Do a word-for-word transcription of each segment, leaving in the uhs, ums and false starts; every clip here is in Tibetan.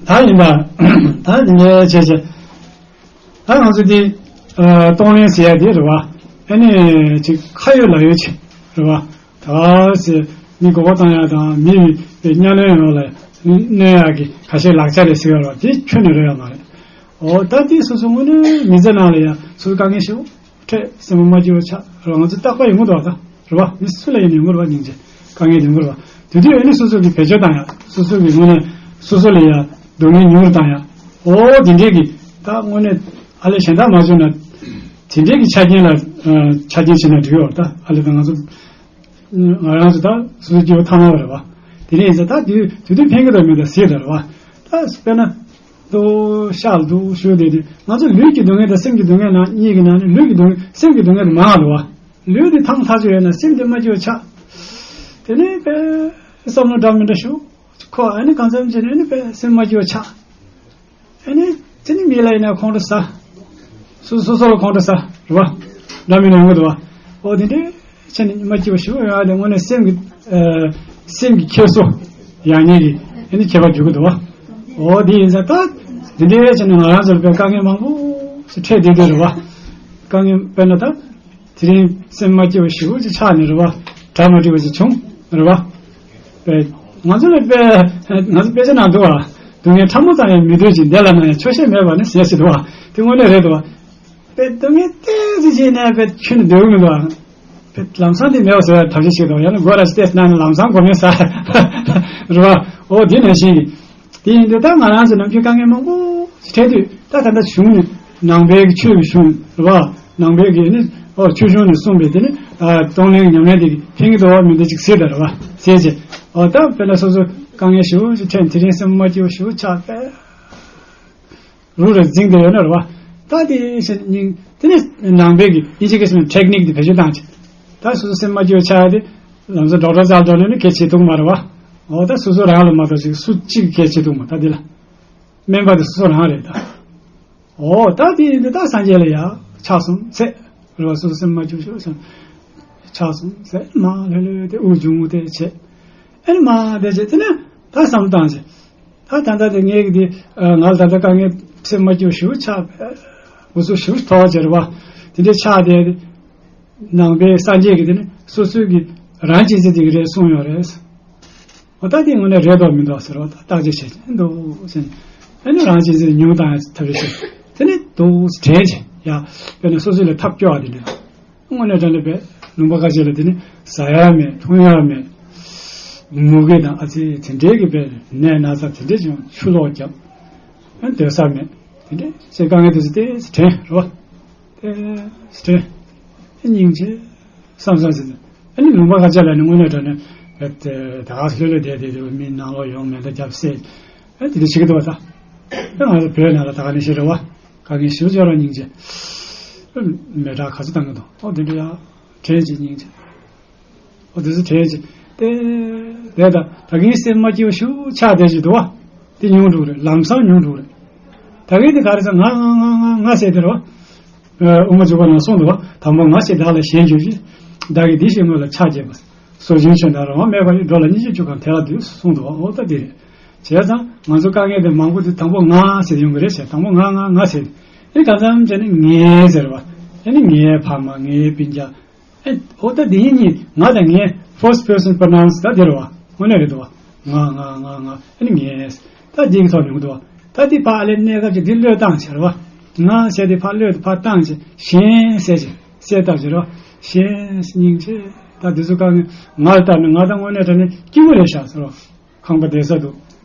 ད་ཡིན་ད། ད་འདི་འདྲའི་བྱས་བྱས། ད་ང་ཚོ་འདི་ཨ་གཏོང་ལེན་ཟེར་ཡ་འདི་རེད་བ། ཨ་ནི་ཅིག་ཁ་ཡོད་ལག་ཡོད་ཅིག་རེད་བ། ད་ཟེར་མི་མགོ་སྐོར་བཏང་ཡ་དང་མི་གཉའ་གནོན་ཡོང་ལ་གནོན་ཡ་གི་ཁ་ཤས་ལག་ཆ་རེད་ཟེར་བ་རེད་བ། དེ་ཁྱོན་ནས་རེད་ཡ་མ་རེད། འོ་ད་དེ་སོ་སོ་དངོས་གནས་མི་ཚེ་ནང་ལ་ཡ་སོ་སོ་དཀའ་ངལ་ཞེ་པོ་འཕྲད། སེམས་པ་མ་སྐྱིད་པ་ཆགས་རེད་བ། ང་ཚོ་རྟག་པར་ཡོང་གི་འདུག་བ། ད་རེད་བ། མི་སུ་ལ་ཡིན་ཡོང་གི་རེད་བ། སྙིང་རྗེ་དཀའ་ངལ་ཡོང་གི་རེད་བ། དེ་དུས་ཨ་ནི་སོ་སོ་གི་བེད་སྤྱོད་བཏང་ཡ། སོ་སོ་གི་དངོས་གནས་སོ་སོ་ལ་ཡ་སྡུག་བསྔལ་ཉུང་རུ་བཏང་ཡ། འོ་དེ་འདྲས་ཀྱི་ད་དངོས་གནས་ཨ་ལས་གཞན་དག་མ་བྱུང་ན་དེ་འདྲས་ཀྱི་ཆ་རྐྱེན་ལ་ཨ་ཆ་རྐྱེན་བྱས་ན་འགྲིག་ཡོད། ད་ཨ་ལས་ད་ང་ཚོ་ང་རང་ཚོ་ད་སོ་སོ་སྐྱིད་པོ་ཐ་མ་རེད་བ། དེ་འདྲས་ཡིན་ཙང་ད་དུས་དུས་དུས་ཕན་གྱི་འདུག་མི་འདུག་ཟེར་ད་རེད་བ། ད་དཔེར་ན། འདུག་ཤག་འདུག་ཞུ་བསྡད་དུས་ང་ཚོ་ལུས་ཀྱི་སྡུག་བསྔལ་དང་སེམས་ཀྱི་སྡུག་བསྔལ་ནང་གཉིས་ཀྱི་ནང་ནས་ལུས་ཀྱི་སྡུག་བསྔལ་སེམས་ཀྱི་སྡུག་བསྔལ་དེ་མང་བ་རེད་བ། ལུས་དེ་ཐང་ཐག་ཆོད་ཡོད་ན་སེམས་དེ་མ་སྐྱིད་པ་ཆགས། དེ་ནས་དཔེ་བསམ་བློ་འདྲ་མི་འདྲ་ཞུ། ཁོ་ཨ་ནི་གང་འཚམ་བྱས་ནས་ཨ་ནི་དཔེ་སེམས་མ་སྐྱིད་པ་ཆགས། ཨ་ནི་དེ་ནི་མི་ལ་ཡིན་ན་ཁོང་ཁྲོ་ཟ། སོ་སོ་སོ་ལ་ཁོང་ཁྲོ་ཟ་རེད་བ། འདྲ་མི་འདྲ་ཡོང་གི་འདུག་བ། འོ་དེ་འདྲའི་ཆ་ནས་མ་སྐྱིད་པ་ཞེ་པོ་ཡོང་ཡ་དེ་དངོས་གནས་སེམས་ཀྱི་ཨ་སེམས་ཀྱི་འཁྱེར་སོ་ཡག་ཉེས་ཀྱི་ཨ་ནི་ཁྱད་པར་འགྱུར་གི་འདུག་བ། འོ་དེ་ཡིན་ཙང་ད་དེ་འདྲའི་ཆ་ནས་ང་རང་ཚོར་དཔེ་དཀའ་ངལ་མང་པོ་ཞིག་འཕྲད་བསྡད་དེ་རེད་བ། དཀའ་ངལ་དཔེར་ན་ད། དེ་རིང་སེམས་མ་སྐྱིད་པ་ཞེ་པོ་ཅིག་ཆགས་ནས་རེད་བ། གྲ་མ་འགྲིག་པ་ཅིག་བྱུང་རེད་བ། པས་ང་ཚོ་ལ་དཔེ་ང་ཚོ་དཔེ་ཆ་ནང་འདུག་བ། སྡུག་བསྔལ་ཕྲ་མོ་ཙམ་ཡང་མི་འདོད་ཅིང་བདེ་ལ་སྣང་ཡང་ཆོག་ཤེས་མེད་པ་ནི་ཟེར་ཞིག་འདུག་བ། དེ་དངོས་གནས་རེད་འདུག་བ། པས་སྡུག་བསྔལ་ཏོག་ཙམ་ཅིག་ནས་པས་ཁྱོན་ནས་འདོད་གི་མི་འདུག་བ། པས་ལམ་སང་དེ་མེད་པ་བཟོ་ཡ་ཐབས་ཤེས་བྱེད་དོ། ཡང་ན་མགོ་ར་ཞིག་ཏོག་ཙམ་གནང་ནས་ལམ་སང་མགོ་མེད་ཟ་རེད་བ། འོ་དེ་ནང་བཞིན་གྱི། དེ་ཡིན་དུས་ད་ང་རང་ཚོ་ནམ་རྒྱུན་དཀའ་ངལ་མང་པོ་ཞིག་འཕྲད་དུས་ད་ད་ལྟ་གཞུང་ནས་ནང་པའི་གི་ཆོས་ཀྱི་གཞུང་རེད་བ། ནང་པའི་གི་ནི་ཨོ་ཆོས་གཞུང་ནས་གསུངས་པའི་དེ་ནི་ཨ་གཏོང་ལེན་གྱི་ཉམས་ལེན་དེ་གི་ཕན་གྱི་འདུག་བ་མི་འདུག་ཅིག་ཟེར་ད་རེད་བ་ཟེར་བྱས། ཨོ་ད་དཔེར་ན་སོ་སོ་དཀའ་ངལ་ཞེ་པོ་ཞིག་འཕྲད། དེ་རིང་སེམས་མ་སྐྱིད་པ་ཞེ་པོ་ཆགས་པས་རུ་རེ་འཛིང་བསྡད་ཡོད་ན་རེད་བ། ད་དེ་བཞིན་སྙིང་དེ་ནི་ནང་པའི་གི་དབྱིན་ཇི་སྐད་ཟེར་ན་ཊེག་ནིག་དེ་བེད་སྤྱོད་བཏང་བྱས། ད་སོ་སོ་སེམས་མ་སྐྱིད་པ་ཆགས་ཡ་དེ་ལམ་སང་ཌོག་ཊར་རྩར་འགྲོ་ནས་ནི་གལ་ཆེ་ཐུབ་མ་རེད་བ། ཨོ་ད་སོ་སོ་རང་ལ་མ་གཏོགས་ཅིག་སུ་གཅིག་གི་གལ་ཆེ་ཐུབ་མ། ད་འདི་ལ་སྨན་པ་དེ་སོ་སོ་རང་རེད་ད། ཨོ་ད་དེ་ཡིན་དུས་ད་སངས་རྒྱས་ལ་ཡ་ཕྱག་གསུམ་འཚལ་རེད་བ། སོ་སོ་སེམས་མ་སྐྱིད་ཤོག་ཟེར་ཕྱག་གསུམ་འཚལ་མ་ལྷོད་ལྷོད་དེ་དབུགས་འབྱུང་རྔུབ་དེ་བྱས། ཨེ་ནི་མ་དེ་བྱས་དེ་ནས་ད་བསམ་བློ་བཏང་བྱས། ད་ད་ལྟ་དེ་ངས་གི་དེ་ང་ལ་ད་ལྟ་དཀའ་ངལ་སེམས་མ་སྐྱིད་ཞེ་པོ་ཆགས་པས་འུ་ཚོ་ཞེ་པོ་ཐོག་བྱས་རེད་བ། དེ་འདྲའི་ཆགས་དེ་ནང་པའི་སངས་རྒྱས་ཀྱི་དེ་ནི་སོ་སོའི་གི་རང་གཅེས་འཛིན་དེ་གི་རེད་གསུངས་ཡོད་རེད། འོ་ད་དེ་དངོས་གནས་རེད་དོ་མི་འདུག་ཟེར་བ་ད་བརྟག་དཔྱད་བྱས་ཀྱི་འདུག་ཟེར་ནས། ཨ་ནི་རང་གཅེས་འཛིན་ཉུང་བཏང་ཡ་ཐབས་ཤེས་བྱས། དེ་ནི་འདུག་དྲན་བྱས་ཡ། དཔེར་ན་སོ་སོ་ལ་ཐབས་སྐྱོ་བ་དེ་འདྲ། དངོས་གནས་དྲང་གནས་པའི་ལུང་པ་ཁ་ཤས་ལ་དེ་ནི་ཟ་ཡ་མེད་འཐུང་ཡ་མེད། མུ་གེ་དང་ཨ་ཙི་དེ་འདྲའི་གི་པའི་ནད་ན་ཚ་དེ་འདྲའི་ཅིག་ཆུ་ལོག་བརྒྱབ། ཨ་སྡོད་ས་མེད། དེ་འདྲའི་ཅིག་དཀའ་ངལ་དེ་ཚོ་ཏོག་ཙམ་དྲན་རེད་བ། ཏོག་ཙམ་དྲན། སྙིང་རྗེ། བསམ་བསམ་ཟེར་ནས། ཨ་ནི་ལུང་པ་ཁ་ཤས་ལ་ནི་དངོས་གནས་དྲང་གནས་ད་ག་ལྷོད་ལྷོད་བསྡད་བསྡད་དུས་མི་ནང་ལོགས་ཡོང་མེ་མདའ་བརྒྱབ་བསད། ཨ་དེ་འདྲ་བྱེད་ཀྱི་འདུག་བ་ད། ཨ་ང་ཚོ་བོད་ནང་ལ་ད་ག་ནང་བཞིན་རེད་བ། དཀའ་ངལ་ཞེ་པོ་ཅིག་ཡོད་རེད་བ། སྙིང་རྗེ། མེ་སྲེག་ག་ཚོད་བཏང་གི་འདུག་ཨོ་དེ་འདྲ་ཡ། དྲན་བྱེད་སྙིང་རྗེ། ཨོ་དེ་ཚོ་དྲན་བྱེད། དེ། དེ་ད་ད་གིན་སེམས་མ་སྐྱིད་པ་ཞེ་པོ་ཆགས་བསྡད་ཀྱི་འདུག་བ། དེ་ཉུང་འགྲོ་གི་རེད། ལམ་སང་ཉུང་འགྲོ་གི་རེད། ད་གིན་དེ་ག་རེ་ཟེར་ང་ང་ང་ང་ང་ཟེར་དེ་རེད་བ། ཨ་དབུ་མ་འཇུག་པ་ནང་གསུངས་འདུག་བ། དང་པོ་ང་ཞེས་བདག་ལ་ཞེན་གྱུར་ཅིག་བདག་གིས་འདི་ཞེས་དངོས་ལ་ཆགས་བསྐྱེད་པ། ཟོ་ཆུན་ཆོས་དང་རང་དབང་མེད་པ་ཡི། འགྲོ་ལ་གཉིས་ཀྱིས་ཅི་གང་དེ་ལ་འདུད་གསུངས་འདུག་བ། འོ་ད་དེ་རེད། བྱས་ཙང་ང་ཚོ་དཀའ་ངལ་དེ་མང་པོ་དེ་དང་པོ་ང་ཟེར་ཡོང་གི་རེད་ཟེར། དང་པོ་ང་ང་ང་ཟེར། ཨེ་གང་འཚམ་བྱས་ནས་ངས་ཟེར་བ། ཨེ་ནི་ངའི་ཕ་མ་ངའི་སྤུན་ཀྱག་ཨེ་འོ་ད་དེ་ཡིན་གཉིས་ང་དང་ངའི་first person pronoun ད་དེ་རེད་བ། དངོས་གནས་རེད་འདུག་བ། ང་ང་ང་ང་ཨེ་ནི་ངས། ད་དེ་གི་ཐོག་ནས་ཡོང་གི་འདུག་བ། ད་དེ་ཕར་ཨ་ལས་གནས་སྐབས་ཀྱི་དེ་བློས་བཏང་བྱས་རེད་བ། ང་ཟེར་དེ་ཕར་བློས་ཕར་བཏང་བྱས་གཞན་ཟེར་བྱས་གསལ་བཏབ་བྱས་རེད་བ། གཞན་སྙིང་རྗེ། ད་དེ་ཚོ་དཀའ་ངལ་ང་ལ་བལྟས་ན་ང་ད་དངོས་གནས་དྲང་གནས་སྐྱིད་པོ་རེད་ཤག་ཟེར་བ། ཁང་པ་བསྡད་ས་འདུག་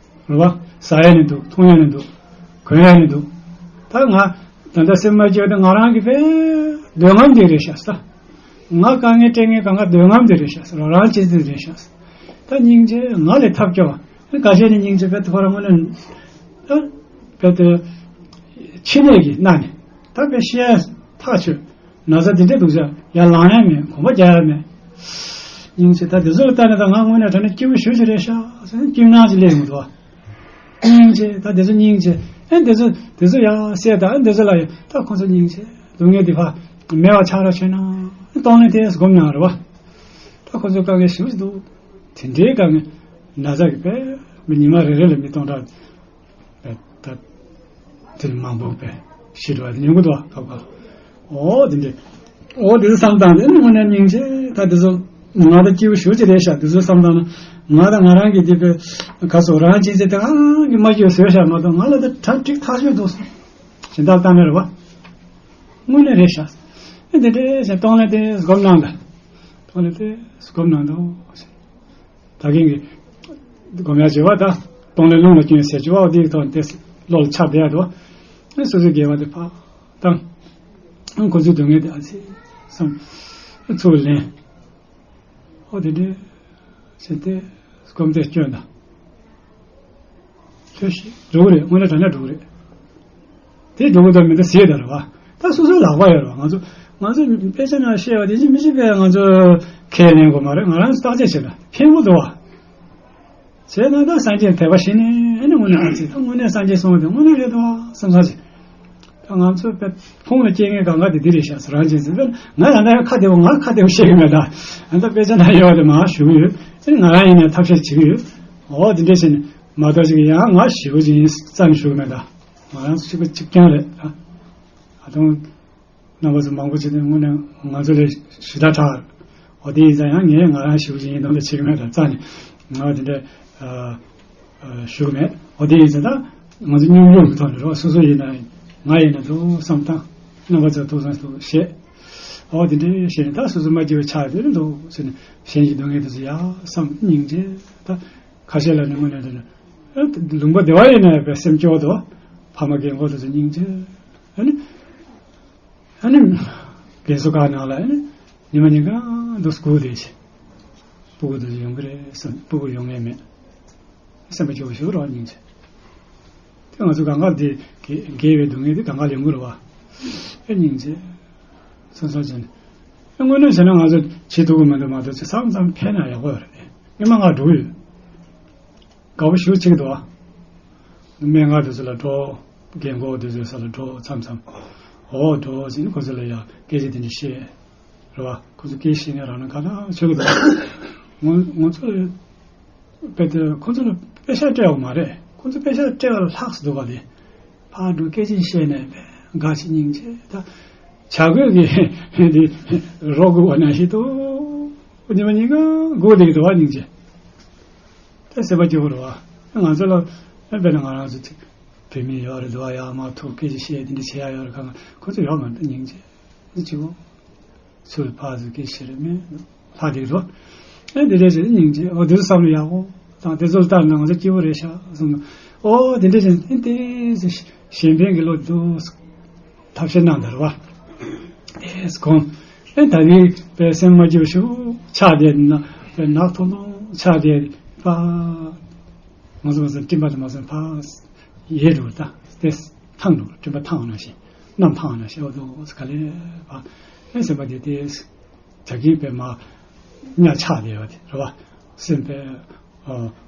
རེད་བ། ཟ་ཡ་ནི་འདུག་འཐུང་ཡ་ནི་འདུག་གོན་ཡ་ནི་འདུག་ད་ང་ད་ལྟ་སེམས་མ་སྐྱིད་ད་ང་རང་གི་དཔེ་འདོད་རྔམ་དེ་རེད་ཤག་ས། ང་དཀའ་ངལ་སྤྲད་མཁན་གང་ག་འདོད་རྔམ་དེ་རེད་ཤག་ས། རང་གཅེས་འཛིན་རེད་ཤག་ས། ད་སྙིང་རྗེ་ང་ལས་ཐབས་སྐྱོ་བ། ཁ་ཤས་ནི་སྙིང་རྗེ་དཔེ་ཐོ་ར་དངོས་གནས་ད་དཔེ་དེ་ཕྱི་ནས་ཀྱི་སྣ་ནས་ད་དཔེ་བཤད་ཐག་ཆོད། ན་ཚ་འདི་འདྲ་འདུག་ས་ཡར་ལངས་ཡ་མེད། གོམ་པ་རྒྱག་ཡ་མེད། སྙིང་རྗེ་ད་དེ་ཚོ་ལ་ལྟ་ནས་ད་ང་དངོས་གནས་དྲང་གནས་སྐྱིད་པོ་ཞེ་པོ་ཅིག་རེད་ཤག་ཟེར་ནས་སྐྱིད་སྣང་ཅིག་སླེབས་ཡོང་གི་འདུག་བ། སྙིང་རྗེ་ད་དེ་ཚོ་སྙིང་རྗེ། ཨེ་དེ་ཚོ་དེ་ཚོ་ཡ་བསད་ད་ཨེ་དེ་ཚོ་ལ་ཡ་ད་ཁོང་ཚོ་སྙིང་རྗེ། སྡུག་བསྔལ་འདི་ཕར་མེད་པ་ཆགས་རོགས་བྱས་ན་ཨེ་གཏོང་ལེན་དེ་སྒོམ་ན་རེད་བ། ད་ཁོང་ཚོ་དཀའ་ངལ་ཞེ་པོ་ཅིག་འདུག་དེ་འདྲའི་དཀའ་ངལ་ན་ཚ་གི་དཔེ་མི་ཉི་མ་རེ་རེ་ལ་མི་སྟོང་ཕྲག་ད་དེ་མང་པོ་པས་ཤི་འགྲོ་བ་དེ་ཉུང་གི་འདུག་བ། ཁ་ཁ་ལ། འོ་དེ་འདྲས། འོ་དེ་ཚོ་བསམ་སྟངས་དེ་ནི་དངོས་གནས་སྙིང་རྗེ། ད་དེ་ཚོ་ང་ད་སྐྱིད་པོ་ཞེ་པོ་ཅིག་རེད་ཤག་དེ་ཚོ་བསམ་སྟངས་ན་ང་ད་ང་རང་གི་དེ་པས་ག་སོ་རང་གཅེས་འཛིན་དེ་གང་གི་མ་སྐྱིད་པོ་བཟོས་ཤག་མ་གཏོགས། ང་ལ་ད་གྲ་འགྲིག་ཐག་ཆོད་འདུག་སོང་། སྦྱིན་བདག་བཏང་ནས་རེད་བ། དངོས་གནས་རེད་ཤག་ཨེ་དེ་འདྲས་ཟེར་གཏོང་ལེན་དེ་སྒོམ་གནང་ད། གཏོང་ལེན་དེ་སྒོམ་གནང་དང་ཟེར། ད་གིན་གྱི་སྒོམ་ཡག་བྱེད་པ་ད། གཏོང་ལེན་རླུང་ལ་སྐྱོན་ཟེར་བྱེད་པ་འདི་ཐོག་དེ་བློ་ལ་ཆགས་བསྡད་ཡག་འདུག་ཨེ་སོ་སོའི་དགེ་བ་དེ་ཕར་བཏང་། ཁོ་ཚོའི་སྡུག་བསྔལ་དེ་ཨ་ཙི་བསམ། ཚུར་ལེན། ཨོ་དེ་འདྲས་བྱས་ཏེ་སྒོམ་དེ་སྐྱོན་དང་། ལྷོད་ཤིག་འགྲོ་གི་རེད། དངོས་གནས་དྲང་གནས་འགྲོ་གི་རེད། དེ་འགྲོ་གི་འདུག་མི་འདུག་ཟེར་ད་རེད་བ། ད་སོ་སོའི་ལག་པ་ཡོད་རེད་བ། ང་ཚོ་ང་ཚོ་དཔེ་ཆ་ནང་བཤད་པ་དེ་ཅི་མི་ཤེས་པས། ང་ཚོ་ཁས་ལེན་དགོས་མ་རེད། ང་རང་ཚོ་བརྟག་དཔྱད་བྱེད་ན་ཕན་པོ་འདུག་བ། བྱས་ན་ད་སངས་རྒྱས་དད་པ་ཞིག་ནས་ཨ་ནི་དངོས་གནས་ཨ་ཙི་ད་དངོས་གནས་སངས་རྒྱས་གསུངས་པ་དེ་དངོས་གནས་རེད་འདུག་བ་བསམ་ས་ཞིག་ད་ང་ཚོ་དཔེ་ཁོང་ལ་སྐྱེ་མཁན་གང་ག་དེ་འདི་རེད་ཤག་ཟེར་རང་བྱས་ཟེར་བས། ང་ཡང་ན་ཡང་ཁ་བདེ་བོ་ང་ཁ་བདེ་བོ་བཤད་གི་མེད་ད། ཨ་ད་དཔེ་ཆ་ན་ཡོད་དེ་མར་ཞུ་གི་ཡོད། ཨ་ནི་ང་རང་ཡིན་ན་ཐབས་ཤེས་བྱེད་གི་ཡོད། འོ་དེ་འདྲས་བྱས་ནས་མ་གཏོགས་ཅིག་ཡང་ང་ཞི་བོ་ཅིག་ཡིན་རྩ་ནས་ཞུ་གི་མེད་ད། ང་རང་ཚོ་གཅིག་པ་གཅིག་རྐྱང་རེད་ད། ད་དུང་རྣམ་པ་ཚོ་མང་པོ་ཅིག་དེ་དངོས་གནས་ང་ཚོ་ལས་ཞེ་དྲག་དྲག་འོ་དེ་ཡིན་ཙང་ཡང་ངས་ང་རང་ཞི་བོ་ཅིག་ཡིན་དམ་ལ་བྱེད་གི་མེད་ད། རྩ་ནས་ང་དེ་འདྲས་ཨ་ཨ་ཞུ་གི་མེད། འོ་དེ་ཡིན་ཙང་ད་ང་ཚོ་སྙོམས་འཇུག་གི་ཐོག་ནས་རོགས་སོ་སོ་ཡིན་ན་ང་ཡིན་ན་འདུག་བསམ་སྟངས། རྣམ་པ་ཚོ་ཐུགས་བསམ་ཐུགས་བཞེས། འོ་དེ་འདྲས་བྱས་ནས་ད་སོ་སོ་མ་སྐྱིད་པ་ཆགས་དེ་རེད་འདུག་ཟེར་ནས་གཞན་གྱི་སྡུག་བསྔལ་དེ་ཚོ་ཡག་བསམ་སྙིང་རྗེ། ད་ཁ་ཤས་ལ་ནི་དངོས་གནས་དེ་ནི་ཨ་ལུང་པ་བདེ་བ་ཡིན་ན་ཡང་དཔེ་སེམས་སྐྱོ་འདུག་ཕ་མ་རྒན་གོག་དེ་ཚོ་སྙིང་རྗེ། ཨ་ནི། ཨ་ནི། རྒན་གསོ་ཁང་ནང་ལ་ཨ་ནི་ཉི་མ་ཉིན་གང་དུ་སྒུག་བསྡད་བྱས། སྤུ་གུ་དེ་ཚོ་ཡོང་གི་རེད་བསམ། སྤུ་གུ་ཡོང་ངེས་མེད། སེམས་པ་སྐྱོ་པོ་ཞིག་རོགས་སྙིང་རྗེ། དེ་ང་ཚོ་གང་ག་དེ་དགེ་དགེ་བའི་སྡུག་བསྔལ་དེ་གང་ག་ཡོང་གི་རེད་བ། ཨེ་སྙིང་རྗེ། སོ་སོ་བྱས་ནས། ཨེ་དངོས་གནས་བྱས་ན་ང་ཚོ་བྱེད་ཐུབ་ཀྱི་མི་འདུག་མ་གཏོགས་ཅི་མཚམས་མཚམས་ཕན་ན་ཡག་པོ་ཡོད་རེད། སྔོན་མ་ང་འགྲོ་གི་ཡོད། དགའ་པོ་ཞེ་པོ་ཅིག་འདུག་ཨ། སྨན་ཁང་དེ་ཚོ་ལ་འགྲོ། རྒན་གོག་དེ་ཚོའི་ས་ལ་འགྲོ་མཚམས་མཚམས། འོ་འགྲོ་ཟིན་ཁོ་ཚོ་ལ་ཡང་སྐད་ཆ་དེ་འདྲ་བཤད། རེད་བ། ཁོ་ཚོ་སྐད་བཤད་ནས་རང་ལ་དགའ་སྣང་བྱེད་ཀྱི་འདུག་ང་ང་ཚོ་དཔེ་དེ་ཁོ་ཚོ་ལ་པེ་ཤག་སྤྲད་པ་མ་རེད། ཁོ་ཚོ་པེ་ཤག་སྤྲད་པ་ལ་ལྷག་སུ་འདུག་ག་དེ། ཕར་འགྲོ་སྐད་ཆ་བཤད་ནས་དགའ་ཆེ་སྙིང་རྗེ་ད། བྱ་རྒོད་ཀྱི་དེ་རོ་དགུ་བ་ན་ཞིག་ཏུ། ཉི་མ་ཉིན་གང་སྒུག་བསྡད་ཀྱི་འདུག་བ་སྙིང་རྗེ། ད་སེམས་པ་སྐྱིད་པོ་རེད་བ། ང་ཚོ་ལ་དཔེར་ན་ང་རང་ཚོ་ཅིག་བུད་མེད་ཡོད་རེད་འདུག་བ། ཡག་མ་ཐུག་སྐད་ཆ་བཤད་དེ་འདྲ་བྱེད་ཡག་ཡོད་རེད་གང་ག་ཁོ་ཚོ་ཡོད་མ་རེད། སྙིང་རྗེ་ཅིག་གོ། ཚུར་ཕར་ཚུར་སྐད་ཆ་བཤད་རེད་མེད་ལྷག་དེ་རོ། ཨེ་འདི་འདྲ་བྱས་སྙིང་རྗེ། འོ་འདི་ཚོ་བསམ་བློ་ཡག་པོ་དང་དེ་ཚོ་ལྟར་ན་ང་ཚོ་སྐྱིད་པོ་རེད་ཤག་བསམ། འོ་དེ་འདྲ་བྱས་ཨེ་དེ་གཞན་ཕན་གྱི་བློ་འདུག་ཐབས་ཤེས་གནང་དར་བ། ཨེ་སྒོམ། ཨེ་ད་ནི་པའི་སེམས་མ་སྐྱིད་པ་ཞིག་ཆགས་བསྡད་ན་པའི་ནག་ཐོང་ཐོང་ཆགས་བསྡད་པ། ང་ཚོ་མ་ཟད་སྤྲིན་པ་དང་མ་ཟད་ཕ་ཡེ་འགྲོ་ད་དེ་ཐང་འགྲོ་སྤྲིན་པ་ཐང་ན་ཞིག་གནམ་ཐང་ན་ཞིག་འོ་དོ་ག་ལེ་བ། ཨེ་སེམས་པ་དེ་དེ་ད་གིན་པའི་མ་ཉ་ཆགས་བསྡད་པ་དེ་རེད་བ། སེམས་པའི་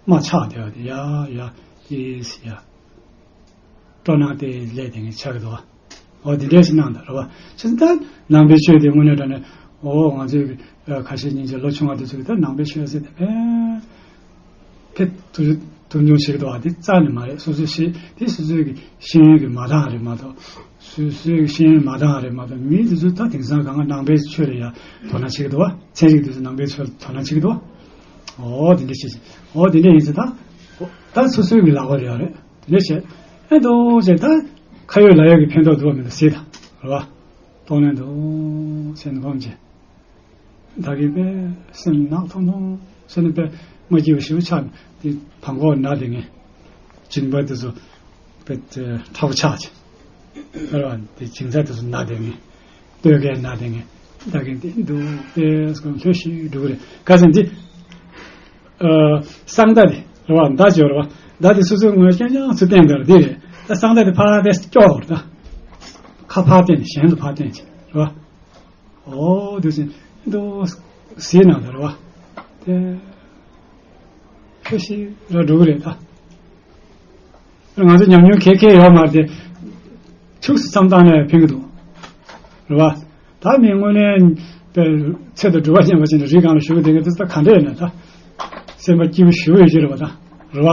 མ་ཆགས་བསྡད་པ་དེ་ཡ་ཡ་དེ་ཡ། སྤྲོ་སྣང་དེ་ལས་དེ་ངས་ཆགས་ཀྱི་འདུག་བ། འོ་དེ་འདྲས་ཞིག་གནང་དང་རེད་བ། ཕྱིན་ད་ནང་པའི་ཆོས་དེ་དངོས་གནས་དྲང་གནས་འོ་ང་ཚོའི་ཁ་ཤས་སྙིང་རྗེ་ལོ་ཆུང་བ་དེ་ཚོ་གི་ད་ནང་པའི་ཆོས་ཟེར་དེ་ཕན་ཕེ་དུ་དུ་འབྱུང་བྱེད་ཀྱི་འདུག་བ། དེ་རྩ་ནས་མ་རེད། སོ་སོའི་ཤེས་དེ་སོ་སོའི་གི་ཤེས་ཡོན་གི་མ་འདང་རེད་མ་གཏོགས། སོ་སོའི་གི་ཤེས་ཡོན་མ་འདང་རེད་མ་གཏོགས་མི་དེ་ཚོ་ད་དེང་སང་གང་ག་ནང་པའི་ཆོས་ལ་ཡ་དོ་སྣང་བྱེད་ཀྱི་འདུག་བ། ཚན་རིག་དེ་ཚོ་ནང་པའི་ཆོས་ལ་དོ་སྣང་བྱེད་ཀྱི་འདུག་བ། འོ་དེ་འདྲས་བྱེད་ཅིང་འོ་དེ་འདྲས་ཡིན་ཚེ་ད་ད་སོ་སོའི་གི་ལག་པ་རེད་ཡ་རེད། དེ་འདྲ་བྱས། ཨེ་འདུག་བྱས་ད་ཁ་ཡོད་ལག་ཡོད་ཀྱི་ཕན་ཐོགས་འདུག་བ་མི་འདུག་ཟེར་ད་རེད་བ། གཏོང་ལེན་འདུག་བྱས་ནས་ཕམ་བྱས། ད་གིན་པས་སེམས་ནག་ཐོང་ཐོང་བྱས་ནས་པས་མ་སྐྱིད་པ་ཞེ་པོ་ཆགས་ནས་དེ་བྲང་ཁོག་ན་དེ་ངས་སྦྱིན་པ་དེ་ཚོ་པས་དེ་ཁྲག་པོ་ཆགས་བྱས། རེད་བ། དེ་སྦྱིན་བདག་དེ་ཚོ་ན་དེ་ངས། སྟོད་སྐད་ན་དེ་ངས། ད་གིན་དེ་འདུག་པས་སྐོམ་ལྷོད་ཤིག་འགྲོ་གི་རེད། ག་ཟེར་འདི། ཨ། གསང་མདའ་དེ་རེད་བ། མདའ་ཅིག་ཡོད་རེད་བ། མདའ་དེ་སོ་སོའི་ངོས་རྐྱང་རྐྱང་ཚུར་བསྟན་དེ་རེད་དེ་རེད། ད་གསང་མདའ་དེ་ཕར་དེ་སྐྱོག་རེད་ད། ཁ་ཕར་བསྟན་གཞན་དུ་ཕར་བསྟན་ཅིག་རེད་བ། འོ་དེ་ཚོ་འདུག་ཟེར་ནང་དུ་རེད་བ། དེ་ཁ་ཤས་ར་འགྲོ་གི་རེད་ད། ང་ཚོ་ཉམས་མྱོང་ག་གེ་ཡོད་མ་རེད་དེ། ཁྱུག་ཙམ་བཏང་ནས་ཕན་གི་འདུག་རེད་བ། ད་མི་དངོས་གནས་པའི་ཚེ་དང་སྒྲུབ་པ་ཉམས་པ་ཅན་གྱི་རིགས་སྒང་ལ་ཞུགས་དེ་ག་དེ་ད་ག་འདྲ་ཡིན་ན་ད། སེམས་པ་སྐྱིད་པོ་ཞེ་པོ་ཡོད་ཀྱི་རེད་བ་ད། རེད་བ།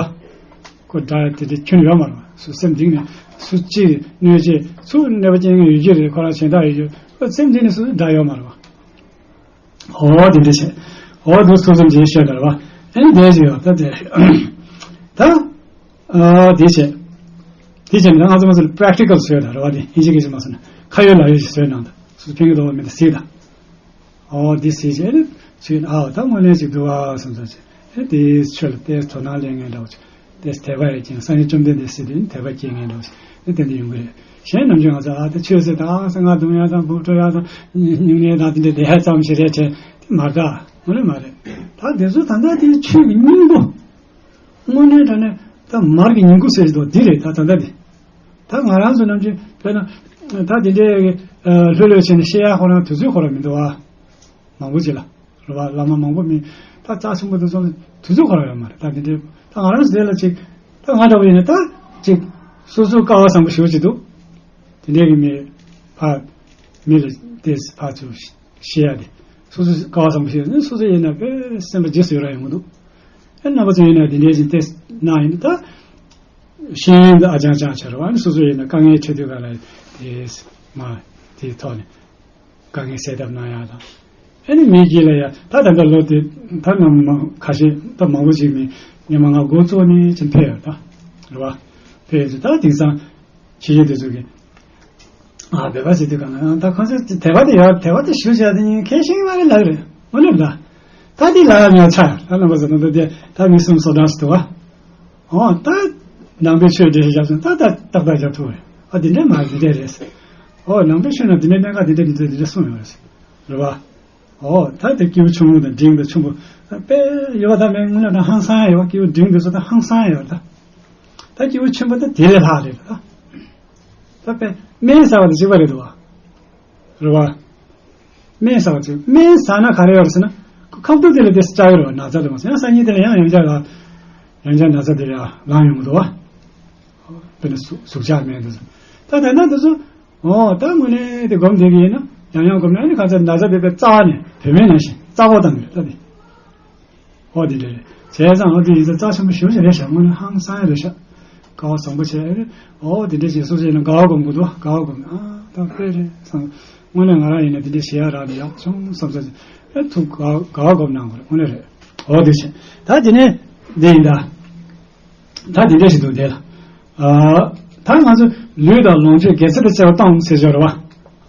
ཁོ་འདྲ་དེ་འདྲ་ཁྱོན་ཡོད་མ་རེད་བ། སུ་སེམས་གཏིང་ནས་སུ་གཅིག་གནོད་བྱེད་སུ་གནོད་པ་སྐྱེལ་མཁན་ཡོད་ཀྱི་རེད། ཁོ་རང་གཞན་དག་ཡོད་ཀྱི་རེད། སེམས་གཏིང་ནས་སུ་དགྲ་ཡོད་མ་རེད་བ། འོ་དེ་འདྲ་བྱས། འོ་འདུག་ཐུགས་བསམ་བྱས་བཤད་དང་རེད་བ། ཨེ་ནི་དེ་ཞིག་ཡོད་ད་དེ། ད། ཨ་དེ་བྱས། དེ་བྱས་ནས་ང་ཚོ་མ་སོང་ན་པེ་རེག་ཊི་ཀལ་བཟོས་དང་རེད་བ། དེ་ཨིན་ཇི་སྐད་ཆ་མ་སོང་ན་ཁ་ཡོད་ལག་ཡོད་ཞིག་བཟོས་གནང་དང་སུ་ཕན་གི་འདུག་བ་མེད་དེ་གཟིགས་དང་། འོ་འདི་གཟིགས་བྱས་ཨེ་ནི་ཅིག་ཨ་ད་དངོས་གནས་ཅིག་འདུག་ཨ་བསམ་ཚར་བྱས་ཨེ་དེའི་ཆོས་ལ་ཏོག་ཙམ་དོ་སྣང་སླེབས་མཁན་འདྲ་བོ་ཅིག་ཏོག་ཙམ་དད་པ་ཡོད་ཀྱང་སངས་རྒྱས་བཅོམ་ལྡན་འདས་གཟིགས་དུས་ནི་དད་པ་སྐྱེ་མཁན་འདྲ་བོ་ཞིག་ཨེ་དེ་འདྲ་ཡོང་གི་རེད། གཞན་ནམ་རྒྱུན་ང་ཚོ་ཨ་ད་ཆོས་ཟེར་ད་ཨ་ས་ང་རྡུང་ཡག་དང་འབུ་འཕྲོག་ཡག་དང་སྨྱུང་གནས་དང་དེ་འདྲ་བསྡད་ཡག་ཙམ་ཞིག་རེད་དྲན་དེ་མ་རེད་ད། དངོས་གནས་མ་རེད། ད་དེ་ཚོ་ད་ལྟ་དེ་ཆོས་ཀྱི་སྙིང་པོ། དངོས་གནས་དྲང་གནས་ད་མར་གྱི་ཉིང་ཁུ་ཟེར་གྱི་འདུག་འདི་རེད་ད་ད་ལྟ་འདི། ད་ང་རང་ཚོ་ནམ་རྒྱུན་དཔེར་ན་ད་འདི་འདྲའི་ལྷོད་ལྷོད་བྱས་ནས་བཤད་ཡག་ཁོ་རང་དུས་ཚོད་ཁོ་རང་མི་འདུག་ཨ། མང་པོ་ཅིག་ལ། རེད་བ། བླ་མ་མང་པོ་མིན། ད་རྩ་ཆེན་པོ་དེ་ཚོ་ལ་དུས་ཚོད་ཁོ་རང་ཡོད་མ་རེད། ད་འདི་འདྲའི་ད་ང་རང་ཚོ་དེ་ལ་ཅིག་ད་ང་འདྲ་བོ་ཡིན་ན་ད་ཅིག་སོ་སོ་སྐལ་བ་བཟང་པོ་ཞེ་པོ་ཅིག་འདུག་དེ་འདྲའི་གི་མི་ཕ་མི་ལ་དེ་ཕ་ཚོ་ཤེས་ཡ་དེ། སོ་སོ་སྐལ་བ་བཟང་པོ་ཞིག་ཡོད་ན་སོ་སོ་ཡིན་ན་དཔེ་སེམས་པ་རྗེས་སུ་ཡི་རང་ཡོང་གི་འདུག་ཨེ་རྣམ་པ་ཚོ་ཡིན་ན་དེ་འདྲའི་ཞིག་ཏེ་གནང་ཡིན་ད། ཤེས་ཡོན་དུ་ཨ་ཅང་ཅང་བྱ་རུ་ཨ་ནི་སོ་སོ་ཡིན་ན་དཀའ་ངལ་འཕྲད་དུས་ག་ལ་དེ་མ་དེའི་ཐོག་ནས་དཀའ་ངལ་སེལ་ཐབས་གནང་ཡག་དང་། ཨེ་ནི་མི་གཅིག་ལ་ཡ་ད་ད་ལྟ་ལོ་དེ་ད་ནམ་མ་ཁ་ཤས་ད་མང་པོ་ཞིག་མིན་ཉི་མ་ང་འགོ་བཙུགས་ནས་ཅིག་ཕེབས་ཡོད་ད་རེད་བ། ཕེབས་ཡོད་ད་དེང་སང་ཕྱི་རྒྱལ་དེ་ཚོ་གི་ཨ་བོད་པ་ཟེར་དུས་གང་ན་ད་ཁོང་ཚོ་དད་པ་དེ་ཡོད་དད་པ་དེ་ཞུ་བྱ་དེ་ཉིན་ཁས་ཤིང་མ་རེད་ལགས་རེད་དངོས་གནས་ལ། ད་དེ་ལ་ཉོ་ཚ་ད་རྣམ་པ་ཚོ་ད་ད་དེ་ད་མི་གསུམ་སོ་གྲངས་སུ་འདུག་བ། ཨོ་ད་ནང་པའི་ཆོས་འགྲེལ་བཤད་རྒྱབ་སོང་ད་ད་ཏག་ཏག་རྒྱབ་ཐུབ་རེད། ཨ་དེ་འདྲས་མ་རེད་དེ་འདྲས་རེད། ཨོ་ནང་པའི་ཆོས་ན་དེ་འདྲས་གནད་འགག་དེ་འདྲས་དེ་འདྲས་གསུངས་ཡོད་རེད། རེད་བ། ཨོ་ད་དེ་སྐྱེས་བུ་ཆུང་ངུ་དང་འབྲིང་དང་ཆེན་པོ་དཔེ་ཡོད་པ་ད་མེད་དངོས་གནས་ད་ཧང་སང་ཡོད་བ། སྐྱེས་བུ་འབྲིང་དེ་ཚོ་ད་ཧང་སང་ཡོད་ད། ད་སྐྱེས་བུ་ཆེན་པོ་ད་དེ་ལས་ལྷག་རེད་ད། ད་དཔེ་སྨན་ཟ་བ་དང་གཅིག་པ་རེད་འདུག་བ། རེད་བ། སྨན་ཟ་བ་ཚོས་སྨན་ཟ་ན་ག་རེ་ཡོད་རེད་ཟེར་ན། ཁ་ཐུག་དེ་ལ་དེ་བཅག་ཡོད་རེད་བ། ན་ཚ་དེ་མ་ཟ་ན་སང་ཉིན་དེ་ལ་ཡང་ཡང་བསྐྱར་ལ། ཡང་བསྐྱར་ན་ཚ་དེ་ལ་ལངས་ཡོང་གི་འདུག་བ། དཔེར་ན་ཟུག་ཟུག་གཅོག་སྨན་དེ་ཚོ། ད་ད་ལྟ་དེ་ཚོ། འོ་ད་དངོས་གནས་དེ་སྒོམ་བསྡད་ཀྱི་ཡིན་ན་ཡང་ཡང་སྒོམ་ན་ཨ་ནི་ག་ཚོད་ན་ཚ་དེ་དཔེ་རྩ་བ་ནས་བུད་མེད་ནང་བཞིན་རྩ་བོ་བཏང་གི་རེད་ད་དེ། ཨོ་དེ་འདྲ་རེད། བྱས་ཙང་ཨོ་དེ་ཡིན་ཙང་རྩ་ཆེན་པོ་ཞེ་པོ་ཅིག་རེད་ཤག་དངོས་གནས་ཧང་སང་རེད་ཤག་སྐལ་བ་བཟང་པོ་བྱས་རེད། ཨོ་དེ་འདྲ་བྱས་སོ་སོ་ཡིན་ན་དགའ་བ་སྒོམ་དགོས་འདུག་དགའ་བ་སྒོམ་ཨ་ད་དཔེ་རེད་བསམ། དངོས་གནས་ང་རང་ཡིན་ན་དེ་འདྲ་བྱེད་ཡ་རག་ནས་ཡག་བྱུང་བསམ་ས་ཅིག་ཨེ་ཐུག་དགའ་དགའ་བ་སྒོམ་གནང་དགོས་རེད་དངོས་གནས་རེད། ཨོ་དེ་བྱས་ད་དེ་ནས་འདི་ཡིན་ད། ད་དེ་འདྲ་ཞིག་འདུག་དེ་ལ། ཨ་ད་ང་ཚོ་ལུས་དང་ལོངས་སྤྱོད་དགེ་རྩ་དང་བཅས་པ་གཏོང་ཟེར་སྦྱོར་བ།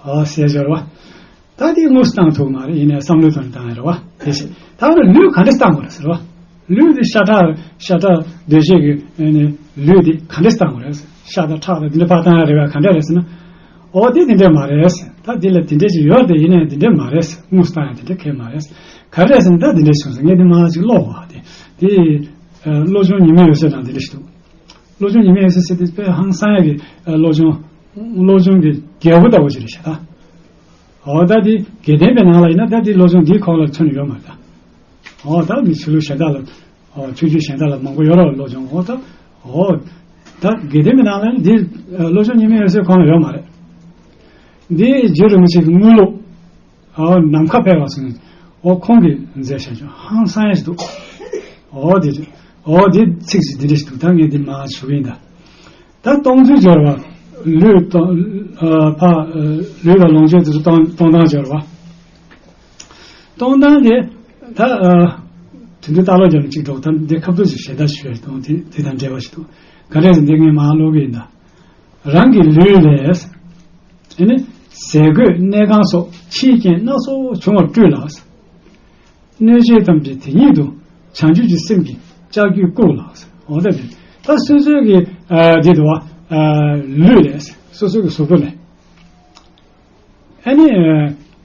ཨ་ཟེར་སྦྱོར་བ། ད་དེ་དངོས་སུ་བཏང་ཐུབ་མ་རེད། ཡིན་ནའི་བསམ་བློའི་ཐོག་ནས་བཏང་ཡ་རེད་བ། དེ་བཞིན་ད་ང་ལུས་ག་འདྲས་བཏང་དགོས་རེད་ཟེར་བ། ལུས་དེ་ཤ་ཁྲག་ཤ་ཁྲག་གདོས་བཅས་ཀྱི་ཨ་ནི་ལུས་དེ་ག་འདྲས་བཏང་དགོས་རེད། ཤ་དང་ཁྲག་དང་དེ་འདྲ་ཕར་བཏང་ཡ་རེད་བ། ག་འདྲས་རེད་ཟེར་ན། འོ་དེ་དེ་འདྲས་མ་རེད། ད་དེ་ལ་དེ་འདྲས་ཅིག་ཡོད་དེ་ཡིན་ནའི་དེ་འདྲས་མ་རེད། དངོས་སུ་བཏང་ཡ་དེ་འདྲས་གང་ཡང་མ་རེད། ག་རེ་རེད་ཟེར་ན་ད་དེ་འདྲས་བྱུང་ཟེར་ངས་དེ་མར་ཅིག་ཀློག་བ་དེ་དེ་བློ་སྦྱོང་ཉི་མའི་འོད་ཟེར་དང་དེ་འདྲས་ཞིག་འདུག་བློ་སྦྱོང་ཉི་མའི་འོད་ཟེར་ཟེར་དེ་དཔེ་ཧང་སང་ཡ་གི་བློ་སྦྱོང་བློ་སྦྱོང་གི་རྒྱལ་པོ་ལྟ་བུ་ཞིག་རེད་ཤག་ད། འོ་ད་དེ་དགེ་ལྡན་པའི་ནང་ལ་ཡིན་ན་ད་དེ་བློ་སྦྱོང་འདིའི་ཁོངས་ལ་ཚུད་ནས་ཡོད་མ་རེད་ད། འོ་ད་མི་ཆོས་ལུགས་གཞན་དག་ལ་འོ་ཆོས་བརྒྱུད་གཞན་དག་ལ་མང་པོ་ཡོད་རེད་བ་བློ་སྦྱོང་། འོ་ད་འོ་ད་དགེ་ལྡན་པའི་ནང་ལ་འདི་བློ་སྦྱོང་ཉི་མའི་འོད་ཟེར་ཁོངས་ལ་ཡོད་མ་རེད། འདི་རྗེ་རིན་པོ་ཆེ་གི་དངོས་སློབ། འོ་ནམ་མཁའ་ཕལ་པ་ཟེར་ནས་འོ་ཁོང་གིས་མཛད་བཞག་ཅིང་ཧང་སང་ཡ་ཞིག་འདུག་འོ་དེ་རེད། འོ་དེ་ཚིག་ཅིག་འདི་འདྲ་ཞིག་འདུག་ད་ངས་འདི་མར་ཞུ་གི་ཡིན་ད། ད་སྟོང་ཚུལ་སྦྱོར་བ། ལུས་དང་ཨ་ཕ་ཨ་ལུས་ལ་ལོངས་སྤྱོད་དེ་ཚོ་སྟོང་སྟོང་སྟངས་སྦྱོར་བ། སྟོང་སྟངས་དེ་ད་ཨ་དོན་དུ་ལྟ་ཀློག་རྒྱབ་ནས་ཅིག་འགྲོ་ད་འདི་ཁ་བསྡུར་ཅིག་ཞེ་དྲག་ཞུ་ཡ་ཞིག་འདུག་དེ་དེ་དང་འབྲེལ་བ་ཞིག་འདུག་ག་རེ་ཟེར་འདི་ངས་མར་ཀློག་གི་ཡིན་ད། རང་གི་ལུས་ལས། དེ་ནི་ཟས་གོས་གནས་ཁང་སོགས་ཕྱིའི་རྐྱེན་སྣ་ཚོགས་བྱུང་བར་སྤྲུལ་ལ། གནོད་བྱེད་ཐམས་ཅད་དེ་ཉིད་དུ་བྱང་ཆུབ་ཀྱི་སེམས་ཀྱི་ལྕགས་ཀྱུས་བཀུག་ལ། འོ་ད་དེ་ད་སོ་སོའི་གི་ཨ་འདི་དུ་བ་ཨ་ལུས་ལས་སོ་སོའི་གི་གཟུགས་པོ་ལས་ཨ་ནི་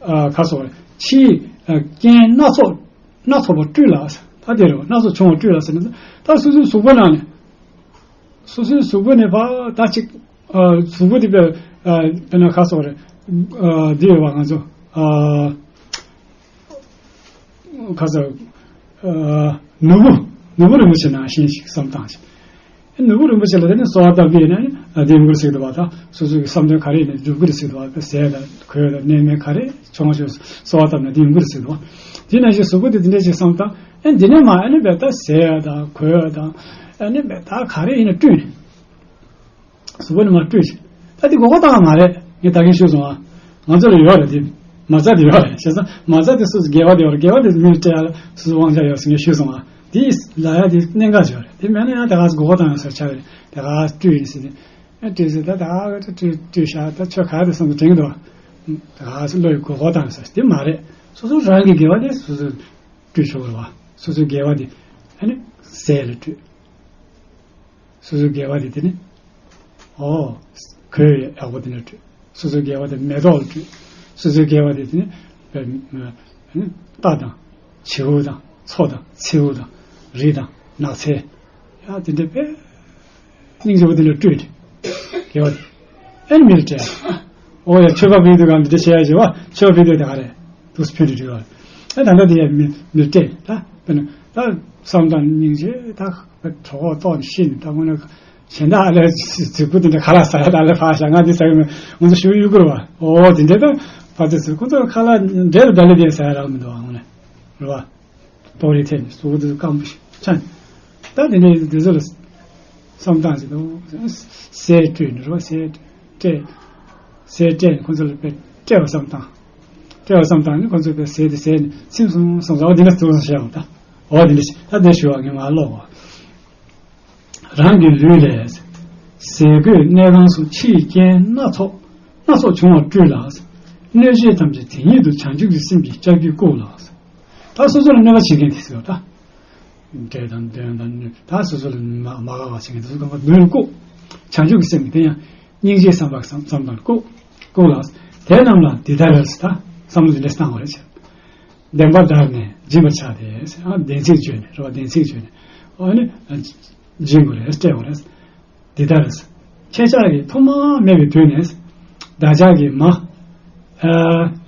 ཨ་ཁ་སོགས་ཕྱིའི་ཨ་རྐྱེན་སྣ་ཚོགས་སྣ་ཚོགས་པ་སྤྲུལ་ལ། ད་དེ་རུ་སྣ་ཚོགས་བྱུང་བ་སྤྲུལ་ལ་ཟེར་ན་ད་སོ་སོའི་གཟུགས་པོ་ནང་ནས། སོ་སོའི་གཟུགས་པོ་ནས་ཕར་ད་ཅིག་ཨ་གཟུགས་པོ་དེ་དཔེ་ཨ་དཔེར་ན་ཁ་སོགས་རེད། ཨ་འདི་ཡོད་པ་ང་ཚོ་ཨ་ཁ་སོགས་ཨ་ནོར་བུ་ནོར་བུ་རིན་པོ་ཆེ་ནང་བཞིན་ཞིག་བསམ་སྟངས་ཤིག་ནོར་བུ་རིན་པོ་ཆེ་ལ་དེ་ནི་གསོལ་བ་བཏབ་པས་ན་ཨ་དེ་ཡོང་གི་རེད་ཟེར་གི་འདུག་བ། ད་སོ་སོའི་གི་བསམ་དོན་ག་རེ་ཡིན་ན་འགྲུབ་གི་རེད་ཟེར་གི་འདུག་བ། ད་ཟས་དང་གོས་དང་གནས་མལ་ག་རེ་བྱུང་བ་ཞིག་གསོལ་བ་བཏབ་ན་དེ་ཡོང་གི་རེད་ཟེར་གི་འདུག་བ། དེ་ནང་བཞིན་གཟུགས་པོ་དེ་དེ་འདྲ་ཞིག་བསམ་སྟངས་ཨ་འདི་ནས་མ་ཨ་ནི་བས་ད་ཟས་དང་གོས་དང་ཨ་ནི་བས་ད་ག་རེ་ཡིན་ན་སྤྲུལ་ནས། གཟུགས་པོ་ནི་མར་སྤྲུལ་ཞིག་ད་དེ་མགོ་སྐོར་བཏང་བ་མ་རེད། ངས་ད་གིན་ཞུས་སོང་ཨ། ང་ཚོ་ལ་ཡོད་རེད་དེ། མ་རྩ་དེ་ཡོད་རེད། བྱས་ཙང་མ་རྩ་དེ་སོ་སོ་དགེ་བ་དེ་ཡོད་རེད། དགེ་བ་དེ་མི་ལ་སྤྲད་ཡ་ལ་སོ་སོ་དབང་ཆ་ཡོད་ཟེར་ངས་ཞུས་སོང་ཨ། དེ་ལ་ཡ་དེ་གནད་འགག་ཅིག་ཡོད་རེད། དེ་མེད་ན་ཡང་ད་ག་སེ་མགོ་སྐོར་བཏང་ཡོད་ས་ཆགས་རེད། ད་ག་སེ་སྤྲུལ་ཡིན་ཟེར་ནས། ཨ་སྤྲུལ་ཟེར་ད་ད་ག་སེ་སྤྲུལ་སྤྲུལ་ཤག་ད་ཆོས་ག་རེ་བསམ་དུ་དྲན་གི་འདུག་ད་ག་སེ་བློ་ཡི་མགོ་སྐོར་བཏང་ཡོད་ས་དེ་མ་རེད། སོ་སོ་རང་གི་དགེ་བ་དེ་སོ་སོ་སྤྲུལ་ཆོག་རེད་བ། སོ་སོའི་དགེ་བ་དེ་ཨ་ནི་ཟས་ལ་སྤྲུལ། སོ་སོའི་དགེ་བ་དེ་དེ་ནི། ཨོ། གོས་ཡག་པོ་དེ་ནི་སྤྲུལ། སོ་སོའི་དགེ་བ་དེ་མེ་ཏོག་ལ་སྤྲུལ། སོ་སོའི་དགེ་བ་དེ་དེ་ནི། རྟ་དང་། བྱིའུ་དང་། མཚོ་དང་། མཚེའུ་དང་། རི་དང་། ནགས་ཚལ། ཡ་དེ་འདྲ་དཔེ། སྙིང་རྗེ་པོ་དེ་ལ་སྤྲུལ་ཏེ། དགེ་བ་དེ། ཨེ་ནི་མི་ལ་སྤྲད། ཨོ་ཡ་མཆོད་པ་ཕུལ་དུས་གང་འདི་འདྲ་བྱེད་ཡ་བྱེད་བ། མཆོད་པ་ཕུལ་དུས་དེ་ག་རེད། དུས་སུ་ཕུལ་དུ་འགྲོ་བ། ཨེ་ད་ལྟ་དེ་ཡ་མི་མི་སྤྲད་ད། དཔེར་ན་ད་བསམ་དང་སྙིང་རྗེ་ད་གྲོད་ཁོག་ལྟོགས་ནས་ཤི་ནས་ད་དངོས་གནས་གཞན་དག་ཨ་ལས་རྫིག་པོ་དེ་འདྲ་ཁ་ལག་ཟ་ཡ་ད་ལས་ཕར་བཞག་ང་འདི་ཟ་གི་མེད། ང་ཚོ་ཞུ་ཡུལ་སྐོར་བ། ཨོ་དེ་འདྲ་ད་ཕར་ཚུར་ཚུར་ཁོ་ཚོ་ཁ་ལག་འབྲས་ལ་ད་ལས་དེ་ཟ་ཡ་རག་མི་འདུག་བ། དངོས་གནས་རེད་བ། ལྟོགས་རི་ཐེབས་ནས་གཟུགས་དེ་སྐམ་པོ་ཞིག་ཆགས་ནས། ད་དེ་འདྲའི་དེ་ཚོ་ལ་བསམ་སྟངས་ཞིག་འདུག་ཟས་སྤྲད་ནས་རེད་བ། ཟས་སྤྲད། ཟས་སྤྲད་ནས་ཁོ་ཚོ་ལ་དཔེ་སྤྲད་པ་བསམ་སྟངས། སྤྲད་པ་བསམ་སྟངས་ནི་ཁོ་ཚོས་དཔེ་ཟས་དེ་ཟས་ནས་ཚིམ་སོང་སོང་ཙང་འོ་དེ་འདྲ་ཚོ་བཤད་འོང་ད། འོ་དེ་འདྲ་ཞིག་ད་དེ་ཞུ་བ་ངས་མ་ཀློག་གོ། རང་གི་ལུས་ལས། ཟས་གོས་གནས་ཁང་སོགས་ཕྱིའི་རྐྱེན་སྣ་ཚོགས་སྣ་ཚོགས་བྱུང་བར་སྤྲུལ་ལ། གནོད་བྱེད་ཐམས་ཅད་དེ་ཉིད་དུ་བྱང་ཆུབ་ཀྱི་སེམས་ཀྱི་ལྕགས་ཀྱུས་བཀུག་ལ། ད་སོ་སོ་ལ་གནོད་པ་བྱེད་མཁན་དེ་ཟེར་བ་ད། འབྲས་དང་གདོན་དང་གནོད་ད་སོ་སོ་ལ་མ་མ་དགའ་བ་བྱེད་མཁན་དེ་ཚོ་གང་ག་གདོན་ལ་བཀུག་བྱང་ཆུབ་ཀྱི་སེམས་ཀྱི་དེ་ཡང་སྙིང་རྗེའི་བསམ་པ་བསམ་བསམ་དང་བཀུག་བཀུག་ལ། དེ་རྣམས་ལ་འདི་ལྟར་ད་བསམ་བློ་འདི་འདྲ་བཏང་བ་རེད་ཟེར། བདེན་པ་བདར་ནས་སྦྱིན་པར་བྱ་སྟེ། ཨ་བདེན་ཚིག་བརྗོད་ནས་རེད་བ། བདེན་ཚིག་བརྗོད་ནས་ཨ་ནི་སྦྱིན་དགོས་རེད། སྤྲད་དགོས་རེད། འདི་ལྟར། ཁྱེད་ཅག་གིས་ཐོག་མ་མེད་པའི་དུས་ནས་བདག་ཅག་གི་མ་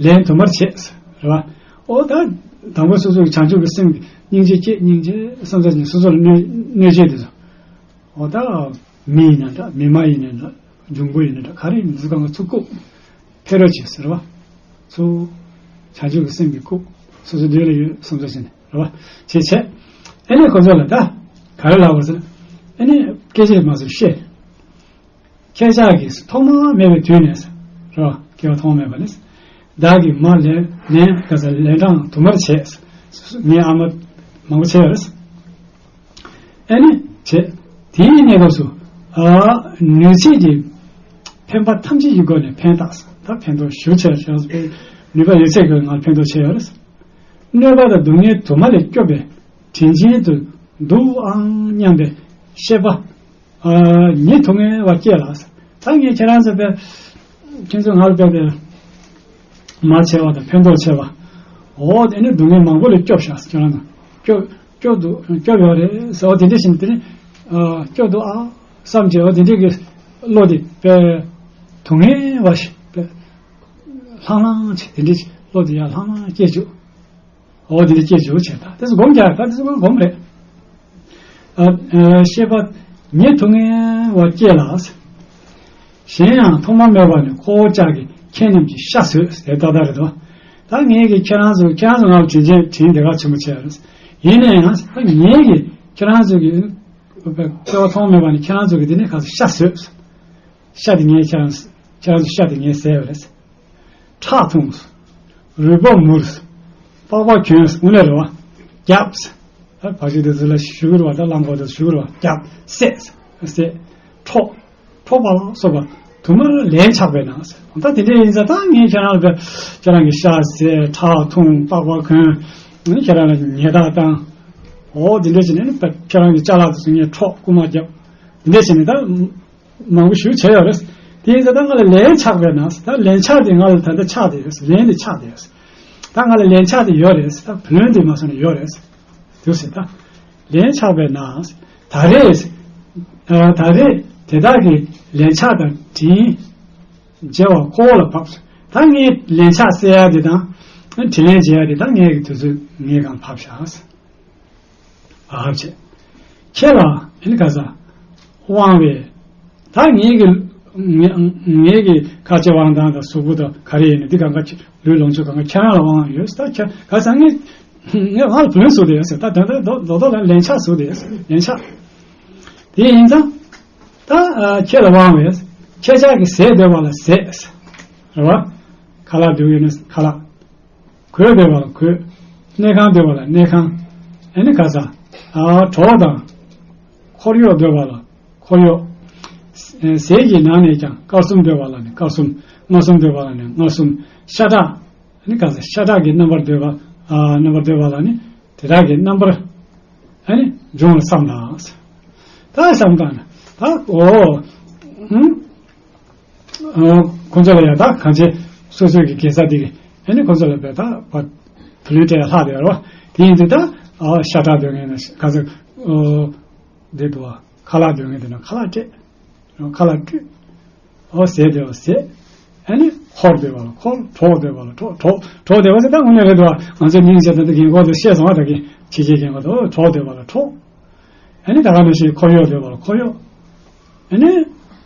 ལན་དུ་མར་བྱེད་རེད་བ། ཨོ་ད་དང་པོ་སོ་སོ་གི་བྱང་ཆུབ་ཀྱི་སེམས་ཀྱི་སྙིང་རྗེ་སྐྱེས། སྙིང་རྗེ་བསམ་ས་ནས་སོ་སོ་ལ་གནོད་གནོད་བྱེད་དེ་ཚོ། ཨོ་ད་མི་ཡིན་ན་འདྲ། མི་མ་ཡིན་ན་འདྲ། འབྱུང་པོ་ཡིན་ན་འདྲ། ག་རེ་ཡིན་ན་ཚུར་གང་ག་ཚུར་བཀུག་ཕེ་རོ་བྱེད་ཟེར་བ། ཚུར་བྱང་ཆུབ་ཀྱི་སེམས་ཀྱིས་བཀུག་སོ་སོ་འདོད་ལ་ཡོད་བསམ་ཚུལ་བྱས་ནས་རེད་བ། བྱེད་བྱས། ཨེ་ནས་ཁོ་ཚོ་ལ་ད་ག་རེ་ལབ་པ་ཟེར། ཨེ་ནས་སྐད་ཆ་མ་ཟེར་བཤད། ཁྱེད་ཅག་གིས་ཐོག་མ་མེད་པའི་དུས་ནས་རེད་བ། སྐྱེ་བ་ཐོག་མ་མེད་པ་ནས་བདག་གིས་མ་ལན་ལན་ག་ས་ལན་གྲངས་དུ་མར་བྱས། ངའི་ཨ་མ་མང་པོ་བྱས་ཡོད་རེད། ཨེ་ནི་བྱས། དེའི་གནས་སྐབས་སུ། ཨ། ནུས་ཚད་ཀྱིས་ཕན་པ་ཐམས་ཅད་ཀྱི་སྒོ་ནས་ཕན་བཏགས། ད་ཕན་ཐོགས་ཞེ་པོ་ཆེ་བྱུང་བའི་ནུས་པ་ཡོད་ཚད་ཀྱིས་ང་ལ་ཕན་ཐོགས་བྱས་ཡོད་རེད། གནོད་པ་དང་སྡུག་བསྔལ་དུ་མ་ལས་སྐྱོབ་པའི་དྲིན་ཅན་དུ་འདུག་ཨང་སྙམ་པའི་ཤེས་པ། ཨ། ཉིད་དུ་ངེས་པ་སྐྱེས་ལ། ད་ངས་ཁྱེད་རང་ཚོ་དཔེ། ཁྱེད་ཚོ་ང་ལ་དཔེ་དཔེ། མ་ཆེ་བ་དང་ཕན་ཐོགས་ཆེ་བ། འོ་དེ་ནི་སྡུག་བསྔལ་མང་པོ་ལས་སྐྱོབ་ཤག་ཟེར་ཁྱོད་རང་ཚོ། སྐྱོབ་སྐྱོབ་འདུག་སྐྱོབ་ཡོད་རེད་ཟེར། འོ་དེ་འདྲ་བྱས་ནས་དེ་ནི། ཨ། སྐྱོབ་འདུག་ཨ་བསམ་བྱས། འོ་དེ་འདྲའི་གི་བློ་དེ་དཔེ་སྡུག་བསྔལ་བ་ཞིག་དཔེ་ལྷང་ལྷང་བྱས། དེ་འདྲའི་བློ་དེ་ཡང་ལྷང་ལྷང་སྐྱེས་བྱུང་། འོ་དེ་འདྲ་སྐྱེས་བྱུང་བྱས། ད་དེ་ཚོ་སྒོམ་རྒྱག་ད་དེ་ཚོ་སྒོམ་རེད། ཨ། ཨ། ཤེས་པ་ཉིད་དུ་ངེས་པ་སྐྱེས་ལ། གཞན་ཡང་ཐོག་མ་མེད་པ་ནས་ཁོ་བོ་ཅག་གིས་ཁྱེད་རྣམས་ཀྱི་ཤ་ཟོས་ཟེར་ཏག་ཏག་རེད་དོ། ད་ངེད་ཀྱིས་ཁྱེད་རང་ཚོ་ཁྱེད་རང་ཚོ་ང་ལ་དྲིན་ཆེན་དྲིན་དེ་ག་ཆེན་པོ་ཆེ་རེད། ཡིན་ན་ཡང་ད་ངེད་ཀྱིས་ཁྱེད་རང་ཚོ་གི་སྐྱེ་བ་ཐོག་མ་མེད་པ་ནས་ཁྱེད་རང་ཚོ་གི་དེ་ནས་ག་ཚོད་ཤ་ཟོས། ཤ་དེ་ངས་ཁྱེད་རང་ཁྱེད་རང་ཚོ་ཤ་དེ་ངས་ཟས་པ་རེད། ཁྲག་འཐུང་། རུས་པ་མུར། པགས་པ་གྱོན། དངོས་གནས་རེད་བ། རྒྱབ། ད་ཕ་ཤུལ་དེ་ཚོ་ལ་ཞུ་གི་རེད་བ། ད་རླངས་འཁོར་དེ་ཚོ་ཞུ་གི་རེད་བ། རྒྱབ། བསད། བསད། འཕྲོག་འཕྲོག་པ་ལ་སོགས་པ་དུ་མར་ལན་ཆགས་པས་ན། ད་དེ་འདྲ་ཡིན་ཙང་ད་ངས་ཁྱེད་རང་ལ་ཁྱེད་རང་གི་ཤ་བཟས། ཁྲག་འཐུང་། པགས་པ་གྱོན། ཁྱེད་རང་ལ་ཉེས་རྡུང་བཏང་། འོ་དེ་འདྲ་བྱས་ནས་ཁྱེད་རང་གི་ཅ་ལག་དེ་ཚོ་ངས་འཕྲོག་རྐུ་མ་བརྒྱབ། དེ་འདྲ་བྱས་ནས་ད། མང་པོ་ཞིག་བྱས་ཡོད་རེད། དེ་ཡིན་ཙང་ད་ང་ལ་ལན་ཆགས་པས་ན། ད་ལན་ཆགས་དེ་ང་ལ་ད་ལྟ་ཆགས་བསྡད་ཡོད། ལན་དེ་ཆགས་བསྡད་ཡོད། ད་ང་ལ་ལན་ཆགས་དེ་ཡོད་རེད། ད་བུ་ལོན་དེ་མ་སོང་ན་ཡོད་རེད། དེ་ཟེར་ད། ལན་ཆགས་པས་ན། ད་རེས། ཨ། ད་རེས་དེ་དག་གི་ལན་ཆགས་དང་དྲིན་འཇལ་བ་ཁོ་བོ་ལ་བབས། ད་ངས་ལན་ཆགས་སེལ་ཡ་དེ་དང་། དྲིན་ལན་འཇལ་ཡ་དེ་ད་ངས་ཀྱི་དུས་ཚོད་ངའི་སྒང་བབས་ཤག་ཨ་བྱས། ཁྱེད་ལ་ཨེ་ནི་ག་ས། དབང་བས། ད་ངེད་ཀྱི་ངེད་ངེད་ཀྱི་ཁ་རྗེ་དབང་ཐང་དང་གཟུགས་པོ་དང་ག་རེ་ཡིན་ན་འདི་གང་ག་ལུས་ལོངས་སྤྱོད་གང་ག་ཁྱེད་རང་ལ་དབང་ཡོད། ད་ཁྱེད་ག་ས་ངས་ངས་དབང་བུ་ལོན་བཟོ་བསྡད་ཡོད་ཟེར། ད་དོན་དག་རྡོག་རྡོག་རྡོག་ལ་ལན་ཆགས་བཟོ་བསྡད་ཡོད་ཟེར། ལན་ཆགས། དེ་ཡིན་ཙང་། ད་ཁྱེད་ལ་དབང་བས། ཁྱེད་ཅག་གིས་ཟས་འདོད་པ་ལ་ཟས། རེད་བ། ཁ་ལག་འདོད་ཡོད་ན་ཁ་ལག་གོས་འདོད་པ་ལ་གོས། གནས་ཁང་འདོད་པ་ལ་གནས་ཁང་། ཨ་ནི་ག་ས། ཨ་གྲོགས་དང་། འཁོར་གཡོག་འདོད་པ་ལ་འཁོར་གཡོག་ཟས་ཀྱི་ནང་ནས་ཀྱང་དཀར་གསུམ་འདོད་པ་ལ་ནི་དཀར་གསུམ། མངར་གསུམ་འདོད་པ་ལ་ནི་མངར་གསུམ། ཤ་ཁྲག་ཨ་ནི་ག་ས་ཤ་ཁྲག་གི་རྣམ་པར་འདོད་པ། ཨ་རྣམ་པར་འདོད་པ་ལ་ནི་དེ་དག་གི་རྣམ་པར་ཨ་ནི་འབྱུང་བར་བསམ་ལ། ད་བསམ་དང་ད་འོ། ཧུམ། ཁོང་ཚོ་ལ་ཡང་ད་གང་བྱེད། སོ་སོའི་གི་དགེ་རྩ་དེ་གི་ཨ་ནི་ཁོང་ཚོ་ལ་བས་ད་བ་བུ་ལོན་སྤྲད་ལྷག་དེ་ཡོད་རེད་བ། དེ་ཡིན་དུས་ད་ཨ་ཤ་ཁྲག་འདོད་མཁན་ན་ག་ཚོད་འདི་འདུག་བ། ཁ་ལག་འདོད་མཁན་དེ་ན་ཁ་ལག་སྤྲད། ཁ་ལག་སྤྲད། ཨོ་ཟས་འདོད་པ་ཟས། ཨ་ནི་འཁོར་འདོད་པ་ལ་འཁོར། གྲོགས་འདོད་པ་ལ་གྲོགས། གྲོགས་གྲོགས་འདོད་པ་ཟེར་ད་དངོས་གནས་རེད་འདུག་བ། ང་ཚོའི་སྙིང་རྗེ་དང་དེ་རྒན་གོག་ཏུ་བཤད་སོང་བ། ད་གིན་ཕྱི་རྒྱལ་རྒན་གོག་ཏུ་གྲོགས་འདོད་པ་ལ་གྲོགས། ཨ་ནི་ད་ག་ནང་བཞིན་འཁོར་གཡོག་འདོད་པ་ལ་འཁོར་གཡོག་ཨ་ནི།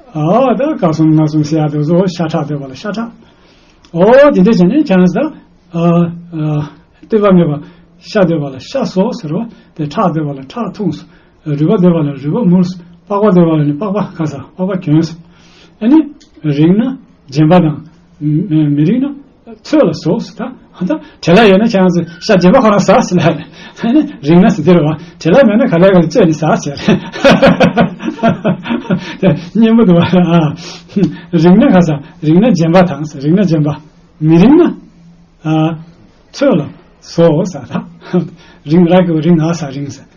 ཨ་ད་དཀར་གསུམ་མངར་གསུམ་ཟེར་ཡག་དེ་ཚོ་ཤ་ཁྲག་འདོད་པ་ལ་ཤ་ཁྲག་ཨོ་དེ་འདྲ་བྱས་ནས་ཁྱེད་རང་ཚོ་ད། ཨ་ཨ་ལྟོས་པ་མེད་པ་ཤ་འདོད་པ་ལ་ཤ་ཟོ་ཟེར་བ། དེ་ཁྲག་འདོད་པ་ལ་ཁྲག་འཐུང་། རུས་པ་འདོད་པ་ལ་རུས་པ་མུར། པགས་པ་འདོད་པ་ལ་ནི་པགས་པ་ག་ས་པགས་པ་གྱོན། ཨ་ནི་རིང་ན་རྗེན་པ་དང་། མི་མི་རིང་ན་ཚོད་ལ་ཟོ་ཟེར། ད་ཨ་ད་བྲེལ་བ་ཡོད་ན་ཁྱེད་རང་ཚོ་ཤ་རྗེན་པ་ཁོ་རང་ཟ་ཟེར་ལ། ཨ་ནི་རིང་ན་ཟེར་དེ་རེད་བ། བྲེལ་བ་མེད་ན་ག་ལེར་ག་ལེར་བཙོས་ནས་ཟ་ཟེར། དེ་སྙན་པོ་འདུག་བ། ཨ་རིང་ན་ག་ས་རིང་ན་རྗེན་པ་དང་ཟེར། རིང་ན་རྗེན་པ། མི་རིང་ན་ཨ་ཚོད་ལ་ཟོ་ཟེར། ད་རིང་ར་གི་རིང་ང་ས་རིང་ཟེར།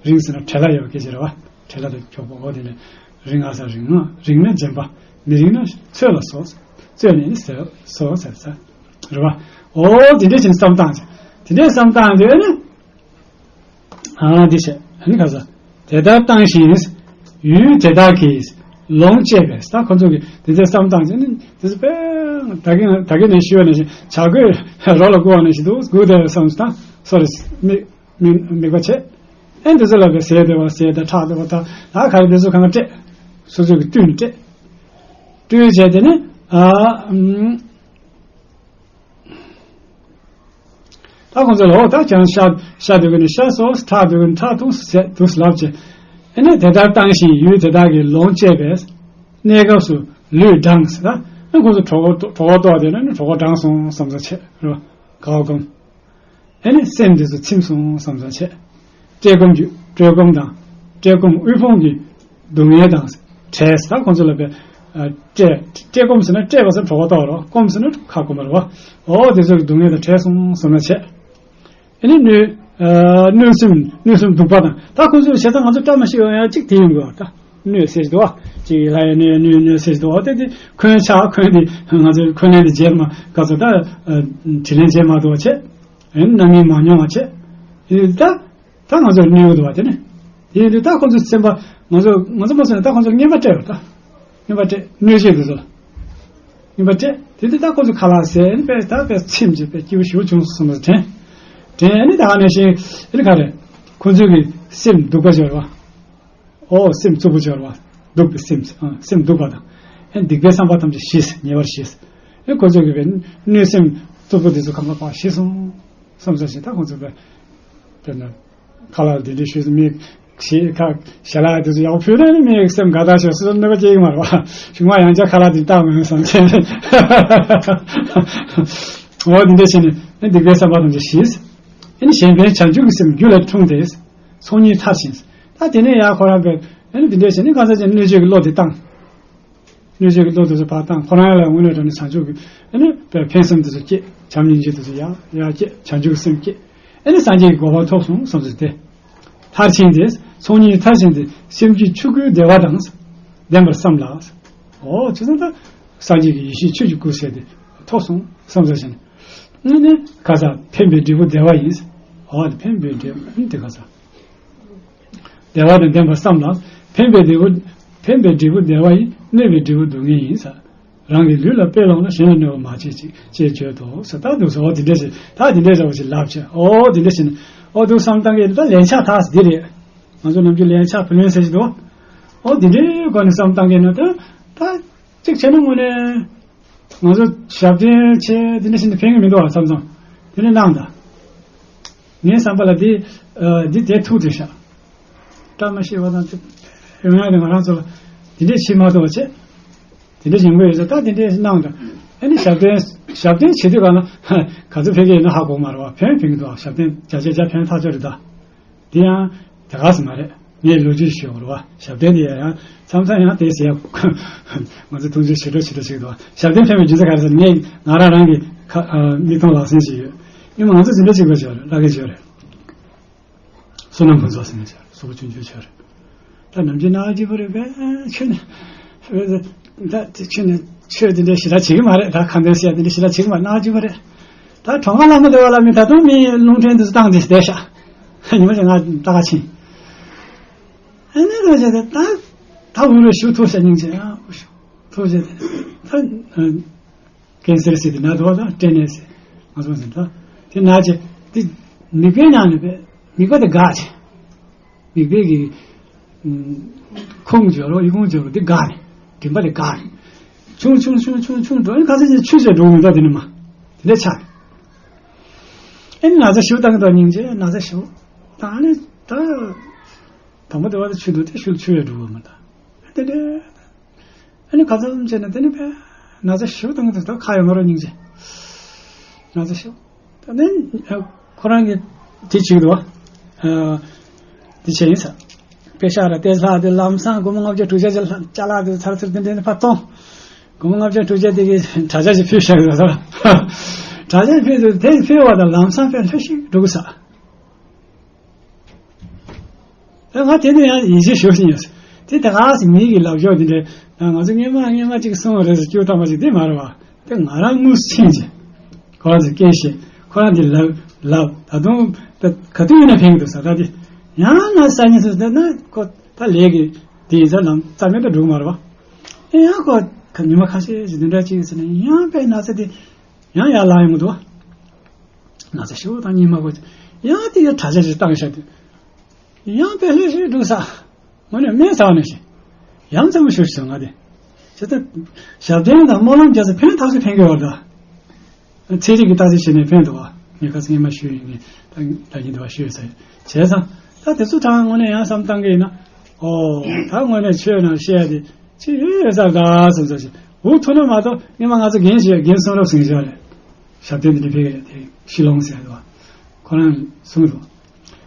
རིང་ཟེར་ན་བྲེལ་བ་ཡོད་སྐད་ཆ་རེད་བ། བྲེལ་བ་དང་འཁྱོག་པོ་འོ་དེ་ནས་རིང་ང་ས་རིང་ང་། རིང་ན་རྗེན་པ། མི་རིང་ན་ཚོད་ལ་ཟོ། ཚོད་ནས་ཟོ་ཟེར་ཟེར་རེད་བ། འོ་དེ་འདྲ་བྱས་ནས་བསམ་བཏང་ཟེར། དེ་འདྲ་བསམ་བཏང་དུས་ཨ་ནི། ཨ་འདི་བྱས་ཨ་ནི་ག་ས། དེ་ལྟར་བཏང་ཞིང་། ཡུལ་དེ་དག་གི་ལོངས་སྤྱད་པས། ད་ཁོ་ཚོ་གིས་དེ་ཚོ་བསམ་བཏང་ཟེར་ནི་དེ་ཚོ་དཔེ་ད་གིན་ད་གིན་ནས་ཞུས་པ་ནང་བཞིན་བྱ་རྒོད་རོ་ལ་བསྒུགས་པ་ནང་བཞིན་དུ་སྒུག་བསྡད་པའི་བསམ་སོང་། ད་སོ་རེ་མིག་མིག་མིག་པ་བྱས། ཨེ་འདི་ཚོ་ལ་བས་ཟས་འདོད་པ་ཟས་དང་ཁྲག་འདོད་པ་དང་ད་ག་རེ་འདི་ཚོ་གང་ག་སྤྲད། སོ་སོ་གི་བསྟུན་ནས་སྤྲད། སྤྲོས་བྱས་དེ་ནི་ཨ་ཨམ། ད་ཁོང་ཚོ་ལ་འོ་ད་ཀྱང་ཤ་ཤ་འདོད་ཀྱི་ནི་ཤ་ཟོ། ཁྲག་འདོད་ཀྱི་ནི་ཁྲག་འཐུང་ཟེར་འདུག་ལབ་བྱས། ཨེ་ནི་དེ་ལྟར་བཏང་ཞིང་ཡུལ་དེ་དག་གི་ལོངས་སྤྱད་པས། གནས་སྐབས་སུ་ལུས་འགྲངས་ཟེར། ད་ཨེ་ཁོང་ཚོ་གྲོད་ཁོག་གྲོད་ཁོག་ལྟོགས་དེ་ནི་གྲོད་ཁོག་འགྲངས་སོང་བསམ་ཚུལ་བྱས་རེད་བ། དགའ་བ་སྒོམ། ཨེ་ནི་སེམས་འདི་ཚོ་ཚིམས་སོང་བསམ་བསམ་བྱས། བཀྲེས་སྐོམ་རྒྱུ་བཀྲེས་སྐོམ་དང་། བཀྲེས་སྐོམ་དབུལ་ཕོངས་ཀྱི་སྡུག་བསྔལ་དང་། བྲེལ་ཟེར་ད་ཁོང་ཚོ་ལ་བས། བཀྲེས་བཀྲེས་སྐོམ་ཟེར་ན་བཀྲེས་པ་ཟེར་གྲོད་ཁོག་ལྟོགས་རོ། སྐོམ་ཟེར་ན་ཁ་སྐོམ་པ་རེད་བ། འོ་དེ་ཚོ་གི་སྡུག་བསྔལ་དང་བྲལ་སོང་བསམ་ན་བྱས། ཨེ་ནི་གནོད་གནོད་སེམས་གནོད་སེམས་སྡུག་པ་དང་ད་ཁོང་ཚོ་བྱས་ཙང་ང་ཚོ་བཀྲ་མ་ཤིས་པ་ཡང་གཅིག་དེ་ཡོང་དགོས་བ། ད་གནོད་སེམས་སྡུག་པ་གཅིག་ལྷ་ཡི་གནོད་གནོད་གནོད་སེམས་སྡུག་པ་དེ་དེ་འཁོན་ཆགས་འཁོན་དེ་ང་ཚོ་འཁོན་ལན་དེ་བརྗེད་མ་ག་ཚོད་ད་དྲིན་ལན་བརྗེད་མ་ཐུབ་པ་བྱས། ཨེ་རྣམ་སྨིན་མ་མྱོང་བ་བྱས། ཨེ་ད་ད་ང་ཚོར་གནོད་ཀྱི་འདུག་བ་དེ་ནི། དེ་ཡིན་དུས་ད་ཁོ་ཚོའི་སེམས་པ་ང་ཚོ་ང་ཚོ་མ་སོང་ན་ད་ཁོ་ཚོར་རྔན་པ་སྤྲད་པ་ད། རྔན་པ་སྤྲད་གནོད་བྱེད་དེ་ཚོ་ལ། རྔན་པ་སྤྲད་དེ་དུས་ད་ཁོ་ཚོ་ཁ་ལག་ཟས་ཨེ་དཔེ་ད་དཔེ་ཚིམ་གྱི་དཔེ་སྐྱིད་པོ་ཞེ་པོ་བྱུང་སོང་བསམ་པ་དྲན། དྲན་ཨེ་ནི་ད་ག་ནང་བཞིན་ཨེ་ནི་ག་རེ། ཁོ་ཚོའི་གི་སེམས་སྡུག་པ་སྦྱོར་བ། ཨོ་སེམས་རྩུབ་པོ་སྦྱོར་བ། སྡུག་པའི་སེམས་ཨ་སེམས་སྡུག་པ་དང་། ཨེ་སྡིག་པའི་བསམ་པ་ཐམས་ཅད་ཞི། ཉེ་བར་ཞི། ཨེ་ཁོ་ཚོ་གི་བའི་གནོད་སེམས་རྩུབ་པོ་དེ་ཚོ་གང་ག་པར་ཞི་སོང་བསམ་ས་ཞིག་ད་ཁོ་ཚོ་བའི་དཔེར་ན་ཁ་ལག་འདི་འདྲ་ཞུས་སུ་མི་ཞི་ཁ་ཞལ་ལག་དེ་ཚོ་ཡག་པོ་ཕུལ་ན་ནི་མི་སེམས་དགའ་ཐག་ཆོད་སོ་སོ་གནོད་པ་སྐྱེལ་གི་མ་རེད་བ། གཞུག་མ་ཡང་བསྐྱར་ཁ་ལག་དེ་བཏང་མི་ཡོང་བསམ་ཚེ། འོ་འདི་འདྲ་བྱས་ནས་ཨེ་སྡིག་པའི་བསམ་པ་ཐམས་ཅད་ཞི། ཨེ་ནི་གཞན་ཕན་བྱང་ཆུབ་ཀྱི་སེམས་རྒྱུད་ལ་འཁྲུངས་ཏེ། ཚོགས་གཉིས་མཐར་ཕྱིན། ད་དེ་ནས་ཡང་ཁོ་རང་པས་ཨ་ནི་དེ་འདྲས་བྱས་ནས་གང་ཟག་ཅིག་གནོད་བྱེད་ཀྱི་བློ་དེ་བཏང་། གནོད་བྱེད་ཀྱི་བློ་དེ་ཚོ་ཕར་བཏང་། ཁོ་རང་ལ་དངོས་གནས་དྲང་གནས་བྱང་ཆུབ་ཀྱི་ཨ་ནི་པས་ཕན་སེམས་དེ་ཚོ་སྐྱེས། བྱམས་སྙིང་རྗེ་དེ་ཚོ་ཡར་ཡར་སྐྱེས། བྱང་ཆུབ་ཀྱི་སེམས་སྐྱེས། ཨ་ནི་སངས་རྒྱས་ཀྱི་གོ་འཕང་ཐོབ་སོང་བསམ་ཚུལ་དེ། མཐར་ཕྱིན་ཏེ་ཚོགས་གཉིས་མཐར་ཕྱིན་ཏེ་སེམས་རྒྱུད་ཆོས་སྐུའི་བདེ་བ་དང་ལྡན་པར་བསམ་ལ། འོ་ཅི་ཙམ་ད་སངས་རྒྱས་ཀྱི་ཡེ་ཤེས་ཆོས་ཀྱི་སྐུ་ཟེར་དེ་ཐོབ་སོང་བསམ་ཚུལ་བྱས་ནས་ཨ་ནི་ག་ས་ཕན་པའི་འབྲས་བུ་བདེ་བ་ཡིན། འོ་དེ་ཕན་པའི་འབྲས་བུ་ཨ་ནི་དེ་ག་ས། བདེ་བ་དང་ལྡན་པར་བསམ་ལ། ཕན་པའི་འབྲས་བུ། ཕན་པའི་འབྲས་བུ་བདེ་བ་ཡིན། གནོད་པའི་འབྲས་བུ་སྡུག་བསྔལ་ཡིན་ཟེར། རང་གི་ལུས་ལ་དཔེ་ལོངས་ལ། གཞན་ལ་གནོད་པ་མ་བྱེད་ཅིག་ཅེས་བརྗོད་དོ་ཟེར། ད་འདུག་ཟེར། འོ་དེ་འདྲ་ཞིག་ད་དེ་འདྲ་འདྲ་བོ་ཞིག་ལབ་བྱས། འོ་དེ་འདྲ་ཞིག་ནི་འོ་འདུག་བསམ་བཏང་གི་ད་ལན་ཆགས་ཐག་འདི་རེད། ང་ཚོ་ནམ་རྒྱུན་ལན་ཆགས་བུ་ལོན་ཟེར་གྱི་འདུག་འོ་དེ་འདྲའི་སྒོ་ནས་བསམ་བཏང་གི་ན་ད་ད་གཅིག་བྱས་ན་དངོས་གནས། ང་ཚོ་ཞབས་བརྟན་བྱས་དེ་འདྲ་བྱས་ནས་ཕན་གི་མི་འདུག་བ་བསམ་བསམ། དེ་ནས་གནང་དང་། ངའི་བསམ་པ་ལ་འདི་ཨ་འདི་དེ་ཐུག་དེ་ཤག་བཀྲ་མ་ཤིས་པ་དང་དེ་ཡོང་ཡ་དེ་ང་རང་ཚོ་ལ་དེ་འདྲས་བྱེད་མ་ཐུབ་པ་བྱས། དེ་འདྲ་ཡིན་དགོས་ཡོད་ས། ད་དེ་འདྲས་གནང་དང་། ཨ་ནི་ཞབས་བརྟན་ཞབས་བརྟན་བྱེད་དུས་ག་ལ་ག་ཚོད་ཕན་གྱི་ཡོད་ན་ཧ་གོ་མ་རེད་བ། ཕན་ཕན་གྱི་འདུག་ཞབས་བརྟན་བརྒྱ་ཆ་བརྒྱ་ཕན་ཐག་ཆོད་རེད་ད། དེ་ཡང་དེ་ག་ས་མ་རེད། ངས་ལོ་རྒྱུས་ཤོད་རེད་བ། ཞབས་བརྟན་དེ་ཡང་མཚམས་མཚམས་ཡང་དེ་ཟེར་ཡ། ང་ཚོ་མཐོང་ཆུང་ཞེ་དྲག་ཞེ་དྲག་ཞིག་འདུག་ཞབས་བརྟན་ཕན་པའི་རྒྱུ་མཚན་ག་རེ་ཟེར་ན། ངས་ང་རང་རང་གི་ཁ་མིག་མཐོང་ལག་ཟིན་ཞིག་ཡོད། ཉི་མ་ང་ཚོ་འཛིན་གྲྭ་གཅིག་པ་ཞིག་རེད། བླ་རྒན་ཞིག་རེད། བསོད་ནམས་ཕུན་ཚོགས་ཟེར་ནས་ཟེར། གཟུགས་པོ་ཆུང་ཆུང་ཆེ་རེད། ད་ནམ་རྒྱུན་ནང་སྐྱིད་པོ་རེད་པས། ཁྱོད་ནི་ད་ཁྱོད་ནི་ཆོས་འདི་འདྲའི་ཞེ་དྲག་བྱེད་ཀྱི་མ་རེད། ད་ཁ་འདོན་ཟེར་ཡ་འདི་འདྲའི་ཞེ་དྲག་བྱེད་ཀྱི་མ་རེད། ནང་སྐྱིད་པོ་རེད། ད་གྲོང་ཁ་ལ་མི་འདུག་བ་ལ། མི་ད་དུང་མི་རླུང་ཕྲན་འདི་ཚོ་བཏང་སྟེ་བསྡད་ཤག་ཉི་མ་ཞིག་ང་ལྟ་ག་ཕྱིན། ཨ་ནི་རོ་བྱས་ཏེ་ད་ད་འུ་རུ་ཞུ་ཐུག་ཤག་སྙིང་རྗེ་ཨ། འུ་ཞུ་ཐུག་བྱས་ཏེ་ད། ཀན་སར་ཟེར་དེ་ན་དུ་བ་དང་སྐྲན་ནད་ཟེར། ང་ཚོ་ཟེར་ད་དེ་ན་ཆེ་དེ་མིག་པའི་ནང་ནས་པས་མིག་པ་དེ་འགག་ཆེ། མིག་པའི་གི་ཁུང་སྦྱོར་རོ་ཡི་ཁུང་སྦྱོར་རོ་དེ་འགག་རེད། མགྲིན་པ་དེ་འགག་རེད། ཆུང་ཆུང་ཆུང་ཆུང་ཆུང་འགྲོ་ཡིན། ཁ་སང་ཆུ་ཆུ་ཟེར་འགྲོ་མི་འདུག་དེ་ནི་མ་དེ་འདྲ་ཆགས། ཨེ་ན་ཚ་ཞིག་བཏང་གི་འདུག་སྙིང་རྗེ། ན་ཚ་ཞིག་བཏང་ནས་ད་དང་པོ་དེ་བ་དེ་ཆུ་འདུག་དེ་ཆུ་ཆུ་ཡོད་འགྲོ་བ་མ་ད་དེ་འདྲ། ཨ་ནི་ཁ་ཙམ་བྱས་ན་དེ་ནི་ཕའི་ན་ཚ་ཞིག་བཏང་དུས་ད་ཁ་ཡོང་ང་རོ་སྙིང་རྗེ། ན་ཚ་ཞིག་ད་ནི་ཁོ་རང་གིས་དེ་བྱེད་ཀྱི་འདུག་བ། དེ་བྱས་ཡིན་ས། པེ་ཤ་ར་ཏེ་ལྷ་དེ་ལམ་སང་སྒོར་མོ་ལྔ་བརྒྱ་དྲུག་བརྒྱ་ཅ་ལག་དེ་ཚར་ཚུར་དེ་འདྲ་ནི་ཕར་གཏོང་། སྒོར་མོ་ལྔ་བརྒྱ་དྲུག་བརྒྱ་དེ་གི་དྲ་རྒྱ་ཞིག་ཕུལ་བཞག་ཡོད་ས། དྲ་རྒྱ་ཕུལ་དུས་དེ་ཕུལ་བ་དང་ལམ་སང་ཕའི་ལྷོད་ཤིག་འགྲོ་གི་ས། ད་ང་དེ་ནས་ཡང་ཡིད་ཆེས་ཞུ་བཞིན་ཡོད། དེ་ད་ག་སེ་མི་གི་ལབ་ཞོར་དེ་འདྲས་ང་ཚོ་སྔོན་མ་སྔོན་མ་གཅིག་གསུངས་པ་རེད་ཟེར་སྐྱོ་ཐག་མ་ཅིག་དེ་མ་རེད་བ། དེ་ང་རང་དངོས་སུ་ཕྱིན་ཅིང་ཁོ་རང་ཚོ་སྐད་བཤད་ཁོ་རང་དེ་ལབ་ལབ་ད་དུང་ད་ག་དུས་ཡིན་ན་ཕན་གི་འདུག་ས། ད་དེ་ཡང་ན་ས་ཉིན་སུ་ད་ན་ཁོ་ད་ལས་གི་དེ་ཡིན་ས་ལམ་རྩ་མེད་དུ་འགྲོ་གི་མ་རེད་བ། དེ་ཡང་ཁོ་ཉི་མ་ཁ་ཤས་ཤིག་དེ་འདྲ་ཅིག་ཟེར་ན་ཡང་པའི་ན་ཚ་དེ་ཡང་ཡར་ལངས་ཡོང་གི་འདུག་བ། ན་ཚ་ཞེ་པོ་དང་སྙིང་མ་དགོས། ཡང་དེ་ཡང་དྲ་རྒྱ་ཞིག་བཏང་བཞག་དུས། ཡང་དཔེ་ལྷོད་ཤིག་འདུག་ས། དངོས་གནས་སྨན་ཟ་བ་ནང་བཞིན། ཡང་རྩེད་མོ་ཤོར་ཤོར་ང་དེ། བྱས་ཙང་། ཞབས་བརྟན་དང་སྨོན་ལམ་རྒྱག་ས་ཕན་ཐག་ཆོད་ཕན་གྱི་ཡོད་ད། ཚན་རིག་གི་བརྟག་དཔྱད་བྱས་ནས་ཕན་འདུག་བ། ངས་ཁ་སང་སྔོན་མ་ཞུས་ཡིན་ངས་ད་ད་ཡིན་འདུག་བ་ཞུས་ཡོད་ས་ཡོད། བྱས་ཙང་། ད་དེ་ཚོ་དྲང་དངོས་གནས་ཡང་བསམ་བཏང་གི་ཡིན་ན། ཨོ། ད་དངོས་གནས་ཆོས་ནང་བཤད་ཡ་དེ་ཅི་ཡོད་ཡོད་ས་ད་བསམ་ས་ཞིག་འུ་ཐུག་ན་མ་གཏོགས་སྔོན་མ་ང་ཚོ་རྒན་ཞིག་རྒན་གསུང་རབ་ཟིན་བཞག་རེད། ཞབས་བརྟན་དེ་འདྲ་ཕེབས་ཡོད་དེ་ཤི་ལོང་ཟེར་ཡ་དེ་བ། ཁོ་རང་གསུངས་འདུག་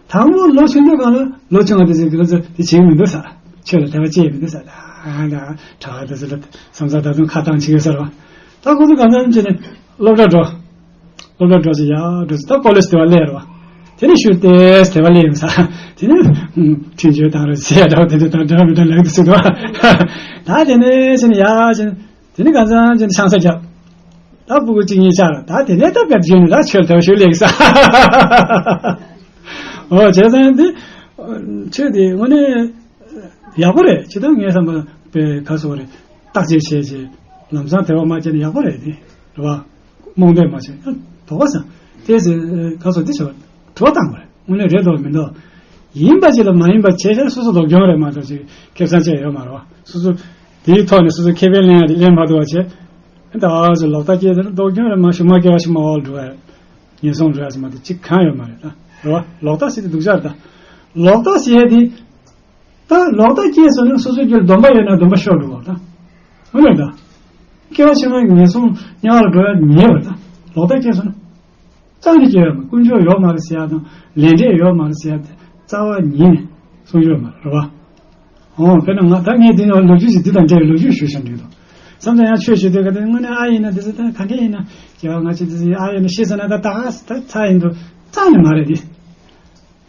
དང་པོ་ལོ་ཆུང་དུས་སྒང་ལ་ལོ་ཆུང་བ་དེ་ཚོས་ཁོ་ཚོས་དེ་བྱེད་ཀྱི་མི་འདུག་ས། ཆོས་ལ་དད་པ་སྐྱེས་མི་འདུག་ས། ད་ད་གྲྭ་བ་དེ་ཚོ་ལ་བསམ་ས་ད་དུང་ཁ་བཏང་བྱེད་ཀྱི་ས་རེད་བ། ད་ཁོ་ཚོ་གང་འཚམ་བྱས་ནས་སློབ་གྲྭ་འགྲོ། སློབ་གྲྭ་འགྲོ་ཚེ་ཡར་འགྲོ་ཚེ་ད་ཀོ་ལེཇ་དེ་བ་སླེབས་རེད་བ། དེ་ནས་ཤུལ་ཏེས་དེ་བ་སླེབས་ཡོང་ས། དེ་ནས་འཕྲིན་བཅོལ་བཏང་རེད་ཟེར་ཡ་འདྲ་བ་དེ་འདྲ་དང་འདྲ་མི་འདྲ་ལབ་ཀྱི་འདུག་ཟེར་འདུག་བ། ད་དེ་ནས་བྱས་ནས་ཡར་བྱས་ནས། དེ་ནས་གང་ཚང་ཅན་ཆང་ས་བརྒྱབ། ད་སྤུ་གུ་གཅིག་གཉིས་ཆགས་ལ་ད་དེ་ནས་ད་བེད་སྤྱོད་ནས་ད་ཆོས་དེ་བ་ཞུ་ལེགས་ས། འོ་བྱས་ཙང་འདི། ཆོས་དེ་དངོས་གནས་ཡག་པོ་རེད། ཅི་ལྟར་ངས་བསམ་པ་པའི་ག་སོགས་རེད། བརྟག་དཔྱད་བྱས་རྗེས་ལམ་སང་དེ་བ་མ་བྱས་ན་ཡག་པོ་རེད་དེ། རེད་བ། རྨོངས་དད་མ་བྱས་ན་དོགས་པ་སང་དེ་ཟེར་ག་སོགས་དེ་བྱས་པ་གྲོགས་བཏང་བ་རེད། དངོས་གནས་རེད་འདུག་མི་འདུག་ཡིན་པ་ཅིག་ལ་མ་ཡིན་པ་བྱས་ཤག་སོ་སོ་སློབ་སྦྱོང་རེད་མ་གཏོགས་ཅིག་ཁེ་བཟང་བྱས་ཡོད་མ་རེད་བ། སོ་སོ་དེའི་ཐོག་ནས་སོ་སོ་ཁེ་ཕན་ལེན་ཡ་དེ་ལེན་མ་ཐུབ་པ་བྱས། ད་ཨ་ཟོ་ལོག་ལྟ་སྐྱེས་དེ་ལ་སྡུག་སྦྱོང་རེད་མ་ཞུ་མ་སྐྱེ་བ་ཞིག་མ་འོག་འགྲོ་བ་ཉེན་སྲུང་འགྲོ་ཡ་ཞིག་མ་དེ་ཅིག་གང་ཡོད་མ་རེད་ད་རེད་བ། ལོག་ལྟ་ཟེར་དེ་སྡུག་ཅག་རེད་ད། ལོག་ལྟ་ཟེར་དེ། ད་ལོག་ལྟ་སྐྱེས་སོང་ན་སོ་སོའི་རྒྱུད་སྡོམ་པ་ཡོད་ན་སྡོམ་པ་ཤོར་འགྲོ་བ་ད། ཧོ་ལེ་ད། སྐྱེ་བ་ཕྱི་མ་ཉེན་སྲུང་དམྱལ་བ་ལ་འགྲོ་ཡ་མེད་པ་ད། ལོག་ལྟ་སྐྱེས་སོང་ན། རྩ་ནས་སྐྱེ་ཡོད་མ་དཀོན་མཆོག་ཡོད་མ་རེད་ཟེར་ཡ་དང་ལས་འབྲས་ཡོད་མ་རེད་ཟེར་ཡ་དེ་རྩ་བ་ཉིད་ནས་གསུང་ཡོད་མ་རེད་བ། ཨོ་དཔེར་ན་ང་ད་ངས་འདི་ནས་ལོ་རྒྱུས་ཤིག་འདི་དང་འབྲེལ་བའི་ལོ་རྒྱུས་ཞུས་ཤིང་འགྲིག་འདུག་བསམ་ཚུལ་ཡང་ཆོས་ཞུ་དུས་ག་དེ་དངོས་གནས་ཨ་ཡིན་ན་འདི་ཚོ་ད་ག་འདྲ་ཡིན་ན་སྐྱེ་བ་སྔ་ཕྱི་འདི་ཚོ་ཨ་ཡིན་ན་ཤེས་ཟེར་ན་ད་ད་ག་ད་ཚ་ཡིན་འདུག་རྩ་ནས་མ་རེད་འདི།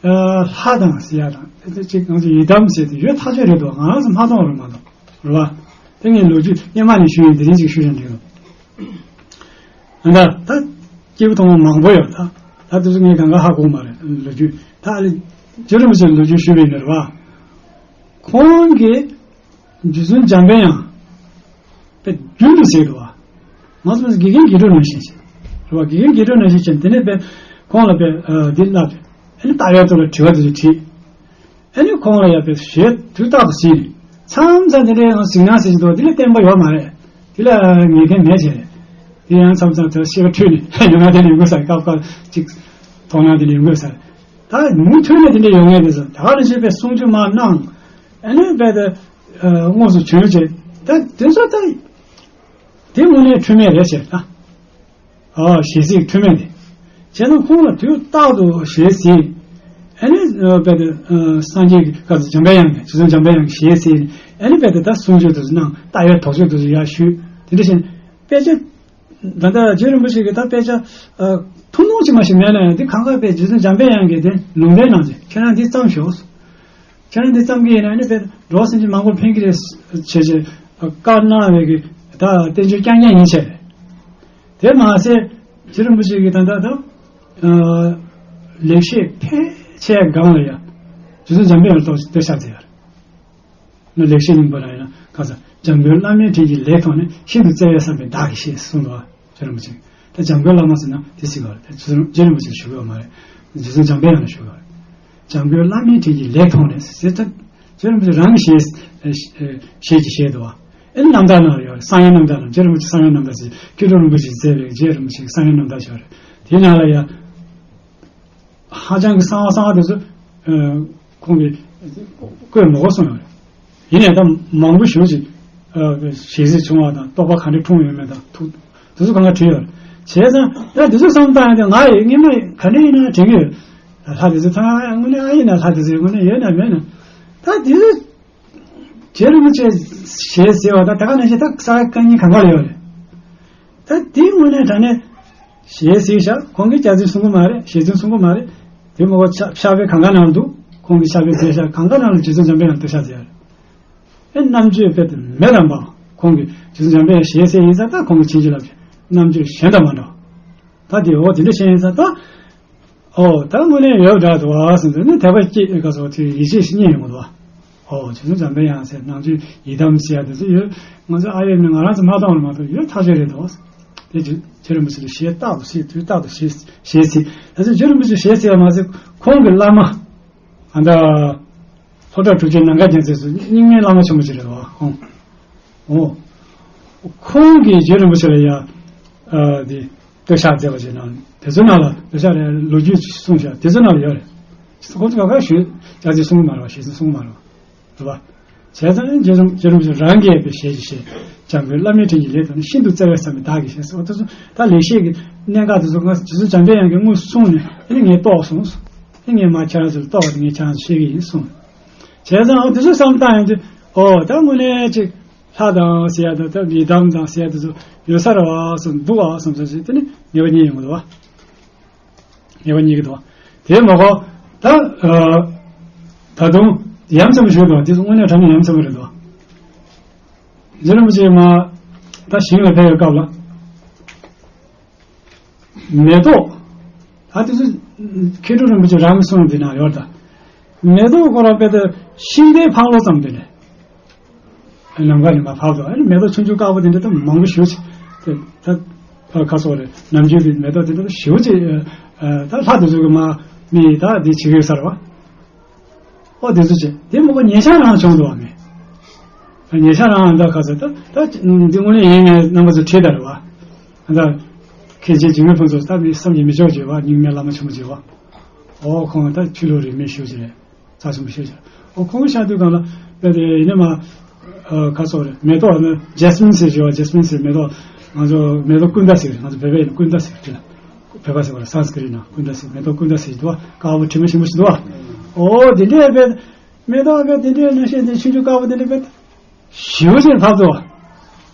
ལྷ་དང་ཟེར་ཡ་དང་དེ་ཚོ་གཅིག་ང་ཚོ་ཡི་དམ་ཟེར་དུས་ཡོད་ཐག་ཆོད་རེད་འདུག་ང་རང་ཚོ་མ་མཐོང་བ་རེད་མ་གཏོགས་རེད་བ། དེ་ངས་ལོ་རྒྱུས་སྔོན་མ་ནས་ཞུས་ཡིན་དེ་རིང་ཅིག་ཞུས་ཀྱང་འགྲིག་འདུག་ད་ད་སྐྱེས་བུ་ཐོག་མ་མང་པོ་ཡོད་ད། ད་དེ་ཚོ་ངས་གང་ག་ཧ་གོ་མ་རེད་ལོ་རྒྱུས་ད་ཨ་ལེ་རྗེ་རིན་པོ་ཆེ་ལོ་རྒྱུས་ཞུས་པ་ཡིན་ནི་རེད་བ། ཁོང་གིས་རྗེ་བཙུན་འཇམ་དཔལ་དབྱངས་དཔེ་རྒྱུན་དུ་ཟེར་འདུག་བ། ང་ཚོ་དགེ་རྒན་དགེ་ཕྲུག་ནང་བཞིན་བྱས་རེད་བ། དགེ་རྒན་དགེ་ཕྲུག་ནང་བཞིན་བྱས་དེ་ནས་དཔེ་ཁོང་ལ་དཔེ་འདི་བསླབས་ཨ་ནི་ལྟ་བའི་ཐོག་ལ་དྲི་བ་དེ་ཚོ་དྲིས། ཨ་ནི་ཁོང་ལ་ཡང་དཔེ་ཞེ་དུས་རྟག་ཏུ་གཟིགས་ནས་མཚམས་མཚམས་དེ་འདྲའི་ཡང་གཟིགས་སྣང་ཟེར་གྱི་འདུག་དེ་ལ་བརྟན་པོ་ཡོད་མ་རེད། དེ་ལ་ངེས་མཁན་མེད་བྱས་རེད། དེ་ཡང་མཚམས་མཚམས་དེ་ཤེས་པ་འཁྲུལ་ནས་ཡོང་ང་དེ་ལ་ཡོང་དགོས་ས་རེད། སྐབས་སྐབས་ཅིག་མཐོང་སྣང་དེ་ལ་ཡོང་དགོས་ས་རེད། ད་མུ་མཐུད་ནས་དེ་འདྲ་ཡོང་ངེས་དེ་ཚོ་ད་ག་ནང་བཞིན་དཔེ་གསུང་ཆོས་མར་གནང་། ཨ་ནི་དཔེ་དེ་དངོས་སུ་བྱོན་བྱས་ད་དེ་ཚོ་ད་ དེ་དངོས་གནས་འཁྲུལ་མེད་རེད་ཟེར་ད། ཨ་ཞལ་གཟིགས་འཁྲུལ་མེད་དེ། བྱས་ན་ཁོང་ལ་དུས་རྟག་ཏུ་ཞལ་གཟིགས། ཨ་ནི་ཨ་དཔེ་དེ་ཨ་སངས་རྒྱས་ཀྱི་བཀའ་སྩལ་འཇམ་དཔལ་དབྱངས་ཀྱི། བྱས་ན་འཁྲུལ་མེད་རེད་ཟེར། ཨ་ནི་དཔེ་དེ་ད་གསུང་ཆོས་དེ་ཚོ་གནང་། ལྟ་བའི་དོགས་གཅོད་དེ་ཚོ་ཡར་ཞུས། དེ་འདྲ་བྱས་ནས་དཔེ་ཆ། ད་ལྟ་རྗེ་རིན་པོ་ཆེ་གིས་ད་དཔེ་ཆ་ཨ་ཐུང་ཐུང་ཅིག་མ་ཞིག་མེད་ན་ཡང་། འདི་གང་ག་དཔེ་རྗེ་བཙུན་འཇམ་དཔལ་དབྱངས་ཀྱིས་དེ་ལུང་བསྟན་གནང་རྗེས་ཁྱེད་རང་འདི་བརྩམས་ཤོག། ཁྱེད་རང་འདི་བརྩམས་ཀྱི་ཡིན་ན་ནི་དཔེ་འགྲོ་བ་སེམས་ཅན་མང་པོར་ཕན་གྱི་རེད་བྱས་བྱས་བཀའ་གནང་བའི་གི་ད་བསྟན་བཅོས་རྐྱང་རྐྱང་ཡིན་བྱས་རེད། དེ་མ་ཟད་རྗེ་རིན་པོ་ཆེ་གིས་ད་ལྟ་ད་ཨ་ལེགས་བཤད་ཕལ་ཆེར་སྒང་ལ་ཡང་རྗེ་བཙུན་འཇམ་དཔལ་དབྱངས་ལ་བསྟོད་བསྟོད་བཞག་མཛད་ཡོད་རེད། ནི་ལེགས་བཤད་སྙིང་པོ་ལ་ཡིན་ན་ཁ་སང་འཇམ་མགོན་བླ་མའི་དྲིན་གྱིས་ལེགས་མཐོང་ནས། ཤིན་ཏུ་བརྩེ་བས་བསམ་པའི་བདག་གིས་ཤེས་གསུངས་འདུག་བ། རྗེ་རིན་པོ་ཆེ། ད་འཇམ་མགོན་བླ་མ་ཟེར་ན་དེ་ཟེར་བ་རེད། དེ་ཚོ་རྗེ་རིན་པོ་ཆེ་ལ་ཞུ་དགོས་མ་རེད། རྗེ་བཙུན་འཇམ་དཔལ་དབྱངས་ལ་ཞུ་དགོས་རེད། འཇམ་མགོན་བླ་མའི་དྲིན་གྱིས་ལེགས་མཐོང་ནས་ཟེར་ད། རྗེ་རིན་པོ་ཆེ་རང་གི་ཞལ་ཞལ་གྱིས་བཞེས་འདུག་བ། ཨེ་རྣམ་ཐར་ནང་ལ་ཡོད་རེད། གསང་བའི་རྣམ་ཐར་ནང་། རྗེ་རིན་པོ་ཆེ་གསང་བའི་རྣམ་ཐར་ཟེར། མཁས་གྲུབ་རིན་པོ་ཆེས་མཛད་པའི་རྗེ་རིན་པོ་ཆེའི་གསང་བའི་རྣམ་ཐར་ཞིག་ཡོད་རེད། དེའི་ནང་ལ་ཡང་། ཧ་ཅང་གི་གསང་བ་གསང་བ་དེ་ཚོ་ཨ་ཁོང་གིས་བཀོད་མ་དགོས་གསུངས་ཡོད་རེད། ཡིན་ནའི་ད་མང་པོ་ཞེ་པོ་ཅིག་ཨ་ཞལ་གཟིགས་བྱུང་བ་དང་རྟོགས་པ་ག་འདྲ་འཁྲུངས་ཡོད་མེད་དང་ཐུགས་དེ་ཚོ་གང་ག་བྲིས་ཡོད་རེད། བྱས་ཙང་ད་དེ་ཚོ་བསམ་བཏང་ཡོང་དུས་ང་ཡི་སྔོན་མ་ག་འདྲ་ཡིན་ན་དྲན་གྱི་ཡོད། ལྷ་དེ་ཚོ་ད་དངོས་གནས་ཨ་ཡིན་ན་ལྷ་དེ་ཚོ་དངོས་གནས་ཡོད་ན་མེད་ན། ད་དེ་ཚོ་རྗེ་རིན་པོ་ཆེ་ཞལ་གཟིགས་པ་དང་དེ་ག་ནང་བཞིན་ད་ས་དགའ་བཀའ་རྙིང་གང་ག་ལ་ཡོད་རེད། ད་དེ་དངོས་གནས་དྲང་གནས་ཞལ་གཟིགས་བཞག། ཁོང་གིས་སྐྱག་རྫུན་གསུང་གི་མ་རེད། ཞལ་རྫུན་གསུང་གི་མ་རེད། དེ་མ་གཏོགས་ཕྱག་ཕྱག་དཔེ་གང་ག་ནང་འདུག། ཁོང་གིས་ཕྱག་དཔེ་མཛད་བཞག། གང་ག་ནང་ལ་རྗེ་བཙུན་འཇམ་དཔལ་དབྱངས་བསྟོད་བཞག་མཛད་ཡོད་རེད། ཨེ་རྣམ་དཔྱོད་དཔེ་དེ་མེད་དམ་པ། ཁོང་གིས་རྗེ་བཙུན་འཇམ་དཔལ་དབྱངས་ཞལ་གཟིགས་ཡིན་ཙང་ད་ཁོང་གི་བྱིན་གྱིས་བརླབས་ཀྱི་རྣམ་དཔྱོད་གཞན་དང་མ་འདྲ་བ། ད་དེ་འོ་དེ་འདྲ་བཤད་ཡིན་ཙང་ད། ཨོ་ད་དངོས་གནས་ཡོད་འདྲ་འདུག་བ་ཟེར་དུས་ནི་དད་པ་སྐྱེས་ག་སོགས་དེ་ཡིད་ཆེས་ཤིག་རྙེད་ཡོང་གི་འདུག་བ། ཨོ་རྗེ་བཙུན་འཇམ་དཔལ་དབྱངས་ཟེར་ནང་ཆོས་ཡི་དམ་ཟེར་ཡ་དེ་ཚོ་ཡོད། ང་ཚོ་ཨ་ཡོད་མེད་ང་རང་ཚོ་མ་མཐོང་བ་མ་གཏོགས་ཡོད་ཐག་ཆོད་རེད་འདུག། དེ་རྗེ་རྗེ་རིན་པོ་ཆེ་ལ་ཞལ་རྟག་ཏུ་གཟིགས། དུས་རྟག་ཏུ་ཞལ་ཞལ་གཟིགས། ད་ཚོད་རྗེ་རིན་པོ་ཆེ་ཞལ་གཟིགས་པ་མ་ཟད་ཁོང་གི་བླ་མ་ཨ་ད་ལྷོ་བྲག་གྲུབ་རྗེ་ནམ་མཁའ་རྒྱལ་མཚན་ཚོ་རྙིང་མའི་བླ་མ་ཆེན་པོ་ཅིག་རེད་བ་ཁོང་། ཨོ། ཁོང་གིས་རྗེ་རིན་པོ་ཆེ་ལ་ཡ། ཨ་དེ། བསྟོད་བཞག་མཛད་པ་ཅིག་ནང་དེ་ཚོའི་ནང་ལ་བསྟོད་བཞག་རེད། ལོ་རྒྱུས་ཅིག་གསུངས་བཞག། དེ་ཚོའི་ནང་ལ་ཡོད་རེད། ཁོང་ཚོ་ག་ག་ཞུས་ཅག་ཅིག་གསུང་གི་མ་རེད་བ། ཞེ་ཚན་གསུང་གི་མ་རེད་བ། རེད་བ། བྱས་ཙང་རྗེ་རིན་རྗེ་རིན་པོ་ཆེ་རང་གིས་དཔེ་ཞལ་གྱིས་བཞེས། འཇམ་མགོན་བླ་མའི་དྲིན་གྱིས་ལེགས་མཐོང་ནས། ཤིན་ཏུ་བརྩེ་བས་བསམ་པའི་བདག་གིས་ཤེས་ཟེར་བ་དེ་ཚོ་ད་ལེགས་བཤད་ཀྱི་གནད་འགག་དེ་ཚོ་ང་རྗེ་བཙུན་འཇམ་དཔལ་དབྱངས་ཀྱིས་དངོས་སུ་གསུངས་ནས་ཨ་ནི་ངས་རྟོགས་སོང་། ཨ་ནི་ངས་མ་ཁྱེད་རང་ཚོ་ལ་རྟོགས་པ་དེ་ངས་ཁྱེད་རང་ཚོ་བཤད་ཀྱི་ཡིན་གསུངས། བྱས་ཙང་ཨ་དེ་ཚོ་བསམ་བཏང་ཡོང་དུས་ཨོ་ད་དངོས་གནས་ཅིག་ལྷ་དང་ཟེར་ཡ་དང་ད་ཡི་དམ་དང་ཟེར་ཡ་དེ་ཚོ་ཡོད་ས་རེད་བ་བསམ། འདུག་བ་བསམ་བསམ་བྱས་དེ་ནི་ངེས་པ་རྙེད་ཡོང་གི་འདུག་བ། ངེས་པ་རྙེད་ཀྱི་འདུག་བ། དེ་མ་གོ་ད་ཨ་ད་དུང་ཡ་མཚན་པོ་ཞིག་འདུག་བ། དེ་ཚོ་དངོས་གནས་དྲང་གནས་ཡ་མཚན་པོ་རེད་འདུག་བ། རྗེ་རིན་པོ་ཆེ་མ་ད་ཞིང་ལ་ཕེབས་པའི་སྐབས་ལ། མེ་ཏོག་ད་དེ་ཚོ་མཁས་གྲུབ་རིན་པོ་ཆེ་རང་གི་གསུང་འདི་ན་ཡོད་ད། མེ་ཏོག་ཁོ་རང་དཔེ་དེ་ཤིང་རྟའི་ཕག་ལོ་ཙམ་དེ་ནས་ནམ་མཁའ་ནས་མར་བབས་འདུག། ཨ་ནི་མེ་ཏོག་ཆུང་ཆུང་དཀར་པོ་དེ་འདྲ་ད་མང་པོ་ཞེ་པོ་ཅིག་དེ་ད་ཕར་ཁ་སོགས་རེད། ནམ་རྒྱུན་གྱི་མེ་ཏོག་དེ་འདྲ་ཞེ་པོ་ཅིག་ད་ལྷ་དེ་ཚོ་གི་མ་མི་ད་དེ་བྱེད་ཀྱི་ཡོད་ས་རེད་བ། ཨོ་དེ་ཚོ་བྱས་དེ་མོ་གོ་ཉེ་ཆར་རང་བྱུང་འདུག་བ་མེད། ཉེ་ཆར་རང་ད་ག་ཚོད་ད་ད་འདི་དངོས་གནས་ཡིན་ངས་རྣམ་པ་ཚོ་ཁྲིད་ད་རེད་བ། ད་མཁན་ཆེན་འཇིགས་མེད་ཕུན་ཚོགས་ད་མི་བསམ་གྱིས་མི་ཆོག་ཅེས་བ། རྙིང་མའི་བླ་མ་ཆེན་པོ་ཅེས་བ། ཨོ་ཁོང་ད་ཆོས་ལུགས་རིས་མེད་ཤོད་ཅེས་རེད། རྩ་ཆེན་པོ་ཤོད་ཅེས། ཨོ་ཁོང་ཤར་དུས་གང་ལ་ད་དེ་ཡིན་ནི་མ། ཁ་སོགས་རེད། མེ་ཏོག་ནི་ཇེ་སི་མིན་ཟེར་ཞུ་བ། ཇེ་སི་མིན་ཟེར་མེ་ཏོག་ང་ཚོ་མེ་ཏོག་ཀུན་ད་ཟེར། ང་ཚོ་བོད་པའི་ནང་ཀུན་ད་ཟེར་དེ་ལ། བོད་པ་ཟེར་བ་ལ་སཾ་སྐྲྀཏ་ནང་ཀུན་ད་ཟེར། མེ་ཏོག་ཀུན་ད་ཟེར་འདུག་བ། དཀར་པོ་དྲི་མ་ཞིམ་པོ་ཞིག་འདུག་བ། ཨོ་དེ་འདྲའི་དཔེ། མེ་ཏོག་དཔེ་དེ་འདྲའི་ནང་བཞིན་དེ་ཆུང་ཆུང་དཀར་པོ་དེ་འདྲའི་དཔེ་ཞེ་པོ་ཅིག་བབས་འདུག་བ།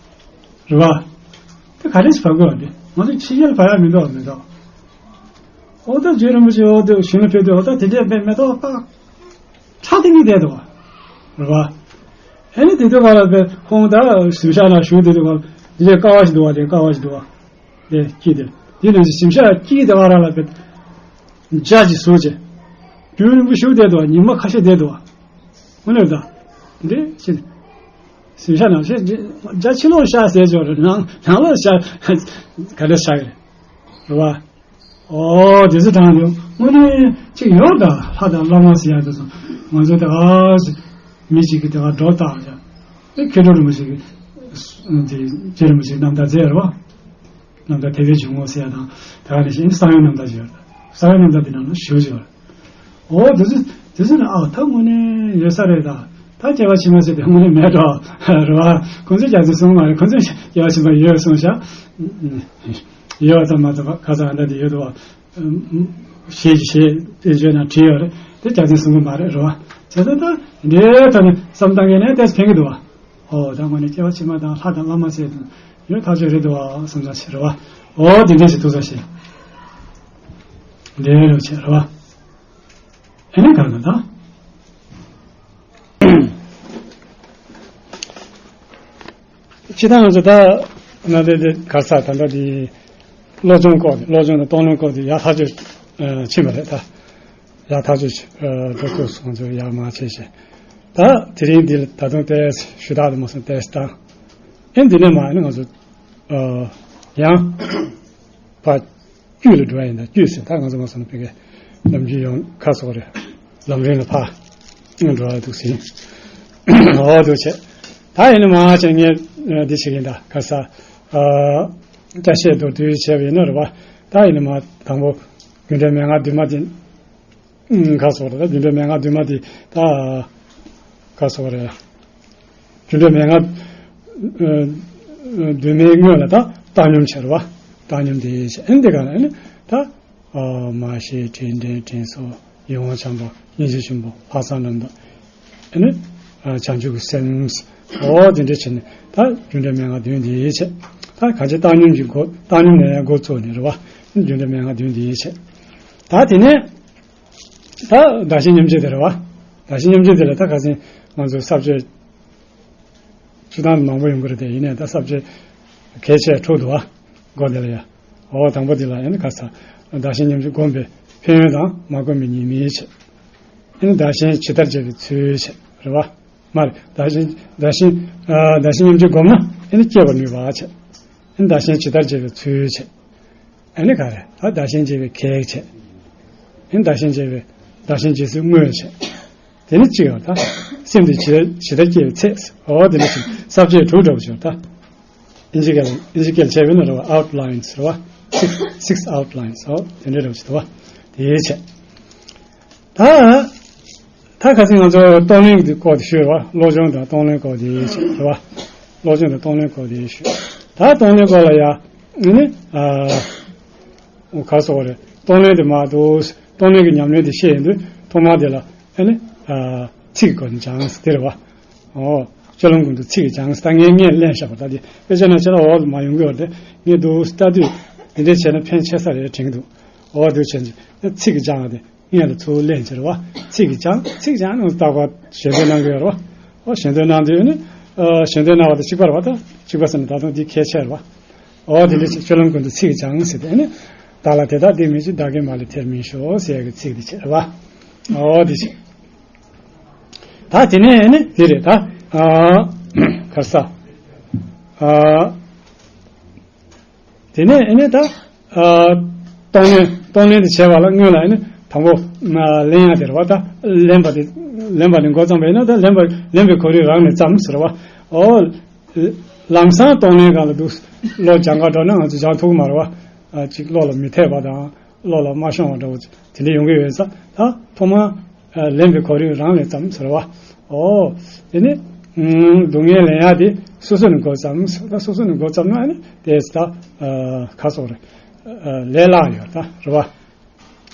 རེད་བ། དེ་ག་རེ་ཞིག་བབས་དགོས་བ། དེ་ང་ཚོ་ཕྱི་རྒྱལ་བབས་ཡ་མི་འདུག་བ། མེ་ཏོག་ཨོ་ད་རྗེ་རིན་པོ་ཆེ་ཨོ་དེ་ཞིང་ལ་ཕེབས་དུས་ཨོ་ད་དེ་འདྲའི་དཔེ་མེ་ཏོག་དཀར་ཁྲ་ཐིང་གི་བསྡད་འདུག་བ། རེད་བ། ཨ་ནི་དེ་དུས་ག་ལ་དཔེ་ཁོང་ད་གཟིམ་ཤག་ནང་བཞུགས་དེ་དུས་ག་ལ་དེ་འདྲའི་དཀར་བ་ཞིག་འདུག་བ། དེ་དཀར་བ་ཞིག་འདུག་བ། དེ་དཀྱིལ་དེ། དེ་ནང་གཟིམ་ཤག་དཀྱིལ་དེ་བ་ར་ལ་དཔེ་འཇའ་ཅིག་ཟུག་ཅིག་རྒྱུན་རིང་པོ་བཞུགས་བསྡད་འདུག་བ། ཉི་མ་ཁ་ཤས་བསྡད་འདུག་བ། དངོས་གནས་ད། འདི་ཅི། གཟིམ་ཤག་ནང་བཞིན་འཇའ་ཕྱི་ལོགས་ཤར་ཟེར་ཅོག་རེད། ནང་ནང་ལོགས་ཤར་ག་འདྲ་ཤར་གི་རེད། རེད་བ། ཨོ་དེ་ཚོ་དྲང་དུ་དངོས་གནས་ཅིག་ཡོད་ད། ལྷ་དང་བླ་མ་ཟེར་ཡ་དེ་ཚོ་ང་ཚོ་ད་ག་ཟེ་མི་གཅིག་གིས་ད་ག་སྒྲོ་བཏགས་ཡ། དེ་མཁས་གྲུབ་རིན་པོ་ཆེ་གིས་དེ་རྗེ་རིན་པོ་ཆེ་རྣམ་ཐར་མཛད་རེད་བ། རྣམ་ཐར་ཐེག་པའི་འཇུག་ངོགས་ཟེར་ཡ་དང་། ད་ག་ནས་བཤད་ན་གསང་བའི་རྣམ་ཐར་ཞིག་ཡོད་རེད། གསང་བའི་རྣམ་ཐར་དེ་ནང་ལ་ཞེ་པོ་ཅིག་ཡོད་རེད། ཨོ་དེ་ཚོ་དེ་ཚོ་ནི་ཨ་ད་དངོས་གནས་ཡོད་ས་རེད་ད། ད་སྐྱེ་བ་ཕྱི་མ་ཟེར་དེ་དངོས་གནས་མེད་འགྲོ། རེད་བ། ཁོང་ཚོས་རྒྱལ་མཚན་གསུངས་མ་རེད། ཁོང་ཚོས་སྐྱེ་བ་ཕྱི་མ་ཡོད་གསུངས་ཤག་ཡོད་པ་ཙམ་མ་གཏོགས་ཁ་སང་ཨ་འདྲ་དེ་ཡོད་དོ། ཞེས་ཀྱི་ཞེས་དེ་བརྗོད་ན་བྲིས་ཡོད་རེད། དེ་རྒྱལ་མཚན་གསུང་གི་མ་རེད། རེད་བ། བྱས་ཙང་ད་འདྲའི་ཐོག་ནས་བསམ་བཏང་མཁན་ནས་ཏོག་ཙམ་ཕན་གྱི་འདུག་བ། ཨོ་ད་དངོས་གནས་སྐྱེ་བ་ཕྱི་མ་དང་ལྷ་དང་བླ་མ་ཟེར་དུས་ཡོད་ཐག་ཆོད་རེད་འདུག་བ་བསམ་བྱ་ཞིག་རེད་བ། ཨོ་དེ་འདྲས་ཞིག་ཐུགས་བསམ་བཞེས། འདྲའི་རེ་བ་བྱས་རེད་བ། ཨ་ནི་གང་ལ་ད། སྤྱིར་བཏང་ང་ཚོ་ད་ན་དེ་དེ་གར་ས་ད་ལྟ་དེ་བློ་སྦྱོང་སྐོར་དེ་བློ་སྦྱོང་དང་གཏོང་ལེན་སྐོར་དེ་ཡག་ཐག་ཆོད་ཕྱིན་པ་རེད་ད། ཡག་ཐག་ཆོད་ཕྱིན་འགྲོ་ཐུབ་སོང་ཚོ་ཡག་མ་བྱས་ཤེ། ད་དེ་རིང་འདི་ལ་ད་དུང་ཏེས་ཞུ་དག་དེ་མ་སོང་ཏེས་ད། ཨེ་འདི་ནས་མ་ཨེ་ནི་ང་ཚོ་ཡང་ཕ། དཀྱུས་ལ་འགྲོ་བ་ཡིན་ད་དཀྱུས་ཟེར་ད་ང་ཚོ་མ་སོང་ན་ཕ་གི་ནམ་རྒྱུན་ཡོང་ཁ་སོགས་རེད། ལམ་རིམ་ལ་ཕ་འགྲོ་བ་འདུག་ཟིན། འོ་འདུག་བྱས། ད་ཡིན་ན་མ་བྱས་ངས་འདི་བྱེད་ཀྱིན་ད་ཁ་ས་སྐྱ་ཤད་མདོར་བསྡུས་བྱས་པ་ཡིན་ན་རེད་བ། ད་ཡིན་ན་མ་དང་པོ་རྒྱུ་འབྲས་མན་ངག་བདུན་མ་དེ། ཁ་སོགས་རེད། རྒྱུ་འབྲས་མན་ངག་བདུན་མ་དེ་ད་ཁ་སོགས་རེད། རྒྱུ་འབྲས་མན་ངག་ཨ་ཨ་བདུན་མའི་སྔོན་ལ་ད་བཏང་སྙོམས་བྱེད་རེད་བ། བཏང་སྙོམས་དེ་བྱེད་ཨ་ནི་དེ་ག་ལ་ཨ་ནི་ད་ཨ་མ་ཤེས་དྲིན་དྲན་དྲིན་གཟོ་ཡིད་འོང་བྱམས་པ་སྙིང་རྗེ་ཆེན་པོ་ལྷག་བསམ་རྣམ་དག་ཨ་ནི་ཨ་བྱང་ཆུབ་ཀྱི་སེམས། འོ་དེ་འདྲ་བྱས་ནས་ད་རྒྱུ་འབྲས་མན་ངག་བདུན་དེ་བྱེད། ད་ག་ཅི་བཏང་སྙོམས་ཀྱི་སྒོ་བཏང་སྙོམས་ནས་འགོ་བཙུགས་ནས་རེད་བ། རྒྱུ་འབྲས་མན་ངག་བདུན་དེ་བྱེད། ད་དེ་ནས། ད་བདག་གཞན་མཉམ་བརྗེ་དེ་རེད་བ། བདག་གཞན་མཉམ་བརྗེ་དེ་ལ་ད་ཁ་སང་ང་ཚོ་ས་བཅད་སྤྱི་བཏང་མང་པོ་ཡོང་གི་རེད་དེ་ཡིན་ནའི་ད་ས་བཅད་གལ་ཆེ་དྲུག་འདུག་བ། སྒོ་དེ་ལ་ཡ། འོ་དང་པོ་དེ་ལ་ཡ་ནི་ཁ་ས་བདག་གཞན་མཉམ་བརྗེ་བསྒོམས་པའི་ཕན་ཡོན་དང་མ་བསྒོམས་པའི་ཉེས་དམིགས་བྱས། ཡིན་ནི་བདག་གཞན་ཇི་ལྟར་བྱེད་པའི་ཚུལ་བྱས་རེད་བ། མ་རེད་བདག་གཞན་བདག་གཞན་ཨ་བདག་གཞན་མཉམ་བརྗེ་བསྒོམས་ན་ཡིན་ནི་སྐྱེ་བར་ནུས་པ་བྱས། ཡིན་བདག་གཞན་ཇི་ལྟར་བྱེད་པའི་ཚུལ་བྱས། ཨ་ནི་ག་རེ་ད་བདག་གཞན་བརྗེ་བའི་གེགས་བྱས། ཡིན་བདག་གཞན་བརྗེ་བའི་བདག་གཞན་བརྗེ་ཚུལ་དངོས་བྱས། དེ་ནི་གཅིག་ཡོད་ད། སེམས་དེ་ཇི་ཇི་ལྟར་སྐྱེ་བའི་ཚེ། འོ་དེ་འདྲ་ཞིག་ས་བཅད་དྲུག་འདྲ་བོ་ཞིག་ཡོད་ད། ཨིན་ཇི་སྐད་ཨིན་ཇི་སྐད་བྱས་པས་ན་རེད་བ། Outlines རེད་བ། Six Six Outlines འོ་དེ་འདྲ་འདྲ་བོ་ཞིག་འདུག་བ། དེ་བྱས། ད། ད་ཁ་སང་ང་ཚོ་གཏོང་ལེན་གྱི་སྐོར་དེ་ཞུས་རེད་བ། བློ་སྦྱོང་དང་གཏོང་ལེན་སྐོར་དེ་ཞུས་རེད་བ། བློ་སྦྱོང་དང་གཏོང་ལེན་སྐོར་དེ་ཞུས། ད་གཏོང་ལེན་སྐོར་ལ་ཡ། ཨ་ནི། ཨ། ག་སོགས་རེད། གཏོང་ལེན་དེ་མ་འདུག་གཏོང་ལེན་གྱི་ཉམས་ལེན་དེ་ཤེས་ཡོང་དུས་ཐོག་མར་དེ་ལ་ཨ་ནི། ཨ། ཚིག་གི་སྐོར་ནས་སྦྱངས་དེ་རེད་བ། ཨོ། སྤྱོད་ལམ་ཀུན་ཏུ་ཚིག་གིས་སྦྱངས་ད་ངས་ངས་ལེན་བཞག་པ་ད་དེ་དཔེ་ཆ་ནང་ཆ་ལ་འོག་མ་ཡོང་གི་ཡོད་དེ་ངས་འདུག་ལྟ་དུས་དེ་འདྲས་བྱས་ན་ཕན་ཆེ་ས་རེད་དྲན་གི་འདུག་འོ་འདུག་བྱས་ཚིག་གིས་སྦྱངས་དེ། སྔོན་ལ་ཚུར་ལེན་ཕྱིར་བ། ཚིག་གིས་སྦྱངས་ཚིག་སྦྱངས་ནས་རྟག་པར་ཞལ་འདོན་གནང་གི་ཡོད་རེད་བ། ཨོ་ཞལ་འདོན་གནང་དུས་ནི། ཨ་ཞལ་འདོན་གནང་བ་དང་གཅིག་པ་རེད་བ་ད། གཅིག་པ་ཟེར་ན་ད་དུང་འདི་གལ་ཆེ་རེད་བ། ཨོ་དེ་འདྲ་ཞིག་སྤྱོད་ལམ་ཀུན་ཏུ་ཚིག་གིས་སྦྱངས་ཟེར་ཏེ་ནི། བདག་ལ་དེ་དག་སྡིག་མིན་སྤྱོད། བདག་གིས་མ་ལུས་དེར་མི་ཤོག་ཟེར་ཡག་གི་ཚིག་དེ་བྱེད་རེད་བ། ཨོ་དེ་བྱེད། ད་དེ་ནས་ནི་དེ་རེད་ད། ཨ་གར་ས། ཨ། དེ་ནས་ཨེ་ནས་ད། ཨ། གཏོང་ལེན་གཏོང་ལེན་དེ་བྱས་པ་ལ་སྔོན་ལ་ཨེ་ནས་དང་པོ། ཨ། ལེན་ཡག་དེ་རེད་བ་ད། ལེན་པ་དེ། ལེན་པ་དེ་འགོ་བརྩམས་པ་ཡིན་ན་ད་ལེན་པ་ལེན་པའི་ཁོར་ཡུག་རང་ནས་བརྩམས་ཟེར་བ། ཨོ། ལམ་སང་གཏོང་ལེན་སྒང་ལ་འདུག་བློ་སྦྱང་ག་འགྲོ་ན་ང་ཚོ་སྦྱང་ཐུབ་ཀྱི་མ་རེད་བ། ཨ། ཅིག་བློ་ལ་མི་འཐད་པ་དང་བློ་ལ་མ་ཤོང་བ་འདྲ་བོ་དེ་འདྲ་ཡོང་གི་ཡོད་ས་ད་ཐོག་མར། ལེན་པའི་ཁོར་ཡུག་རང་ལས་ཙམ་ཟེར་བ། ཨོ། དེ་ནི། སྡུག་བསྔལ་ལེན་ཡག་དེ་སོ་སོ་ནས་འགོ་བརྩམས་ཟེར་ད་སོ་སོ་ནས་འགོ་བརྩམས་ན་ནི་དེས་ད། ཁ་སོགས་རེད། ལས་སླ་ཡོད་ད་རེད་བ།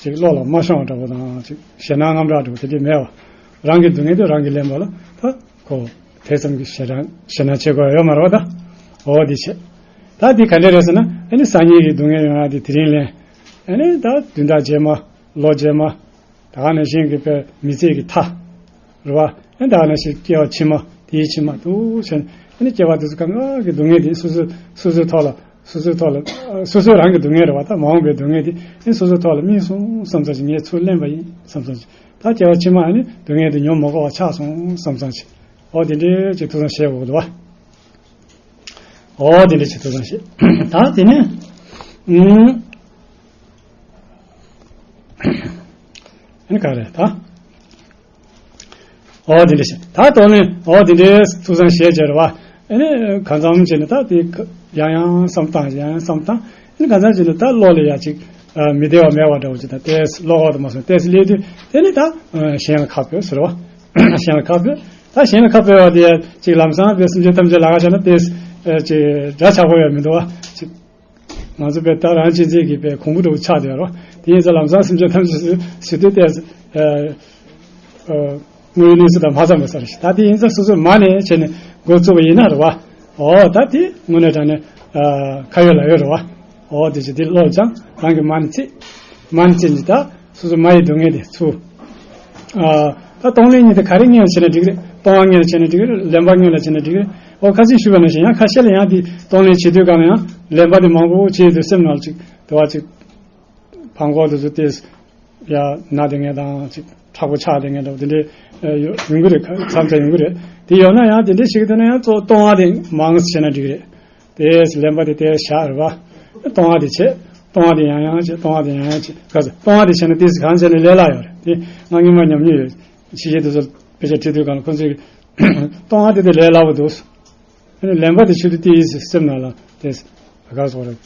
ཅིག་བློ་ལ་མ་ཤོང་བ་འདྲ་བོ་དང་ཅིག་ཞེད་སྣང་དངངས་སྐྲག་འདྲ་བོ་དེ་འདྲས་མེད་བ། རང་གི་སྡུག་བསྔལ་དེ་རང་གིས་ལེན་པ་ལ་ད་ཁོ་དེ་ཙམ་གྱི་ཞེད་སྣང་ཞེད་སྣང་བྱེད་དགོས་ཡོད་མ་རེད་བ་ད། ཨོ་དེ་བྱེད། ད་དེ་ག་འདྲས་རེད་ཟེར་ན་ཨ་ནི་སང་ཉིན་གྱི་སྡུག་བསྔལ་ཡོང་ཡག་དེ་དེ་རིང་ལེན། ཨ་ནི་ད་བདུན་ཕྲག་རྗེས་མ་ལོ་རྗེས་མ། ད་ག་ནང་བཞིན་གྱི་དཔེ་མི་ཚེ་གི་མཐའ། རེད་བ། ཨེ་ད་ག་ནང་བཞིན་སྐྱེ་བ་ཕྱི་མ་དེའི་ཕྱི་མ་དུ་ཕྱིན། ཨ་ནི་སྐྱེ་བ་དེ་ཚོ་གང་ག་གི་སྡུག་བསྔལ་དེ་སོ་སོ་སོ་སོའི་ཐོག་ལ་སོ་སོའི་ཐོག་ལ་སོ་སོའི་རང་གི་སྡུག་བསྔལ་རེད་བ་ད་མ་འོངས་པའི་སྡུག་བསྔལ་དེ་ཨེ་སོ་སོའི་ཐོག་ལ་སྨིན་སོང་བསམ་ཙང་ཅིག་ངས་ཚུར་ལེན་པ་ཡིན་བསམ་ཙང་ཅིག་ད་སྐྱེ་བ་ཕྱི་མ་ཨ་ནི་སྡུག་བསྔལ་དེ་མྱོང་མ་དགོས་པ་ཆགས་སོང་བསམ་ཙང་ཅིག་ཨོ་དེ་འདྲའི་ཅིག་ཐུགས་བསམ་བཞེས་དགོས་འདུག་བ། ཨོ་དེ་འདྲ་ཞིག་ཐུགས་བསམ་བཞེས། ད་དེ་ནས་ཨུམ། ཨ་ནི་ག་རེ་ད། ཨོ་དེ་འདྲ་ཞིག་ད་དོ་ནས་ཨོ་དེ་འདྲའི་ཐུགས་བསམ་བཞེས་བྱས་རེད་བ། ཨ་ནི་གང་འཚམ་བྱས་ནས་ད་དེ་ཡང་ཡང་བསམ་བཏང་ཡང་ཡང་བསམ་བཏང་ཨ་ནི་གང་འཚམ་བྱས་ནས་ད་བློ་ལ་ཡ་ཅིག་མི་བདེ་བ་མེད་པ་འདྲ་བོ་ཅིག་ད་ཏེས་བློ་ཁོག་ཏུ་མ་སོང་ཏེས་སླེབས་དུས་དེ་ནི་ད་གཞན་ལ་ཁ་ཕྱོགས་ཟེར་བ། གཞན་ལ་ཁ་ཕྱོགས། ད་གཞན་ལ་ཁ་སྤེལ་བ་དེ་ཡ་ཅིག་ལམ་སང་དཔེ་སེམས་ཅན་ཐམས་ཅད་ལ་ཁ་བྱས་ན་དཔེ་ཨ་ཅིག་འདྲ་ཆགས་པོ་ཡོད་མི་འདུག་བ། ཅིག་ང་ཚོ་དཔེ་ད་རང་གཅེས་འཛིན་གྱི་དཔེ་གོང་བུ་འདྲ་བོ་ཆགས་བསྡད་ཡོད་རེད་བ། དེ་ཡིན་ཙང་ལམ་སང་སེམས་ཅན་ཐམས་ཅད་ཟེར་དུས་དཔེ་ཨ་ཨ་དངོས་ཡོད་གནས་ཚུལ་དང་མ་འཚམས་པ་ས་རེད་ཤག་ད་དེ་ཡིན་ཙང་སོ་སོས་མ་ནས་བྱས་ནས་འགོ་བཙུགས་པ་ཡིན་ན་རེད་བ། འོ་ད་དེ་དངོས་གནས་དྲང་གནས་ཨ་ཁ་ཡོད་ལག་ཡོད་རེད་བ། འོ་དེ་ཅི་དེ་བློ་སྦྱང་རང་གི་མ་ནས་བརྩི། མ་ནས་བརྩི་ནས་ད་སོ་སོ་མ་ཡི་སྡུག་བསྔལ་དེ་ཚུར། ཨ་ད་གཏོང་ལེན་གཉིས་དེ་ག་རེ་ངེས་བྱས་ན་འགྲིག་རེད། གཏོང་བ་ངེས་ལ་བྱས་ན་འགྲིག་རེད། ལེན་པ་ངེས་ལ་བྱས་ན་འགྲིག་རེད། འོ་ཁ་སང་ཞུས་པ་ནང་བཞིན་ཡང་ཁ་ཤས་ལ་ཡང་དེ་གཏོང་ལེན་བྱེད་དུས་གང་ལ་ཡང་ལེན་པ་དེ་མང་པོ་བྱེད་དུས་སེམས་ནང་ལ་ཅིག་དུ་བ་ཅིག་བང་གོ་དེ་ཚོ་དེ་ཡ་ན་དེ་ངེས་དང་ཅིག་མཁྲེགས་པོ་ཆགས་དེ་ངེས་འདྲ་བོ་དེ་འདྲའི་ཡོང་གི་རེད། མཚམས་མཚམས་ཡོང་གི་རེད། དེ་ཡོད་ན་ཡང་དེ་འདྲའི་ཞིག་དེ་ན་ཡང་གཙོ་གཏོང་བ་དེ་མང་བྱས་ན་འགྲིག་རེད། དེས་ལེན་པ་དེ་དེ་བཞག་རེད་བ། གཏོང་བ་དེ་བྱེད། གཏོང་བ་དེ་ཡང་ཡང་བྱེད། གཏོང་བ་དེ་ཡང་ཡང་བྱེད། ག་ཚོད་གཏོང་བ་དེ་བྱས་ན་དེ་གང་བྱས་ནས་ལས་སླ་ཡོད་རེད། དེ་ང་སྔོན་མ་ཉམས་མྱོང་ཡོད། ཕྱི་རྒྱལ་དེ་ཚོ་དཔེ་ཆ་ཁྲིད་དུས་གང་ལ་ཁོ་ཚོས་གཏོང་བ་དེ་དེ་ལས་སླ་པོ་འདུག་ཨ་ནི་ལེན་པ་དེ་ཆུ་དེ་དེའི་སེམས་ནང་ལ་དེ་ག་ཚོད་རེད།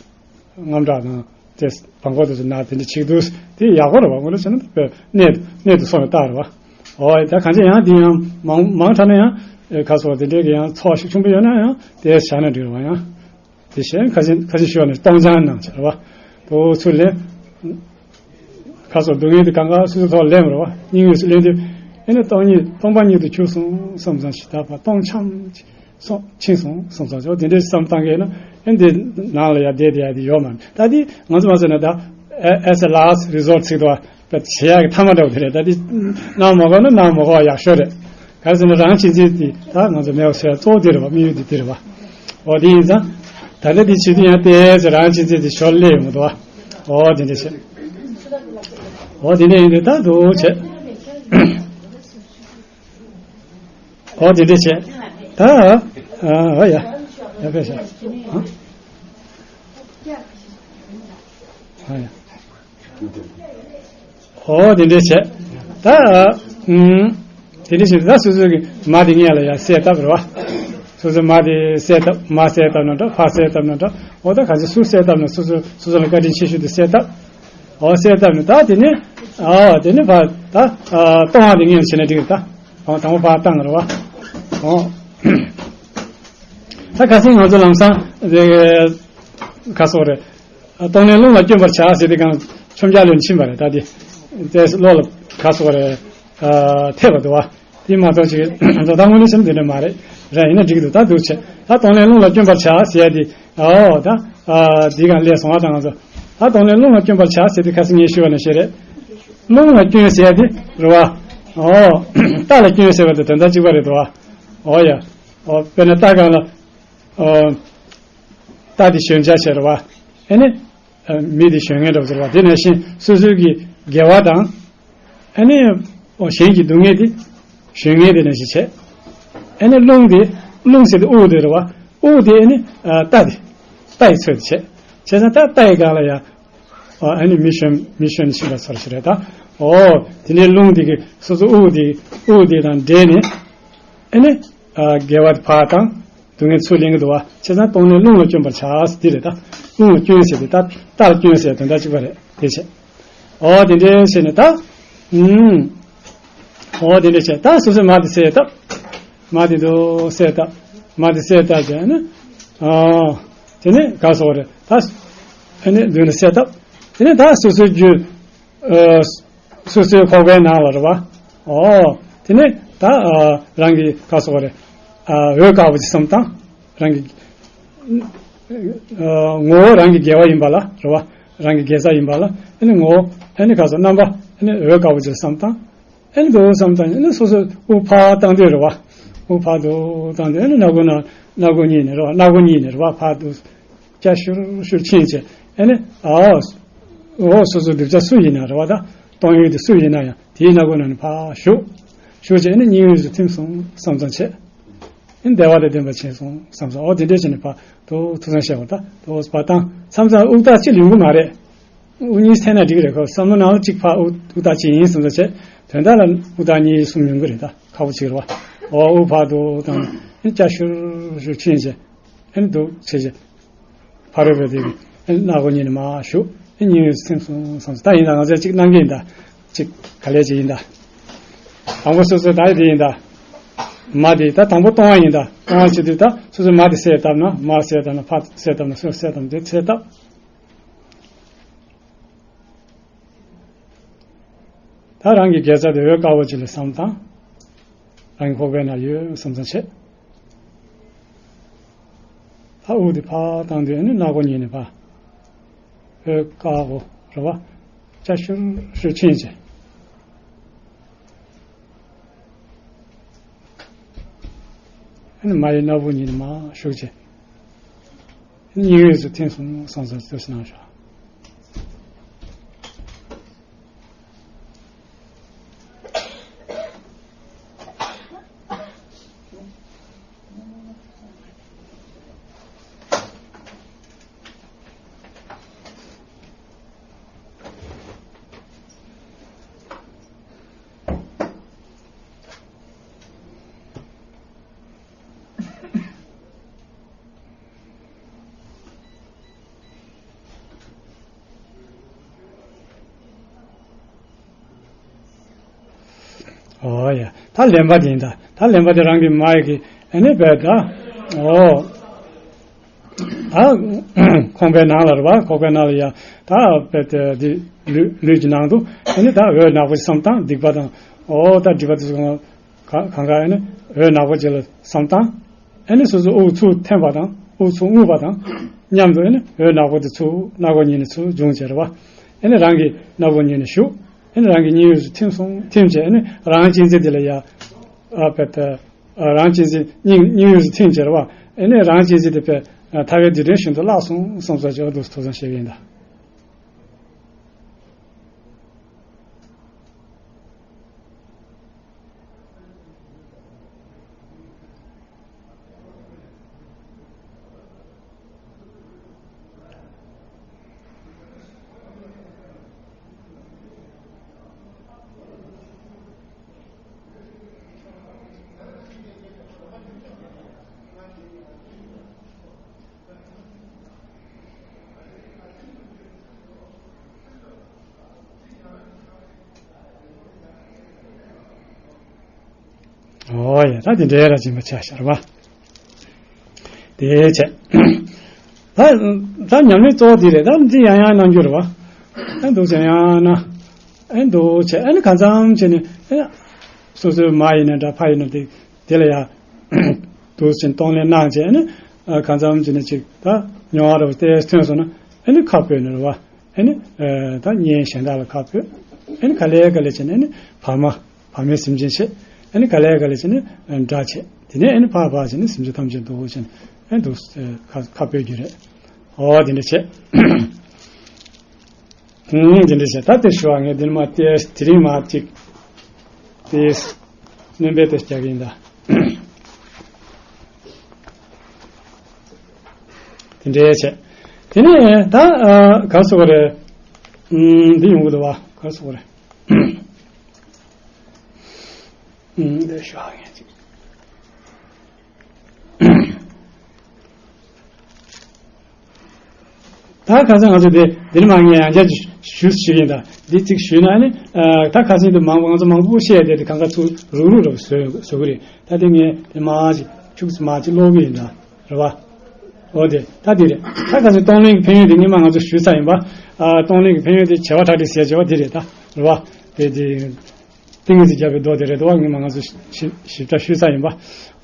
དངངས་སྐྲག་དང་དེ་བང་གོ་དེ་ཚོ་ན་དེ་འདྲ་ཆིག་འདུག་དེ་ཡག་པོ་རེད་བ། དངོས་གནས་བྱས་ན་དཔེ་གནད་དུ་གནད་དུ་སོང་བའི་རྟགས་རེད་བ། འོ་ད་གང་ཅི་ཡང་དེ་ཡང་མང་མང་དྲགས་ན་ཡང་ཨེ་ག་ཚོད་དེ་འདྲའི་གི་ཡང་ཚོགས་ཤུགས་ཆེན་པོ་ཡོད་ན་ཡང་དེ་བཞག་ན་འགྲིག་རེད་བ། ཡང་དེ་བཞིན་ཁ་ཆེ་ཁ་ཆེ་ཞུ་བ་ནི་གཏོང་སྦྱང་གནང་བྱ་རེད་བ། དོ་ཚུར་ལེན། ཁ་སོགས་སྡུག་བསྔལ་དེ་གང་ག་སོ་སོའི་ཐོག་ལེན་པ་རེད་བ། སྙིང་དབུས་སུ་ལེན་དུས་ཨེ་ནི་སྟོང་ཉིད་སྟོང་པ་ཉིད་དུ་གྱུར་སོང་བསམ་ཙང་ཞིག་ད་བ་སྟོང་འཁྱམས་སོང་ཕྱིན་སོང་བསམ་ཙང་ཞོག་དེ་འདྲའི་བསམ་བཏང་གས་ན་ཨེ་འདི་ནང་ལ་ཡ་བསྡད་བསྡད་ཡ་དེ་ཡོད་མ་རེད། ད་དེ་ང་ཚོ་མ་ཟེར་ན་ད་as a last resort་ཟེར་གི་འདུག་བ། བྱེད་ཡག་གི་ཐ་མ་འདྲ་བོ་དེ་རེད། ད་འདི་གནང་མ་དགོས་ན་གནང་མ་དགོས་པ་ཡག་ཤོས་རེད། ག་རེ་ཟེར་ན་རང་གཅེས་འཛིན་དེ་ད་ང་ཚོ་མེད་པ་བཟོ་ཡ་གཙོ་བོ་དེ་རེད་བ། དམིགས་ཡུལ་དེ་དེ་རེད་བ། འོ་དེ་ཡིན་ཙང་ད་ལྟ་དེ་བྱེད་དུས་ཡང་དེ་ཚོ་རང་གཅེས་འཛིན་དེ་ཞོར་སླེབས་ཡོང་གི་འདུག་བ། འོ་དེ་འདྲ་བྱེད། འོ་དེ་འདྲ་ཡིན་དུས་ད་འདུག་བྱེད། འོ་དེ་འདྲ་བྱེད། ད་ཨ་ཨ་ཡ་ཡ་ཕེ་ཤ་ཨ་ཨ་ཡ། ཨོ་དེ་འདྲས་བྱས། ད་ཨ་ཨུམ། དེ་འདྲས་བྱས་ད་སོ་སོ་གི་མ་དེ་སྔོན་ལ་ཡང་གསལ་བཏབ་རེད་བ། སོ་སོ་མ་དེ་གསལ་བཏབ་མ་གསལ་བཏབ་ན་འདྲ་ཕ་གསལ་བཏབ་ན་འདྲ། ཨོ་ད་ག་ཚོད་སུ་གསལ་བཏབ་ན་སོ་སོ་སོ་སོ་ལ་བཀའ་དྲིན་ཆེ་ཤོས་དེ་གསལ་བཏབ། ཨོ་གསལ་བཏབ་ན་ད་དེ་ནས་ཨོ་དེ་ནས་ཕ་ད་ཨ་གཏོང་བ་དེ་སྔོན་ལ་བྱས་ན་འགྲིག་རེད་ད། ཨོ་དང་པོ་ཕ་བཏང་རེད་བ། ཨོ་ད་ཁ་སང་ང་ཚོ་ལམ་སང་དེ་ག་སོགས་རེད། གཏོང་ལེན་རླུང་ལ་བསྐྱོན་པར་བྱ་ཟེར་དེ་གང་མཆོམ་རྒྱག་ལོན་ཕྱིན་པ་རེད། ད་དེ་དེ་བློ་ལ་ག་སོགས་རེད། ཐེབས་པ་འདུག་བ། དེ་མ་གཏོགས་ཅིག་འགྲོ་སྟངས་དངོས་གནས་བྱས་ན་དེ་འདྲ་མ་རེད། རེད་ཡིན་ན་འགྲིག་གི་འདུག་ད་འདུག་བྱས་ད་གཏོང་ལེན་རླུང་ལ་བསྐྱོན་པར་བྱ་ཟེར་ཡ་དེ་ཨོ་ད་དེ་གང་ལས་སོང་བ་དང་ང་ཚོ་ད་གཏོང་ལེན་རླུང་ལ་བསྐྱོན་པར་བྱ་ཟེར་དེ་ཁ་སང་ངས་ཞུས་པ་ནང་བཞིན་རེད། རླུང་ལ་བསྐྱོན་ཟེར་ཡ་དེ་རེད་བ། ཨོ་རྟ་ལ་བསྐྱོན་ཟེར་བ་དེ་དོན་དག་གཅིག་པ་རེད་འདུག་བ། ཨོ་ཡ། ཨོ་དཔེར་ན་རྟ་གང་ལ་ཨོ། རྟ་དེ་ཞོན་བྱ་བྱེད་རེད་བ། ཨེ་ནི། མི་དེ་ཞོན་མཁན་འདྲ་བོ་ཟེར་བ་དེ་ནང་བཞིན་སོ་སོའི་གི་དགེ་བ་དང་། ཨེ་ནི། གཞན་གྱི་སྡུག་བསྔལ་དེ་ཞོན་མཁན་དེ་ནང་བཞིན་བྱས། ཨེ་ནི་རླུང་དེ་རླུང་ཟེར་དེ་དབུགས་དེ་རེད་བ། དབུགས་དེ་ཨེ་ནི། རྟ་དེ། རྟ་ཡི་ཚོད་དེ་བྱས། བྱས་ཙང་ད་རྟ་ཡི་སྒང་ལ་ཡ། ཨེ་ནི་མི་ཞོན་མི་ཞོན་ཕྱིན་པ་ཚོར་ཞིག་རེད་ད། ཨོ། དེ་ནས་རླུང་དེ་གི་སོ་སོ་དབུགས་དེ་དབུགས་དེ་དང་འདྲེས་ནས། ཨེ་ནི། དགེ་བ་དེ་ཕར་བཏང་། སྡུག་བསྔལ་ཚུར་ལེན་གྱི་འདུག་བ། བྱས་ཙང་གཏོང་ལེན་རླུང་ལ་བསྐྱོན་པར་བྱ་ཟེར་དེ་རེད་ད། རླུང་ལ་བསྐྱོན་ཟེར་དེ་ད་རྟ་ལ་བསྐྱོན་ཟེར་དོན་དག་གཅིག་པ་རེད་དེ་བྱས། ཨོ་དེ་འདྲའི་བྱས་ནས་ད། ཨུམ། ཨོ་དེ་འདྲའི་བྱས་ད་སོ་སོའི་མ་དེ་གསལ་བཏབ། མ་དེ་འདུག་གསལ་བཏབ། མ་དེ་གསལ་བཏབ་བྱས་ནས། ཨོ། དེ་ནས་ག་སོགས་རེད་ད། ཨ་ནི་མདུན་ལ་གསལ་བཏབ། དེ་ནས་ད་སོ་སོའི་རྒྱུད། སོ་སོའི་ཁོག་པའི་ནང་ལ་རེད་བ། ཨོ། དེ་ནས་ད་རང་གི་ག་སོགས་རེད། འོད་དཀར་པོ་ཅིག་བསམ་བཏང་། རང་གི་ངོ་བོ་རང་གི་དགེ་བ་ཡིན་པ་ལ་རེད་བ། རང་གི་དགེ་རྩ་ཡིན་པ་ལ་ཨ་ནི་ངོ་བོ་ཨ་ནི་ག་སོགས་རྣམ་པ་ཨ་ནི་འོད་དཀར་པོ་ཅིག་བསམ་བཏང་། ཨ་ནི་འདུག་བསམ་བཏང་ཨ་ནི་སོ་སོ་དབུགས་ཕར་བཏང་དུས་རེད་བ། དབུགས་ཕར་འདུག་བཏང་དུས་ཨ་ནི་སྣ་སྒོ་ན་སྣ་སྒོ་གཉིས་ནས་རེད་བ། སྣ་སྒོ་གཉིས་ནས་རེད་བ། ཕར་འདུག་སྐྱ་ཤུར་ཤུར་ཕྱིན་བྱས་ཨ་ནི་ཨ། འོ་སོ་སོ་གདུལ་བྱ་སུ་ཡིན་ན་རེད་བ། ད་གཏོང་ཡུལ་དེ་སུ་ཡིན་ན་ཡང་དེའི་སྣ་སྒོ་ནང་ནས་ཕར་ཞུགས། ཞུགས་བྱས་ཨ་ནི་སྙིང་དབུས་སུ་ཐིམ་སོང་བསམ་ཙམ་བྱས། ཨ་ནི་བདེ་བ་དང་ལྡན་པ་བྱས་སོང་བསམ་སོང་། འོ་དེ་འདྲས་བྱས་ནས་ཕར་དུ་ཐུགས་བསམ་བཞེས་པ་ད་དུ་ཕར་བཏང་མཚམས་མཚམས་དབུགས་ཐག་གཅིག་ལེན་གྱི་མ་རེད། དབུགས་གཉིས་འཐེན་ན་འགྲིག་གི་རེད་ཁོ། བསམ་བློ་ནང་ལ་གཅིག་ཕར་དབུགས་དབུགས་ཐག་གཅིག་ཡིན་བསམ་ས་བྱས། དོན་དག་ལ་དབུགས་ཐག་གཉིས་གསུམ་ཡོང་གི་རེད། ད་ཁག་པོ་ཅིག་རེད་བ། འོ་དབུགས་ཕར་འདུག་དང་ཨེ་སྐྱ་ཤུར་ཤུར་ཕྱིན་བྱས། ཨེ་འདུག་བྱས་བྱས། ཕ་རོལ་པོ་དེ་ཨེ་སྣ་སྒོ་གཉིས་ནས་མར་ཞུགས། ཨེ་སྙིང་དབུས་སུ་ཐིམ་སོང་བསམ་སོང་། ད་ཡིན་ད་ང་ཚོས་གཅིག་གནང་གི་ཡིན་ད། གཅིག་ག་ལེ་ཅིག་ཡིན་ད། དང་པོ་སོ་སོ་ད་ཡི་དེ་ཡིན་ད། མ་དེ་ད་དང་པོ་གཏོང་བ་ཡིན། ད་གཏོང་བ་བྱེད་དུས་ད་སོ་སོའི་མ་དེ་བསད་བཏབ་ན། མ་བསད་བཏབ་ན། ཕ་བསད་བཏབ་ན། སོ་བསད་བཏབ་ན། དེ་བསད་བཏབ། ད་རང་གི་དགེ་རྩ་དེ་འོད་དཀར་པོ་ཅིག་ལ་བསམ་བཏང་། རང་གི་ཁོག་པའི་ནང་ཡོད་བསམ་བཏང་བྱས། ད་དབུགས་དེ་ཕར་བཏང་དུས་ཨ་ནི་སྣ་སྒོ་གཉིས་ནས་ཕར་འོད་དཀར་པོ་རེད་བ། ཅ་ཤུར་ཤུར་ཕྱིན་བྱས། ཨ་ནི་མ་ཡི་སྣ་བུག་གཉིས་ནས་མར་ཞུགས་བྱས། ཨ་ནི་སྙིང་དབུས་སུ་ཐིམ་སོང་བསམ་བསམ་བསམ་བསམ་གནང་ཤོག། ཨོ་ཡ། ད་ལེན་པ་དེ་ཡིན། ད་ད་ལེན་པ་དེ་རང་གི་མ་ཡི་གི་ཨ་ནི་བས་ད། ཨོ། ད་ཁོག་པའི་ནང་ལ་རེད་བ། ཁོག་པའི་ནང་ལ་ཡ་ད་བས་ད་དེ་ལུས་ལུས་ཀྱི་ནང་དུ་ཨ་ནི་ད་འོད་ནག་པོ་བསམ་བཏང་། སྡིག་པ་དང་། ཨོ་ད་སྒྲིབ་པ་དེ་ཚོ་གང་གང་ག་ཨ་ནི་འོད་ནག་པོ་ཅིག་ལ་བསམ་བཏང་། ཨ་ནི་སོ་སོ་དབུགས་ཚུར་འཐེན་པ་དང་དབུགས་ཚུར་རྔུབ་པ་དང་མཉམ་དུ་ཨ་ནི་འོད་ནག་པོ་དེ་ཚུར་སྣ་སྒོ་གཉིས་ནས་ཚུར་འབྱུང་བྱས་རེད་བ། ཨ་ནི་རང་གི་སྣ་སྒོ་གཉིས་ནས་ཞུགས། ཨ་ནི་རང་གི་སྙིང་དབུས་སུ་ཐིམ་སོང་། ཐིམ་བྱས་ཨ་ནི་རང་གཅེས་འཛིན་དེ་ལ་ཡ། ཨ་བས་ད། རང་གཅེས་འཛིན་སྙིང་སྙིང་དབུས་སུ་ཐིམ་བྱས་རེད་བ། ཨ་ནི་རང་གཅེས་འཛིན་དེ་བས་ཐར་པའི་རྡུལ་ཕྲན་ཤིན་ཏུ་བརླག་སོང་བསམ་ས་ཅིག་འདུག་ཐུགས་བསམ་བཞེས་ཀྱི་ཡིན་ད། ཨོ་ཡ། ད་དེ་འདྲའི་ར་སྦྱིན་པ་ཆ་ཤར་བ། དེ་བྱས། ད་ད་ཉམས་ལེན་གཙོ་བོ་དེ་རེད། ད་འདི་ཡང་ཡང་གནང་རྒྱུ་རེད་བ། ད་འདུག་ཅེས་ཡང་ན། ཨེ་འདུག་ཅེས་ཨེ་ནི་གང་འཚམ་བྱས་ནས་ཨེ་ནི་སོ་སོའི་མ་ཡིན་ན་འདྲ་ཕ་ཡིན་ན་འདྲ་དེ་ལ་ཡ། འདུག་ཅེས་གཏོང་ལེན་གནང་བྱས་ཨེ་ནི་གང་འཚམ་བྱས་ནས་ཅིག་ད་མྱོང་བ་རུ་ཏོག་ཙམ་ཐོན་སོང་ན་ཨེ་ནི་ཁ་ཕོད་ནི་རེད་བ། ཨེ་ནི་ད་གཉེན་གཞན་དག་ལ་ཁ་ཕོད། ཨེ་ནི་ག་ལེ་ག་ལེ་བྱས་ནས་ཨེ་ནི་བར་མ། བར་མའི་སེམས་ཅན་བྱས། ཨ་ནི་ག་ལེ་ག་ལེ་བྱས་ནས་དགྲ་བྱས། དེ་ནས་ཨ་ནི་ཕར་ཕར་བྱས་ནས་སེམས་ཅན་ཐམས་ཅད་འདུ་བྱས་ནས་ཨ་ནི་འདུག་ཁ་ཁ་ཕོད་རྒྱུ་རེད། ཨོ་དེ་འདྲ་བྱས། ཨུམ་དེ་འདྲ་བྱས། ད་དེ་ཞུ་བ་ངས་དེ་ནས་མ་དེ་དེ་རིང་མ་ཅིག་དེ་སྣོན་པའི་དེ་རྒྱག་གི་ཡིན་ད། དེ་འདྲ་བྱས། དེ་ནས་ད་ག་སོ་རེད། ཨུམ་འདི་ཡོང་གི་འདུག་བ། ག་སོ་རེད། ཨུམ་འདི་ཞུ་བ་ངས་ཅིག་ད་ཁ་སང་ང་ཚོ་དེ་འདིར་མ་ངས་ཡང་བསྐྱར་ཞུ་ཞུ་ཡིན། ད་འདི་གཅིག་ཞུས་ན་ནི་ད་ཁ་སང་དུ་མང་པོ་ང་ཚོ་མང་པོ་བཤད་དེ་དེ་གང་ག་ཚུར་རུག་རུག་རུག་བཟོ་བཟོ་གི་རེད། ད་དེ་ངས་དེ་མ་ཅིག་ཁྱུག་ཙམ་མ་ཅིག་ཀློག་གི་ཡིན། ད་རེད་བ། འོ་དེ་ད་དེ་རེད། ད་ཁ་སང་གཏོང་ལེན་གྱི་ཕན་ཡོན་དེ་སྔོན་མ་ང་ཚོ་ཞུས་ཚར་ཡིན་པ། གཏོང་ལེན་གྱི་ཕན་ཡོན་དེ་བྱེ་བ་ཁྲག་ཁྲིག་ཟེར་བྱེ་བ་དེ་རེད། ད་རེད་བ། དེ་དེ། ཏིང་ངེ་འཛིན་རྒྱས་པའི་མདོ་དེ་རེད་དོ། ངས་མ་ང་ཚོ་ཞིབ་ཞིབ་ཕྲ་ཞུས་ཚར་ཡིན་པ།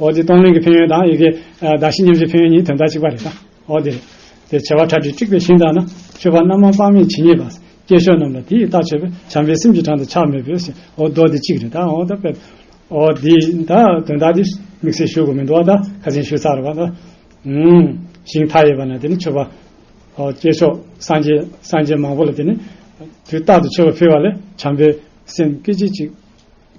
འོ་དེ་གཏོང་ལེན་གྱི་ཕན་ཡོན་དང་ཡི་གེ་ཟླ་ཕྱེད་མཉམ་གཞག་ཕན་ཡོན་གཉིས་དོན་དག་གཅིག་པ་རེད་ད། འོ་དེ་རེད། དེ་བྱེ་བ་ཁྲག་ཁྲིག་དཀྲིགས་པའི་ཞིང་དག་ན། མཆོད་པ་རྣམ་མང་དཔག་མེད་ཇི་སྙེད་པ། སྐྱེས་མཆོག་རྣམས་ལ་དེ་ཡི་རྟགས་མཆོད་པས། བྱམས་པའི་སེམས་ཀྱི་དྲུང་དུ་ཕྱག་མོས་པས་ཟེར། འོ་མདོ་དེ་གཅིག་རེད་ད། འོ་ད་དཔེ། འོ་དེ་ད་དོན་དག་དེ་དམིགས་བསལ་ཞུ་དགོས་མི་འདུག་བ། ད་ཁ་སང་ཞུས་ཚར་རེད་བ་ད། ཨུམ། ཞིང་མཐའ་ཡས་པ་ན་དེ་ནི་མཆོད་པ། འོ་སྐྱེས་མཆོག་སངས་རྒྱས་སངས་རྒྱས་མང་པོ་ལ་དེ་ནི་དུས་རྟག་ཏུ་མཆོད་པ་ཕུལ་བ་ལས་བྱམས་པའི་སེམས་སྐད་ཅིག་ཅིག་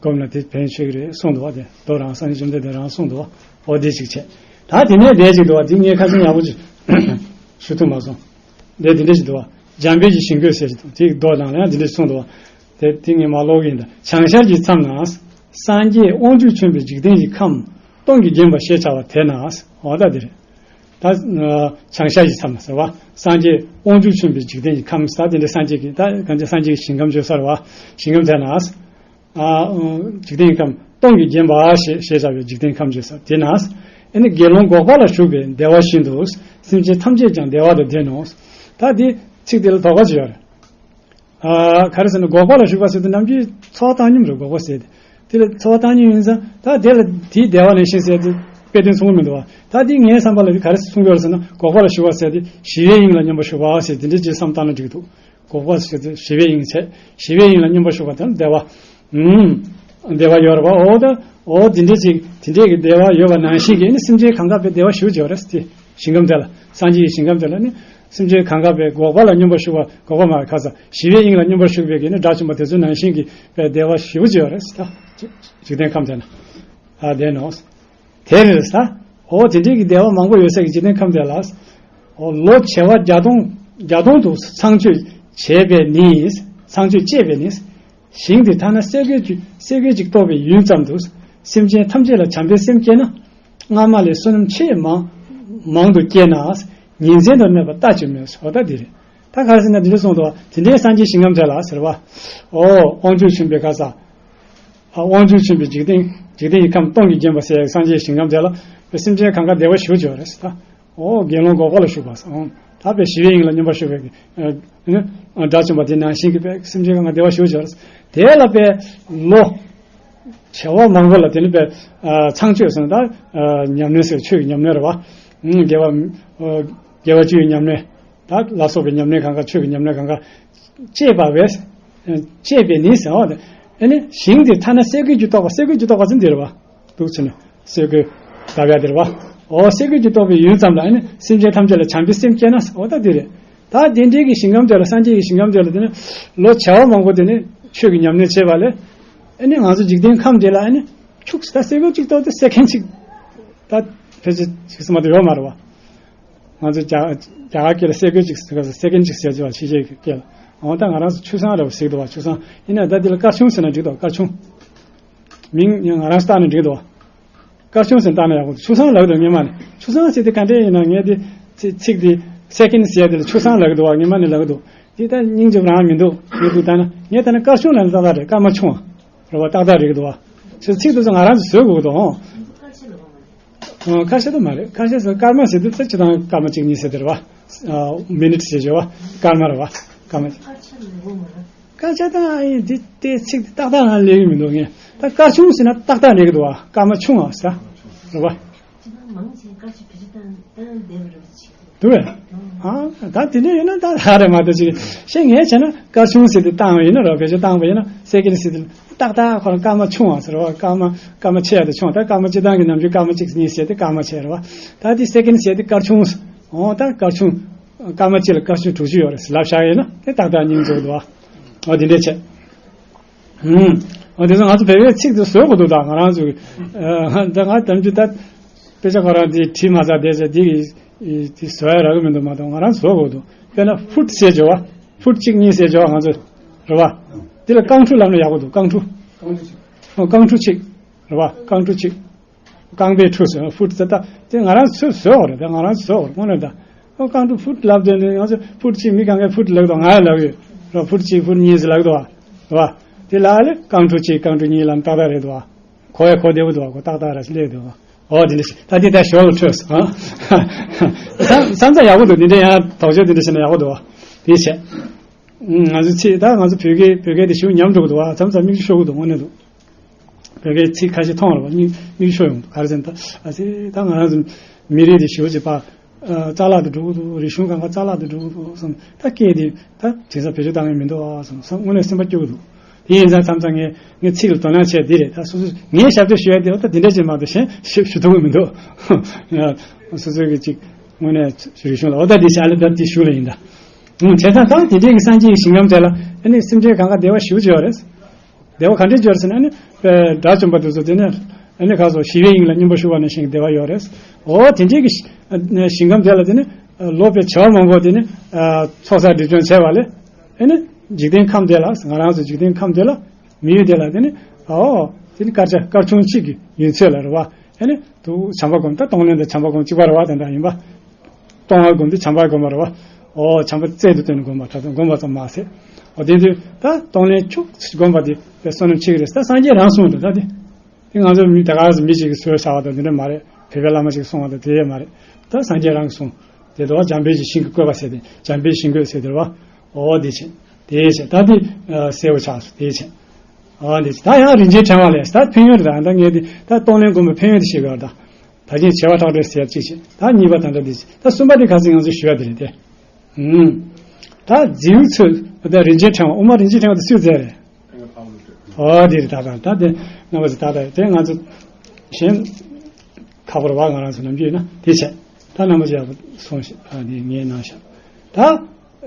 བསྒོམས་ན་དེ་ཕན་ཆེ་གི་རེད་གསུངས་འདུག་བ། དེ་མདོ་རང་སངས་རྒྱས་བཅོམ་ལྡན་འདས་རང་གསུངས་འདུག་བ། འོ་དེ་ཅིག་བྱས། ད་དེ་ནས་དེ་ཅིག་འདུག་བ། དེ་ངས་ཁ་སང་ཡག་པོ་ཅིག་ཞུ་ཐུབ་མ་སོང་། དེ་དེ་འདྲ་ཞིག་འདུག་བ། འཇམ་དཔལ་གྱི་ཞིང་བཀོད་ཟེར་ཞིག་འདུག་དེའི་མདོ་ནང་ལ་ཡང་དེ་འདྲ་ཞིག་གསུངས་འདུག་བ། དེ་དེ་ངས་མ་ཀློག་གི་ཡིན། ད་བྱང་ཤར་གྱི་མཚམས་ན། སངས་རྒྱས་དབང་ཕྱུག་མཚོན་པའི་འཇིག་རྟེན་གྱི་ཁམས་སྟོང་གིས་བརྒྱན་པ་ཞེས་བྱ་བ་དེ་ན། འོ་ད་དེ་རེད། ད་བྱང་ཤར་གྱི་མཚམས་ཟེར་བ། སངས་རྒྱས་དབང་ཕྱུག་མཚོན་པའི་འཇིག་རྟེན་གྱི་ཁམས་ཟེར་དེ་འདྲ། སངས་རྒྱས་ཀྱི་ད་གང་ཅི་སངས་རྒྱས་ཀྱི་ཞིང་ཁམས་བརྗོད་ས་རེད་བ། ཞིང་ཁམས་དེ་ན། ཨ། འཇིག་རྟེན་ཁམས་སྟོང་གིས་བརྒྱན་པ་ཞེས་ཞེས་བྱ་བའི་འཇིག་རྟེན་ཁམས་ཀྱི་ས་དེ་ན། ཨེ་ནི་དགེ་སློང་འགོག་པ་ལ་ཞུགས་པའི་བདེ་བ་བཞིན་དུ། སེམས་ཅན་ཐམས་ཅད་ཀྱང་བདེ་བ་དང་ལྡན་ནོ། ད་དེ་ཚིག་དེ་ལ་དོགས་པ་ཅིག་ཡོད་རེད། ཨ། ག་རེ་ཟེར་ན་འགོག་པ་ལ་ཞུགས་པ་ཟེར་དུས་ནམ་རྒྱུན་འཚོ་བ་བཏང་སྙོམས་རེད། འགོག་པ་ཟེར་དེ། དེ་ལ་འཚོ་བ་བཏང་སྙོམས་ཡིན་ཙང་ད་དེ་ལ་དེའི་བདེ་བ་ནང་བཞིན་ཟེར་དེ་དཔེ་དོན་མཚུངས་པོ་མི་འདུག་བ། ད་དེ་ངའི་བསམ་པ་ལ་དེ་ག་རེ་གསུང་གི་ཡོད་རེད་ཟེར་ན། འགོག་པ་ལ་ཞུགས་པ་ཟེར་དེ་ཞི་བའི་དབྱིངས་ལ་སྙོམས་པར་ཞུགས་པ་ཟེར་དེ་འདྲ་ཅིག་བསམ་བཏང་ན་འགྲིག་འདུག་འགོག་པ་ཟེར་དེ་ཞི་བའི་དབྱིངས་བྱས། ཞི་བའི་དབྱིངས་ལ་སྙོམས་པར་ཞུགས་པ་དེ་ལ་བདེ་བ། ཨུམ། བདེ་བ་ཡོད་རེད་བ། འོ་ད། འོ་དེ་འདྲ་ཅིག་དེ་འདྲའི་གི་བདེ་བ་ཡོད་པ་ནང་བཞིན་གྱི་ནི་སེམས་ཅན་གང་ག་པའི་བདེ་བ་ཞུ་བྱས་པ་རེད་དེ། ཞིང་ཁམས་དེ་ལ། སངས་རྒྱས་ཀྱི་ཞིང་ཁམས་དེ་ལ་ནི་སེམས་ཅན་གང་ག་པའི་འགོག་པ་ལ་སྙོམས་པར་ཞུགས་པ། འགོག་པ་མ་ཁ་ས་ཞི་བའི་དབྱིངས་ལ་སྙོམས་པར་ཞུགས་པའི་གི་ནི་དགྲ་བཅོམ་པ་དེ་ཚོ་ནང་བཞིན་གྱི་པའི་བདེ་བ་ཞེ་པོ་ཅིག་ཡོད་རེད་ད། འཇིག་རྟེན་ཁམས་དེ་ན། ཨ། བདེ་ནོ། དེ་རེད་ས། འོ་དེ་འདྲའི་གི་བདེ་བ་མང་པོ་ཡོད་ས་གི་འཇིག་རྟེན་ཁམས་དེ་ལ། འོ་ལོ་བྱེ་བ་བརྒྱ་སྟོང་བརྒྱ་སྟོང་དུ་ཚངས་སྤྱོད་བྱས་པས་ནི། ཚངས་སྤྱོད་བྱས་པས་ནི། ཞིང་དེ་ཐ་ན་སེ་གོལ་གྱི་སེ་གོལ་གཅིག་གཏོགས་པའི་ཡུན་ཙམ་དུ། སེམས་ཅན་ཐམས་ཅད་ལ་བྱམས་པའི་སེམས་སྐྱེས་ན། སྔ་མ་ལས་བསོད་ནམས་ཆེས་མང་མང་དུ་སྐྱེས་ན། ཉིན་མཚན་དང་གནོད་པ་ལྟ་ཅི་སྨོས། འོ་ད་འདི་རེད། ད་ག་རེ་ཟེར་ན་འདི་འདྲ་གསུངས་འདུག་བ། དེ་འདྲའི་སངས་རྒྱས་ཞིང་ཁམས་དེ་ལ་ཟེར་བ། འོ་དབང་ཕྱུག་ཆེན་པོའི་ག་ས། ཨ། དབང་ཕྱུག་ཆེན་པོའི་འཇིག་རྟེན། འཇིག་རྟེན་གྱི་ཁམས་སྟོང་གིས་བརྒྱན་པ་ཟེར་ཡག་སངས་རྒྱས་ཞིང་ཁམས་དེ་ལ། སེམས་ཅན་གང་ག་བདེ་བ་ཞེ་པོ་ཅིག་ཡོད་རེད་ཟེར་ད། འོ་དགེ་སློང་འགོག་པ་ལ་ཞུགས་པ་ཟེར། འོ་ད་པའི་ཞི་བའི་དབྱིངས་ལ་སྙོམས་པར་ཞུགས་པའི་ཨ་ནི་དགྲ་བཅོམ་པ་དེ་ནང་བཞིན་གྱི་པའི་སེམས་ཅན་གང་ག་བདེ་བ་ཞེ་པོ་ཅིག་ཡོད་རེད་ཟེར། དེ་ལ་པའི་ལོ་བྱེ་བ་མང་པོ་ལ་དེ་ནི་པའི་ཨ་ཚངས་སྤྱོད་ཟེར་ན་ད། ཨ། ཉམས་ལེན་ཟེར། ཆོས་ཀྱི་ཉམས་ལེན་རེད་བ། ཨ། དགེ་བ། ཨ། དགེ་བ་བཅུའི་ཉམས་ལེན། ད་ལ་སོགས་པའི་ཉམས་ལེན་གང་ག་ཆོས་ཀྱི་ཉམས་ལེན་གང་ག་སྤྱད་པ་བས། སྤྱད་པས་ནི་ཟེར་བ་དེ། ཨ་ནི་ཞིང་དེ་ཐ་ན་སེ་གོལ་གྱིས་གཏོགས་པ། སེ་གོལ་གྱིས་གཏོགས་པ་ཟེར་འདི་རེད་བ། འདུག་ཚེ་ནི་སེ་གོལ་བརྡབ་ཡ་དེ་རེད་བ། འོ་སེ་གོལ་གྱིས་གཏོགས་པའི་ཡུན་ཙམ་ལ་ཨ་ནི་སེམས་ཅན་ཐམས་ཅད་ལ་བྱམས་པའི་སེམས་སྐྱེས་ན། འོ་ད་འདི་རེད། ད་དེ་འདྲའི་གི་ཞིང་ཁམས་དེ་ལ། སངས་རྒྱས་ཀྱི་ཞིང་ཁམས་དེ་ལ་དེ་ནི་ལོ་བྱེ་བ་མང་པོ་དེ་ནི་ཆོས་ཀྱི་ཉམས་ལེན་བྱས་པ་ལས། ཨ་ནི་ང་ཚོ་འཇིག་རྟེན་ཁམས་དེ་ལ་ཨ་ནི་ཁྱུག་ཙམ། ད་སེ་གོལ་གཅིག་གཏོགས་ཏེ་སེ་ཀན་གཅིག་ད་ཕལ་ཆེར་ཅིག་སེ་མ་གཏོགས་ཡོད་མ་རེད་བ། ང་ཚོ་རྒྱ་རྒྱ་གར་སྐད་ལ་སེ་གོལ་གཅིག་ཟེར་ག་སེ་ཀན་གཅིག་ཟེར་གྱི་བ། ཕྱི་རྒྱལ་གྱི་སྐད་ལ། འོ་ད་ང་རང་ཚོ་ཆུ་བཟང་རེད་བ་ཟེར་གི་འདུག་བ། ཆུ་བཟང་ཡིན་ན་ད་འདི་ལ་སྐར་ཆུང་ཟེར་ན་འགྲིག་འདུག་སྐར་ཆུང་། མིང་ང་རང་ཚོ་བཏགས་ན་འགྲིག་འདུག་བ། སྐར་ཆུང་ཟེར་བཏགས་ན་ཡག་པོ་འདུག་ཆུ་བཟང་ལབ་ཀྱི་འདུག་སྔོན་མ་ནས། ཆུ་བཟང་ཟེར་དེ་ག་འདྲས་ཡིན་ན། ངས་དེ་ཚིག་ཚིག་དེ་སེ་ཀན་ཟེར་དེ་ལ་ཆུ་བཟང་ལབ་ཀྱི་འདུག་བ། སྔོན་མ་ནས་ལབ་ཀྱི་འདུག་དེ་ད་སྙིང་རྗེ་རང་མི་འདུག་ཡོད་འདུག་ད་ན་ངས་ད་ན་སྐར་ཆུང་ལབ་ན་ཏག་ཏག་རེད། སྐར་མ་ཆུང་བ་རེད་བ། ཏག་ཏག་རེད་ཀྱི་འདུག་བ། ཚིག་དེ་ཚོ་ང་རང་ཚོ་བཟོ་དགོས་ཀྱི་འདུག་ཨང་། ཁ་ཤས་དུ་མ་རེད། ཁ་ཤས་སུ་སྐར་མ་ཟེར་དུས་ཚེ་སྤྱི་དང་སྐར་མ་གཅིག་གཉིས་ཟེར་དེ་རེད་བ། མི་ནིཊ་ཟེར་བྱས་བ། སྐར་མ་རེད་བ། སྐར་མ། སྐར་ཆ་དང་ཨེ་འདི་ལྟའི་ཚིག་འདི་ཏག་ཏག་ང་ལས་ཀྱི་མི་འདུག་ངས་ད་སྐར་ཆུང་ཟེར་ན་ཏག་ཏག་རེད་ཀྱི་འདུག་བ། སྐར་མ་ཆུང་བ་ཟེར་རེད་བ། འདུག་བས། ཨ་ད་དེ་འདྲ་ཡིན་ན་ད་ཧ་རེ་མ་གཏོགས་ཅིག་ཤེས། ངས་བྱས་ན་སྐར་ཆུང་ཟེར་དུས་བཏང་བ་ཡིན་ན་རོ། བེད་སྤྱོད་བཏང་བ་ཡིན་ན་སེ་ཀན་ཟེར་དུས་ཏག་ཏག་ཁོ་རང་སྐར་མ་ཆུང་བ་ཟེར་བ། སྐར་མ་སྐར་མ་ཆེ་ཡ་དེ་ཆུང་། ད་སྐར་མ་སྤྱི་བཏང་གི་ནམ་རྒྱུན་སྐར་མ་གཅིག་གཉིས་ཟེར་དེ་སྐར་མ་ཆེ་རེད་བ། ད་དེ་སེ་ཀན་ཟེར་དེ་སྐར་ཆུང་། འོ་ད་སྐར་ཆུང་། སྐར་མ་གཅིག་ལ་སྐར་ཆུང་དྲུག་ཅུ་ཡོད་རེད་ལབ་བཞག་ཡིན་ན་དེ་ཏག་ཏག་སྙིང་རྗེ་འདུག་བ། འོ་དེ་འདྲས་བྱས། ཨུམ། འོ་དེ་ཚོ་ང་ཚོ་བོད་པའི་ཚིག་དེ་བཟོ་དགོས་འདུག་ད་ང་རང་ཚོ་གི་ཨ་ད་ང་དམ་ཆུ་ད་དཔེ་ཆ་ཁོ་རང་དེ་བྲིས་མ་ཚར་དེ་ཚོ་དེ་གི་དེ་བཟོ་ཡ་རག་གི་མི་འདུག་མ་གཏོགས་ང་རང་ཚོ་བཟོ་དགོས་འདུག་དཔེར་ན་ཕུཊ་ཟེར་བྱས་བ། ཕུཊ་གཅིག་གཉིས་ཟེར་བྱས་བ་ང་ཚོ་རེད་བ། དེ་ལ་རྐང་ཕྲུག་ལབ་ན་ཡག་པོ་འདུག་རྐང་ཕྲུག་ཨོ་རྐང་ཕྲུག་གཅིག་རེད་བ། རྐང་ཕྲུག་གཅིག་རྐང་པའི་ཕྲུག་ཟེར། ཕུཊ་ཟེར་ད་དེ་ང་རང་ཚོས་བཟོས་པ་རེད། ད་ང་རང་ཚོས་བཟོས་པ་རེད། དངོས་གནས་ད་ཨོ་རྐང་ཕྲུག་ཕུཊ་ལབ་དེ་ནི་ང་ཚོ་ཕུཊ་གཅིག་མི་གང་གས་ཕུཊ་ལབ་དུས་ང་ཡང་ལབ་ཡོད་ར། ཕུཊ་གཅིག་ཕུཊ་གཉིས་ཟེར་ལབ་འདུག་བ། རེད་བ། དེ་ལ་ལས་རྐང་ཕྲུག་གཅིག་རྐང་ཕྲུག་གཉིས་ལབ་ན་ཏག་ཏག་རེད་འདུག་བ། གོ་ཡ་གོ་བདེ་པོ་འདུག་བ། གོ་ཏག་ཏག་ར་ལས་འདུག་བ། ཨོ་དེ་འདྲ་ཞིག་ད་དེ་ད་ཞོར་ལ་འཕྲོས་སོང་། ཨ་ད་མཚམས་མཚམས་ཡག་པོ་འདུག་དེ་འདྲ་ཡང་དོགས་གཅོད་དེ་འདྲ་བྱས་ན་ཡག་པོ་འདུག་བ། དེ་བྱས། ང་ཚོ་ཚིག་ད་ང་ཚོ་བོད་སྐད་བོད་སྐད་དེ་ཞེ་པོ་ཉམས་འགྲོ་གི་འདུག་བ། མཚམས་མཚམས་མིག་ཆུ་ཤོར་གི་འདུག་དངོས་གནས་འདུག་བོད་སྐད་ཚིག་ཁ་ཤས་མཐོང་རེད་བ། མིག་མིག་ཆུ་ཤོར་ཡོང་འདུག་ག་རེ་ཟེར་ན་ད་ཨ་ཙི་ད་ང་རང་ཚོ་མི་རིགས་དེ་ཞེ་པོ་ཅིག་ཕར་རྩ་བརླག་ཏུ་འགྲོ་གི་འདུག་རིག་གཞུང་སྒང་ག་རྩ་བརླག་ཏུ་འགྲོ་གི་འདུག་བསམ། ད་སྐད་དེ་ད་དེང་སང་བེད་སྤྱོད་བཏང་གི་མི་འདུག་ཨ་བསམ་བསམ་དངོས་གནས་སེམས་པ་སྐྱོ་གི་འདུག་དེ་ཡིན་ཙང་མཚམས་མཚམས་ངས་ངའི་ཚིག་ལ་དོ་སྣང་བྱས་འདི་རེད། ད་སོ་སོ་ངས་ཞབས་ཏོག་ཞུ་ཡ་དེ་ད་འདི་འདྲ་ཅིག་མ་གཏོགས་གཞན་ཞུ་ཞུ་ཐུབ་ཀྱི་མི་འདུག་སོ་སོ་གི་ཅིག་དངོས་གནས་རིག་གཞུང་ལ་འོ་ད་འདི་བྱ་ལ་ད་འདི་ཞུ་ལ་ཡིན་ད། ཨུམ། བྱས་ཙང་ད་དེ་འདྲའི་གི་སངས་རྒྱས་ཀྱི་ཞིང་ཁམས་དེ་ལ་ཨ་ནི་སེམས་ཅན་གང་ག་བདེ་བ་ཞེ་པོ་ཅིག་ཡོད་རེད། བདེ་བ་ག་འདྲས་ཅིག་ཡོད་རེད་ཟེར་ན་ཨ་ནི་དགྲ་བཅོམ་པ་དེ་ཚོ་དེ་ནི་ཨ་ནི་ག་སོ་ཞི་བའི་དབྱིངས་ལ་སྙོམས་པར་ཞུགས་པ་ནང་བཞིན་གྱི་བདེ་བ་ཡོད་རེད། འོ་དེ་འདྲའི་གི་ཞིང་ཁམས་དེ་ལ་དེ་ནི་ལོ་བའི་བྱེ་བ་མང་པོ་དེ་ནི་ཚོགས་བསགས་སྒྲིབ་སྦྱོང་བྱས་པ་ལས་ཨ་ནི་འཇིག་རྟེན་ཁམས་དེ་ལ་ང་རང་ཚོ་འཇིག་རྟེན་ཁམས་དེ་ལ་མི་ཡུལ་དེ་ལ་དེ་ནི་ཨོ་དེ་ནི་སྐར་ཆ་སྐར་ཆུང་གཅིག་གི་ཡུན་ཚད་ལ་རེད་བ། ཨ་ནི་དུ་བྱམས་པ་སྒོམ་ད་གཏོང་ལེན་དང་བྱམས་པ་སྒོམ་གཅིག་པ་རེད་བ། དེ་འདྲ་ཡིན་པ། གཏོང་བ་སྒོམ་དུས་བྱམས་པ་སྒོམ་པ་རེད་བ། ཨོ་བྱམས་པ་རྩལ་དུ་བཏོན་ནས་སྒོམ་པ་ད་དུང་སྒོམ་པ་ཙམ་མ་ཟད། འོ་དེ་དུས་ད་གཏོང་ལེན་ཁྱུག་ཙམ་བསྒོམས་པ་དེ་བསོད་ནམས་ཆེ་གི་རེད། ད་སངས་རྒྱས་རང་གསུངས་འདུག་ད་དེ། དེ་ང་ཚོ་མི་ད་ག་ཟེ་མི་ཞིག་གིས་བཟོས་བཞག་པ་དང་དེ་འདྲ་མ་རེད། བོད་པའི་བླ་མ་ཞིག་གསུངས་པ་དང་དེ་ཡས་མ་རེད། ད་སངས་རྒྱས་རང་གིས་གསུངས། དེ་དུས་འཇམ་དཔལ་གྱི་ཞིང་གི་བཀོད་པ་ཟེར་ཏེ་འཇམ་དཔལ་ཞིང་བཀོད་ཟེར་དེ་རེད་བ། འོ་དེ་བྱས། དེ་བྱས་ད་དེ་གསལ་པོ་ཆགས་སོང་དེ་བྱས། འོ་དེ་བྱས་ད་ཡང་རིན་ཆེན་ཕྲེང་བ་ལས་ད་ཕན་ཡོན་རེད། ད་ངས་དེ་ད་གཏོང་ལེན་སྒོམ་པའི་ཕན་ཡོན་དེ་ཤེས་དགོས་རེད་ད། ད་ཅིང་བྱེ་བ་ཕྲག་བྲལ་ཟེར་གཅིག་བྱས། ད་གཉིས་པ་ད་ལྟ་འདི་བྱས། ད་གསུམ་པ་དེ་ཁ་སང་ང་ཚོས་ཞུ་བ་དེ་རེད་དེ། ཨུམ། ད་རྫིའུ་ཚོས་ད་རིན་ཆེན་ཕྲེང་བ་དབུ་མ་རིན་ཆེན་ཕྲེང་བ་དེ་སུས་མཛད་རེད། ཨོ་དེ་རེད། ད་ད་ད་དེ་རྣམ་པ་ཚོ་ད་ད་དེ་ང་ཚོ་གཞན་ཁག་པོ་རེད་བ། ང་རང་ཚོ་ནམ་རྒྱུན་ཡིན་ན་དེ་བྱས། ད་རྣམ་པ་ཚོ་ཡག་པོ་སོང་ཞིག་ཨ་དེ་ངའི་ནང་བཞག་ད་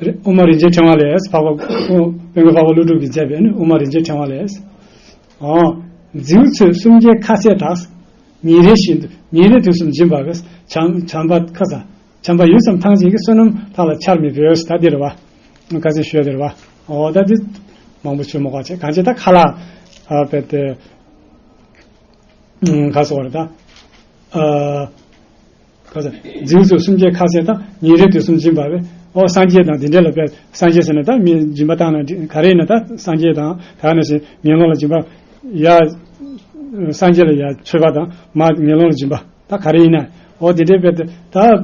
རེ་དབུ་མ་རིན་ཆེན་ཕྲེང་བ་ལས་འཕགས་པ་དཔལ་མགོན་འཕགས་པ་ཀླུ་སྒྲུབ་ཀྱིས་མཛད་པའི་ནི་དབུ་མ་རིན་ཆེན་ཕྲེང་བ་ལས། ཨོ། རྫིའུ་ཚོས་གསུམ་བརྒྱའི་ཁ་ཟས་དག་ཉིན་རེ་བཞིན་དུ་ཉིན་རེ་དུས་གསུམ་སྦྱིན་པ་བས་བྱམས་བྱམས་པ་ཁ་ས། བྱམས་པ་ཡུད་ཙམ་ཐང་ཅིག་གིས་བསོད་ནམས་ལྷག་ལ་ཆར་མི་ཕོད། ད་འདི་རེད་བ། ཁ་ཚིག་ཞུས་འདི་རེད་བ། འོ་ད་འདི་མང་པོ་ཞུ་མ་དགོས་བྱས། གང་ཅི་ད་ཁ་ལག་ཨ་བས་ཏེ་ཁ་སོགས་རེད་ད། ཨ་ཁ་ས་རྫིའུ་ཚོས་གསུམ་བརྒྱའི་ཁ་ཟས་དང་ཉིན་རེ་དུས་གསུམ་སྦྱིན་པ་བས། འོ་སངས་རྒྱས་དང་འདི་འདྲ་ལ་བས། སངས་རྒྱས་ཟེར་ན་ད་མི་སྦྱིན་པ་བཏང་ན་འགྲིག་ག་རེ་ཡིན་ན་ད་སངས་རྒྱས་དང་ད་ནང་བཞིན་ངན་སློང་ལ་སྦྱིན་པ་ཡ། སངས་རྒྱས་ལ་ཡ་མཆོད་པ་དང་མ་ངན་སློང་ལ་སྦྱིན་པ། ད་ག་རེ་ཡིན་ན། འོ་དེ་འདྲའི་བས་ད་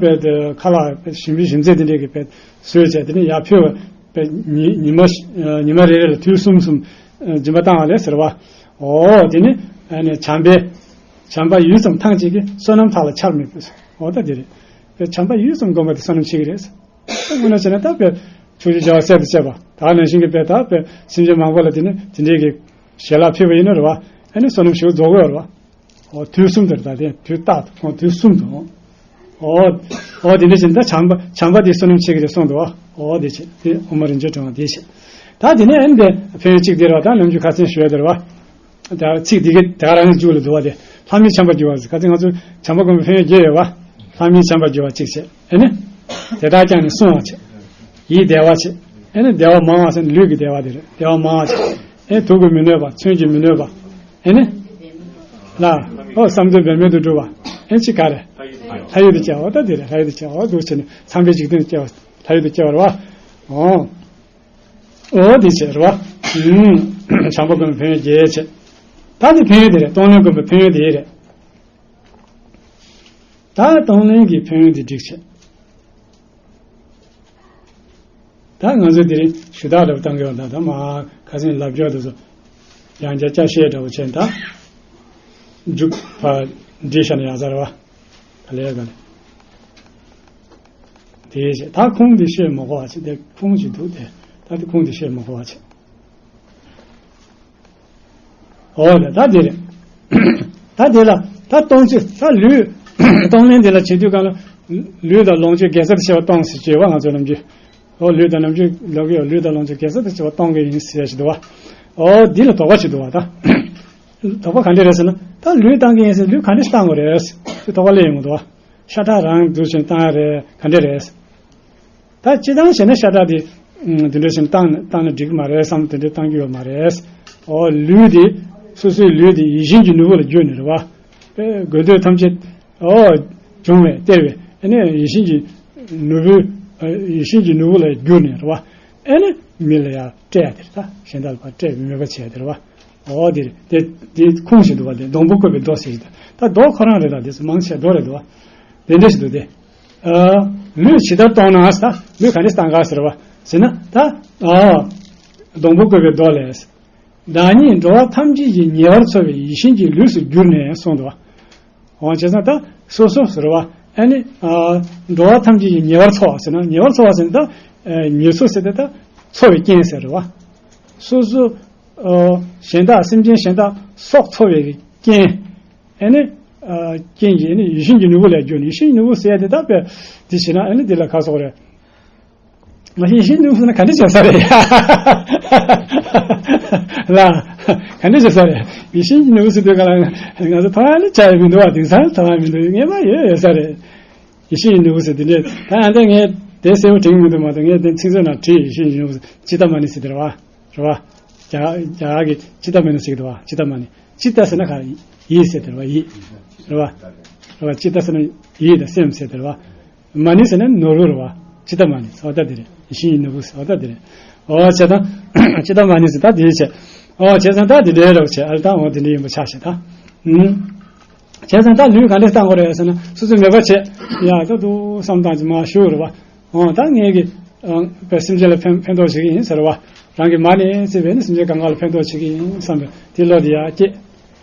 བས་ཁ་ལག་ཞིམ་པོ་ཞིམ་ཚད་དེ་འདྲའི་གི་བས་བཟོས་བྱས་དེ་ནས་ཡར་ཕུལ་བ་བས་ཉི་ཉི་མ་ཉི་མ་རེ་རེ་ལ་དུས་གསུམ་གསུམ་སྦྱིན་པ་བཏང་བ་ལས་ཟེར་བ། འོ་དེ་ནི་ཨ་ནི་བྱམས་པས་བྱམས་པ་ཡུད་ཙམ་ཐང་ཅིག་གིས་བསོད་ནམས་ལྷག་ལ་ཆར་མི་ཕོད། འོ་ད་དེ་རེད། བས་བྱམས་པ་ཡུད་ཙམ་སྒོམ་པ་དེ་བསོད་ནམས་ཆེ་གི་རེད། དངོས་གནས་བྱས་ན་ད་བས་ཕྱོགས་བཅུའི་རྒྱལ་བ་སྲས་དང་བཅས་པ་ད་ནང་བཞིན་གྱི་བས་ད་བས་སེམས་ཅན་མང་པོ་ལ་དེ་ནི་དེ་འདྲའི་གི་ཞལ་ལག་ཕུལ་བ་ཡིན་ན་རེད་བ། ཨ་ནི་བསོད་ནམས་ཞིག་རྫོགས་ཡོད་རེད་བ། འོ་དུས་གསུམ་དུ་རེད། ད་དེ་དུས་རྟག་ཏུ་ཁོང་དུས་གསུམ་དུ། འོ། འོ་དེ་འདྲ་བྱས་ན་ད་བྱམས་པ་བྱམས་པ་དེ་བསོད་ནམས་ཆེ་གི་རེད་གསུངས་འདུག་འོ་དེ་བྱས་དེ་དབུ་མ་རིན་ཆེན་ཕྲེང་བ་དེ་བྱས། ད་དེ་ནས་ཨ་ནི་དེ་ཕན་ཡོན་གཅིག་དེ་རེད་བ། ད་ནམ་རྒྱུན་ཁ་སང་ཞུ་ཡ་དེ་རེད་བ། ད་ཚིག་འདི་ག་ད་ག་རང་མཇུག་ལ་འདུག་བ། དེ་ལྷ་མིའི་བྱམས་པ་རྒྱུ་བ་ཟེར། ཁ་སང་ང་ཚོ་བྱམས་པ་སྒོམ་པའི་ཕན་ཡོན་བརྒྱད་ཡོད་བ། ལྷ་མིའི་བྱམས་པ་རྒྱུ་བ་གཅིག་བྱས། ཨེ་ནི། དེ་དག་ཀྱང་ནི་བསྲུང་བ་བྱས། ཡིད་བདེ་བ་བྱས། ཨེ་ནི་བདེ་བ་མང་བ་ཟེར་ན་ལུས་ཀྱི་བདེ་བ་དེ་རེད། བདེ་བ་མང་བ་བྱས། ཨེ་དུག་གིས་མི་གནོད་པ། མཚོན་གྱིས་མི་གནོད་པ། ཨེ་ནི། ལ། ཨོ་བསམ་དོན་འབད་མེད་དུ་འགྲུབ་པ། ཨེ་ཅི་ག་རེ། ལྷ་ཡུལ་དུ་སྐྱེ་བ་ད་དེ་རེད། ལྷ་ཡུལ་དུ་སྐྱེ་བ་འདུག་བྱས་ནས་ཚངས་པའི་འཇིག་རྟེན་དུ་སྐྱེ་བ་ལྷ་ཡུལ་དུ་སྐྱེ་བ་རེད་བ། ཨོ། འོ་དེ་བྱས་རེད་བ། ཨུམ། བྱམས་པ་སྒོམ་པའི་ཕན་ཡོན་བརྒྱད་བྱས། ད་དེ་ཕན་ཡོན་དེ་རེད། གཏོང་ལེན་སྒོམ་པའི་ཕན་ཡོན་དེ་རེད། ད་གཏོང་ལེན་གྱི་ཕན་ཡོན་དེ་འགྲིག་བྱས། ད་ང་ཚོས་དེ་རིང་ཞུ་དག་འདྲ་པོ་བཏང་གི་ཡོད། ད་ད་མ་ཁ་སང་ལབ་རྒྱུ་དེ་ཚོ་ཡང་བསྐྱར་བསྐྱར་བཤད་འདྲ་པོ་བྱས། ད་མཇུག་ཕར་བསྒྲིལ་བཞག་ན་ཡག་ས་རེད་བ། ད་ལས་ཀ་ལས། དེ་བྱས་ད་ཁུངས་དེ་བཤད་མ་དགོས་པ་བྱས། དེ་ཁུངས་ཅིག་འདུག་དེ་ད་དེ་ཁུངས་དེ་བཤད་མ་དགོས་པ་བྱས། འོ་ལ་ད་དེ་རེད། ད་དེ་ལ་ད་གཏོང་ཚུལ། ད་ལུས་གཏོང་ལེན་དེ་ལ་བྱེད་དུས་གང་ལ་ལུས་དང་ལོངས་སྤྱོད་དགེ་རྩ་དང་བཅས་པ་གཏོང་ཟེར་གྱི་ཡོད་བ། ང་ཚོ་ནམ་རྒྱུན། འོ་ལུས་དང་ནམ་རྒྱུན་ལབ་ཀྱི་ཡོད། ལུས་དང་ལོངས་སྤྱོད་དགེ་རྩ་དང་བཅས་པ་གཏོང་གི་ཡིན་ཟེར་ཞིག་འདུག་བ། འོ་འདི་ལ་དོགས་པ་ཞིག་འདུག་བ་ད། དོགས་པ་ག་འདྲ་རེད་ཟེར་ན། ད་ལུས་བཏང་གི་ཡིན་ཟེར་ལུས་ག་འདྲ་ཞིག་བཏང་དགོས་རེད་ཟེར་དོགས་པ་སླེབས་ཡོང་གི་འདུག་བ། ཤ་ཁྲག་རང་འདུག་བཞིན་བཏང་ཡ་རེད། ག་འདྲ་རེད། ད་སྤྱིར་བཏང་བྱས་ན་ཤ་ཁྲག་དེ་ཨུམ་དེ་འདྲ་བཞིན་བཏང་ན་བཏང་ན་འགྲིག་གི་མ་རེད་བསམ་དེ་འདྲ་བཏང་རྒྱུ་ཡོད་མ་རེད། འོ་ལུས་དེ་སོ་སོའི་ལུས་དེ་ཡིད་བཞིན་གྱི་ནོར་བུ་ལ་བསྒྱུར་ནས་རེད་བ། དགོས་འདོད་ཐམས་ཅད་འོ་འབྱུང་བའི་སྟེར་བའི་ཨ་ནི་ཡིད་བཞིན་གྱི་ནོར་བུ། ཡིད་བཞིན་གྱི་ནོར་བུ་ལ་བསྒྱུར་ནས་རེད་བ། ཨ་ནི་མི་ལ་ཡང་སྤྲད་ཡ་དེ་རེད། ད་གཞན་དག་ལ་ཕར་སྤྲད་པའི་མོས་པ་བྱས་ཡ་དེ་རེད་བ། འོ་དེ་རེད། དེ་དེ་ཁུངས་ཤིག་འདུག་བ། དེ་སྡོང་པོ་བཀོད་པའི་མདོ་ཟེར་གྱི་འདུག་ད་མདོ་ཁོ་རང་རེད། ད་དེ་ཚོ་མང་ཆེ་མདོ་རེད་འདུག་བ། དེ་འདྲ་ཞིག་འདུག་སྟེ། ཨ། ལུས་ཇི་ལྟར་གཏོང་ན་ཟེར། ད་ལུས་ག་འདྲ་བཏང་ག་ཟེར་བ་ཟེར་ན། ད་ཨ། སྡོང་པོ་བཀོད་པའི་མདོ་ལས། བདག་ཉིད་འགྲོ་བ་ཐམས་ཅད་ཀྱི་ཉེ་བར་འཚོ་བའི་ཡིད་བཞིན་གྱི་ལུས་སུ་གྱུར་ནས་གསུངས་འདུག་བ། འོ་བྱས་ཙང་ད་སོ་སོ་ཟེར་བ་ཨ་ནི་ཨ། འགྲོ་བ་ཐམས་ཅད་ཀྱི་ཉེ་བར་འཚོ་བ་ཟེར་ན། ཉེ་བར་འཚོ་བ་ཟེར་ན་ད་ཉེ་འཚོ་ཟེར་ཏེ་ད་འཚོ་བའི་རྐྱེན་ཟེར་བ། སོ་སོ་ཨ། གཞན་དག་སེམས་ཅན་གཞན་དག་སྲོག་འཚོ་བའི་རྐྱེན། ཨ་ནི་ཨ། རྐྱེན་གྱིས་ཨ་ནི་ཡིད་བཞིན་གྱི་ནོར་བུ་ལ་གྱུར་ནས། ཡིད་བཞིན་གྱི་ནོར་བུ་ཟེར་ཡ་དེ་ད་དཔེ་དེ་བྱས་ན་ཨ་ནི་དེ་ལ་ག་སོགས་རེད། ང་ཡིད་བཞིན་གྱི་ནོར་བུ་ཟེར་ན་ག་འདྲ་བྱེད་ས་རེད་ཡ། ལ། ག་འདྲ་བྱེད་ས་རེད། ཡིད་བཞིན་གྱི་ནོར་བུ་ཟེར་དུས་ག་ལ་ང་ཚོ་ཐོ་རངས་ལ་བྱ་ཡི་མི་འདུག་བ། དེང་སང་ཐོ་རངས་མི་འདུག་སྔས་མ་ཡོད་ཡོད་ས་རེད། ཡིད་བཞིན་གྱི་ནོར་བུ་ཟེར་དེ་འདྲས་ད་ཨ་འདྲ་ངས་དེ་གསལ་པོ་དྲན་གྱི་མི་འདུག་མ་གཏོགས་ངས་དེ་ཚིག་མཛོད་ནང་བྲིས། ཡིད་བཞིན་གྱི་ནོར་བུ་ཟེར་ཅི་ཏ་མ་ཎི་ཟེར་དེ་རེད་བ། རེད་བ། རྒྱ་རྒྱ་གར་གྱི་ཅི་ཏ་མ་ཎི་ཟེར་གྱི་འདུག་བ། ཅི་ཏ་མ་ཎི། ཅི་ཏ་ཟེར་ན་ག་ཡིད་ཟེར་དེ་རེད་བ། ཡིད། རེད་བ། རེད་བ། ཅི་ཏ་ཟེར་ན་ཡིད་དང་སེམས་ཟེར་དེ་རེད་བ། མ་ཎི་ཟེར་ན་ནོར་བུ་རེད་བ། ཅི་ཏ་མ་ཎི་ཟེར་བ་ད་དེ་རེད། ཡིད་བཞིན་གྱི་ནོར་བུ་ཟེར་བ་ད་དེ་རེད། ཨོ་བྱས་ཙང་། ཅི་ལྟར་མ་ནི་ཟེར་ད་དེ་བྱས། ཨོ་བྱས་ཙང་ད་དེ་འདྲའི་རོགས་བྱས། ཨ་ད་འོ་དེ་འདྲའི་ཡིན་པ་ཆགས་ཤིག་ད། ཨུམ། བྱས་ཙང་ད་ལུས་ག་འདྲས་བཏང་དགོས་རེད་ཟེར་ན། སོ་སོའི་མོས་པ་བྱས། ཡ་ད་དུ་བསམ་སྟངས་ཀྱི་མ་ཞུ་རེད་བ། འོ་ད་ངས་ཀྱི། ཨ་པའི་སེམས་ཅན་ལ་ཕན་ཕན་ཐོགས་བྱེད་ཀྱི་ཡིན་ཟེར་བ། རང་གི་མ་ནས་བརྩིས་པས་ནི་སེམས་ཅན་གང་ག་ལ་ཕན་ཐོགས་བྱེད་ཀྱི་ཡིན་བསམ་པའི་དེ་བློ་དེ་ཡར་སྐྱེས།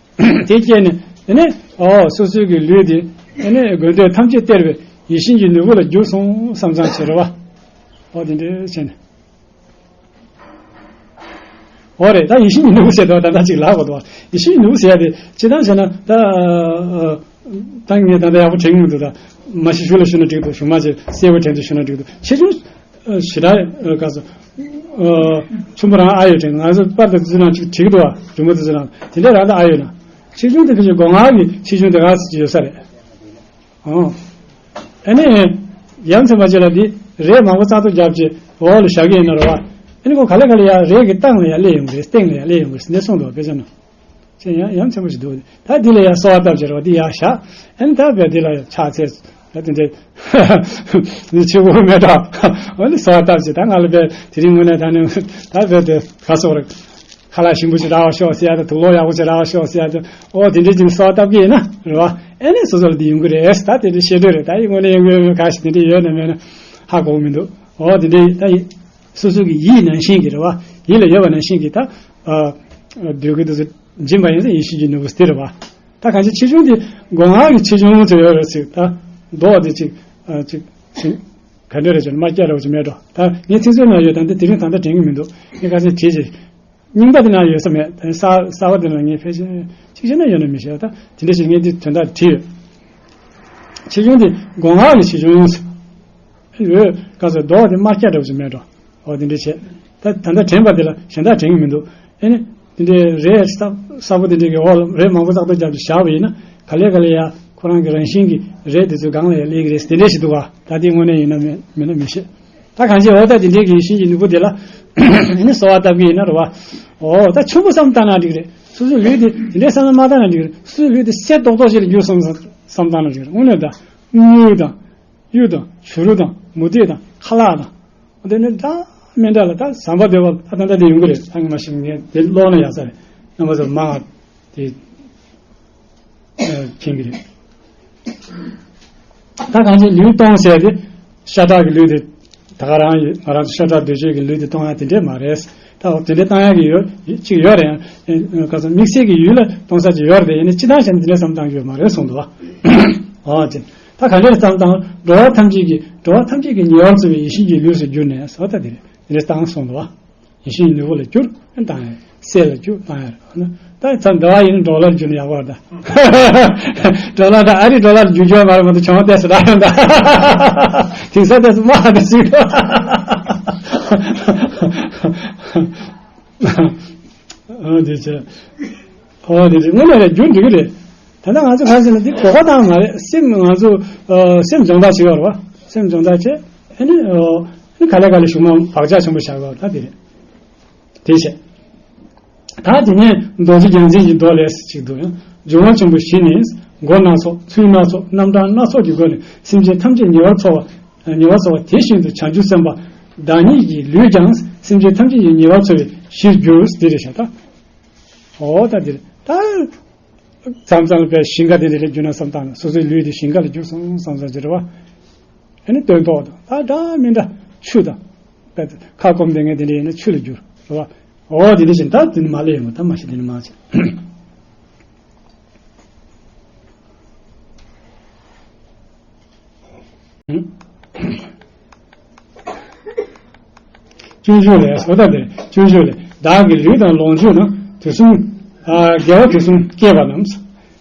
དེ་སྐྱེས་ནས་དེ་ནས་ཨོ་སོ་སོའི་གི་ལུས་དེ་དེ་ནས་དགོས་འདོད་ཐམས་ཅད་སྟེར་བའི་ཡིད་བཞིན་གྱི་ནོར་བུ་ལ་གྱུར་སོང་བསམ་ཙང་བྱེད་རེད་བ། ཨོ་དེ་འདྲས་བྱས་ནས། ཨོ་རེད། ད་ཡིད་བཞིན་གྱི་ནོར་བུ་ཟེར་དུས་ད་ལྟ་ཅིག་ལབ་དགོས་འདུག་བ། ཡིད་བཞིན་གྱི་ནོར་བུ་ཟེར་ཡ་དེ་སྤྱིར་བཏང་བྱས་ན་ད། ད་ངས་ད་ལྟ་ཡག་པོ་དྲན་གྱི་མི་འདུག་ད་མ་གཞི་ཞུ་ལ་ཞུ་ན་འགྲིག་འདུག་གཞུག་མ་ཅིག་གསལ་པོ་དྲན་དུ་ཞུ་ན་འགྲིག་འདུག་ཆེ་ཆུང་། ཞེ་དྲག་ག་ཚོད། ཆུང་པོ་རང་ཨ་ཡོད་དྲན། ང་ཚོ་པར་དུ་བརྩི་ན་ཅིག་བྲིས་འདུག་བ། རི་མོ་དུ་བརྩི་ན་དེ་འདྲ་རང་ད་ཨ་ཡོད་ན། ཆེ་ཆུང་དེ་ཕལ་ཆེར་སྒོ་ང་གི་ཆེ་ཆུང་དེ་ག་ཚོད་ཅིག་ཡོད་ས་རེད། ཨོ། ཨ་ནི། ཡ་མཚན་མ་ཅིག་ལ་འདི་རས་མང་པོ་བཙག་འཐུ་རྒྱབ་ཀྱི་འོག་ལ་བཞག་གི་ཡིན་ན་རེད་བ། ཨ་ནི་ཁོ་ག་ལེ་ག་ལེ་ཡ་རས་ཀྱི་སྟེང་ལ་ཡ་སླེབས་ཡོང་གི་རེད། སྟེང་ལ་ཡ་སླེབས་ཡོང་གི་རེད་ཟེར་ནས་གསུངས་འདུག་དཔེ་ཆ་ན། ཅེས་ཡང་ཡ་མཚན་མ་ཞིག་འདུག་ད་འདི་ལ་ཡ་གསོལ་བ་བཏབ་ཀྱི་རེད་བ། འདི་ཡ་བཞག་ཨ་ནི་ད་བས་འདི་ལ་ཡ་ཕྱག་འཚལ། ད་དེ་འདྲའི་འདི་ཆེ་བོ་མེད་འགྲོ། ཨ་ནི་གསོལ་བ་བཏབ་ཀྱི་ད་ང་ལ་བས་དེ་རིང་དངོས་གནས་ད་ནི་ད་བས་དེ་ག་སོག་རེད། ཁ་ལག་ཞིམ་པོ་ཞིག་རག་པ་ཤོག་ཟེར་ཡ་དང་། དུག་ལོག་ཡག་པོ་ཞིག་རག་པ་ཤོག་ཟེར་ཡ་དང་། ཨོ་དེ་འདྲའི་ཅིག་གསོལ་བ་བཏབ་ཀྱི་ཡིན་ན་རེད་བ། ཨེ་ནས་སོ་སོ་ལ་དེ་ཡོང་གི་རེད། ད་དེ་འདྲའི་ཤེས་འདོད་རེད། ད་ཡིན་དངོས་གནས་ཡོང་གི་ཡོད་མེད་ག་ཞིག་དེ་འདྲའི་ཡོད་ན་མེད་ན་ཧ་གོ་གི་མི་འདུག་ཨོ་དེ་འདྲའི་ད་ཡིན། སོ་སོ་གི་ཡིད་ནང་བཞིན་གྱི་རེད་བ། ཡིད་ལ་ཡོད་པ་ནང་བཞིན་གྱི་ད། ཨ། སྡོད་ཀྱི་འདུག་ཟེར་སྦྱིན་པ་ཡིན་ཟེར་ཡིད་བཞིན་གྱི་ནོར་བུ་དེ་རེད་བ། ད་གང་ཅི་ཆེ་ཆུང་དེ་སྒོ་ང་གི་ཆེ་ཆུང་ཚོ་ཡོད་རེད་ཟེར། ད་མདོག་དེ་ཅིག་ཨ་ཅིག་ཅིག་ག་འདྲ་རེད་ཅེ་ན་མ་སྐྱ་རོགས་ཅིག་མེད་འགྲོ། ད་ངས་ཚིག་མཛོད་ནང་ཡོད། ད་འདི་དེ་རིང་ད་ལྟ་དྲན་གྱི་མི་འདུག་ངས་ཁ་སང་བྲིས་ཅིག་རྙིང་པ་དེ་ན་ཡོད་ས་མེད། ད་གསར་གསར་བ་དེ་ན་ངས་ཕལ་ཆེར་གཅིག་བྱས་ན་ཡོད་ན་མི་ཤེས། ད་དེ་འདྲ་ཞིག་ངས་འདི་དོན་དག་བྲིས་ཡོད། ཆེ་ཆུང་དེ་སྒོ་ང་གི་ཆེ་ཆུང་ཡོད། ག་ཚོད་མདོག་དེ་དམར་སྐྱ་འདྲ་བོ་ཅིག་མེད་འགྲོ། འོ་དེ་འདྲ་བྱས། ད་ད་ལྟ་དྲན་པ་དེ་ལ་གཞན་དག་དྲན་གྱི་མི་འདུག་ཨེ་ནི། དེ་འདྲའི་རས་གསར་གསར་པ་དེ་འདྲའི་གི་འོག་ལ་རས་མང་པོ་བཙག་འཐུ་རྒྱབ་ཅིག་བཞག་པ་ཡིན་ན། ག་ལེ་ག་ལེ་ཡ་ཁོ་རང་གི་རང་བཞིན་གྱི་རས་དེ་ཚོའི་སྒང་ལ་ཡ་སླེབས་ཀྱི་རེད། དེ་འདྲ་ཞིག་འདུག་ག་ད་དེ་དངོས་གནས་ཡིན་ན་མིན་མིན་ན་མི་ཤེས། ད་གང་ཅི་འོ་ད་དེ་འདྲའི་གི་ཡིད་བཞིན་གྱི་ནོར་བུ་དེ་ལ་ཨེ་ནི་གསོལ་བ་བཏབ་ཀྱི་ཡིན་ན་རེད་བ། འོ་ད་ཆུང་པོ་བསམ་བཏང་ན་འགྲིག་རེད། སོ་སོའི་ལུས་དེ་དེ་འདྲའི་བསམ་བློ་མ་བཏང་ན་འགྲིག་རེད། སོ་སོའི་ལུས་དེ་གསེར་ཏོག་ཏོག་ཅིག་ལ་འགྱུར་སོང་བསམ་བསམ་བཏང་ན་འགྲིག་རེད། དངོས་གནས་ད་དངུལ་དང་། གཡུ་དང་བྱུ་རུ་དང་མུ་ཏིག་དང་ཁ་ལག་དང་། དེ་ནི་ད་མི་འདྲ་ལ་ད་ཟམ་པ་འདེབས་པ་ད་ད་ལྟ་དེ་ཡོང་གི་རེད། ད་ངས་མ་ཤེས། ངས་དེ་ཀློག་ན་ཡག་ས་རེད། རྣམ་པ་ཚོ་མང་བ་དེ་མཁྱེན་གི་རེད། ད་གང་ཅི་ལུས་གཏོང་ཟེར་དེ་ཤ་ཁྲག་གི་ལུས་དེ་ད་ག་རང་ཡོད། ང་རང་ཚོ་ཤ་ཁྲག་གདོས་བཅས་ཀྱི་ལུས་དེ་གཏོང་ཡ་དེ་འདྲས་མ་རེད། ད་དེ་འདྲས་གཏོང་ཡ་གི་ཡོད་ཅིག་ཡོད་རེད། ཡང་ག་ཚོད་དམིགས་བསལ་གྱི་ཡུལ་ལ་གཏོང་ས་ཅིག་ཡོད་རེད། ཡིན་ནའི་སྤྱིར་བཏང་བྱས་ན་དེ་འདྲས་བསམ་བཏང་གི་ཡོད་མ་རེད་གསུངས་འདུག་བ། ཨོ་ཅེ། ད་ག་འདྲས་བསམ་བཏང་། འགྲོ་བ་ཐམས་ཅད་ཀྱི་འགྲོ་བ་ཐམས་ཅད་ཀྱི་ཉེ་བར་འཚོ་བའི་ཡིད་བཞིན་གྱི་ལུས་སུ་གྱུར་ནས་ཟེར་བ་ད་དེ་རེད། དེ་འདྲས་བཏང་གསུངས་འདུག་བ། ཡིད་བཞིན་གྱི་ནོར་བུ་ལ་གྱུར་བཏང་ཡ། སྲས་ལ་གྱུར་བཏང་ཡ་རེད། ད་ཚ་འདི་བ་ཡིན་ན་འགྲོ་ལ་གྱུར་ན་ཡག་པ་རེད་ད། འགྲོ་ལ་ད་ཨ་རི་འགྲོ་ལ་གྱུར་གྱུར་མ་རེད་མ་གཏོགས་བྱུང་བ་བལྟས་སོ་ད་ཡང་ད། དེང་སང་བལྟས་སོ་མ་ཧ་ད་ཞིག་ད། ཨ་དེ་ཚེ། ཨོ་དེ་རེད། དངོས་གནས་རེད། རྒྱུ་འགྲིག་གི་རེད། ད་ལྟ་ང་ཚོ་ག་རེ་ཟེར་ན་འདི་གོ་བ་བཏང་མ་རེད། སེམས་ང་ཚོ་ཨ་སེམས་སྦྱོང་བརྡར་བྱེད་ཡོད་རེད་བ། སེམས་སྦྱོང་བརྡར་བྱས་ཨ་ནི་ཨ་ནི་ག་ལེ་ག་ལེ་གཞུག་མ་བག་ཆགས་ཆེན་པོ་བཞག་ཡོད་རེད། ད་དེ་རེད། དེ་བྱས། ད་དེ་ནས་རྡོ་རྗེ་རྒྱལ་མཚན་གྱི་མདོ་ལས་ཅིག་འདུག་ཡང་འབྱུང་བ་ཆེན་པོ་བཞི་ནི་སྒོ་སྣ་ཚོགས་ཚུལ་སྣ་ཚོགས་རྣམ་གྲངས་སྣ་ཚོགས་ཀྱི་སྒོ་ནས་སེམས་ཅན་ཐམས་ཅད་ཉེ་བར་འཚོ་བ། ཉེ་བར་འཚོ་བ་དེ་བཞིན་དུ་བྱང་ཆུབ་སེམས་དཔའ་བདག་ཉིད་ཀྱི་ལུས་ཀྱང་སེམས་ཅན་ཐམས་ཅད་ཀྱི་ཉེ་བར་འཚོ་བའི་གཞིར་གྱུར་དེ་རེད་བཞག་ད། ཨོ་ད་འདིར་ད། མཚམས་མཚམས་ལ་པའི་ཞིང་ཁ་དེ་འདྲ་ལ་རྒྱུ་ན་བསམ་བཏང་ན་སོ་སོའི་ལུས་དེ་ཞིང་ཁ་ལ་རྒྱུ་སོང་བསམ་བསམ་ཅི་རེད་བ། ཨ་ནི་སྟོན་ཐོག་དང་ད་འདྲ་མི་འདྲ་ཆུ་དང་། པའི་ཁ་སྐོམ་དེ་ངས་དེ་འདྲ་ཡིན་ན་ཆུ་ལ་རྒྱུ་རེད་བ། ཨོ་དེ་འདྲ་བཞིན་ད་དེ་ནི་མ་ལས་ཡོང་བ་ད་མ་ཤི་དེ་ནི་མ་བྱེད། སྤྱོད་འཇུག་ལས་སོ་ད་དེ་སྤྱོད་འཇུག་ལས་བདག་གི་ལུས་དང་ལོངས་སྤྱོད་རྣམས་དུས་གསུམ། ཨ་དགེ་བ་དུས་གསུམ་སྐྱེས་པ་རྣམས།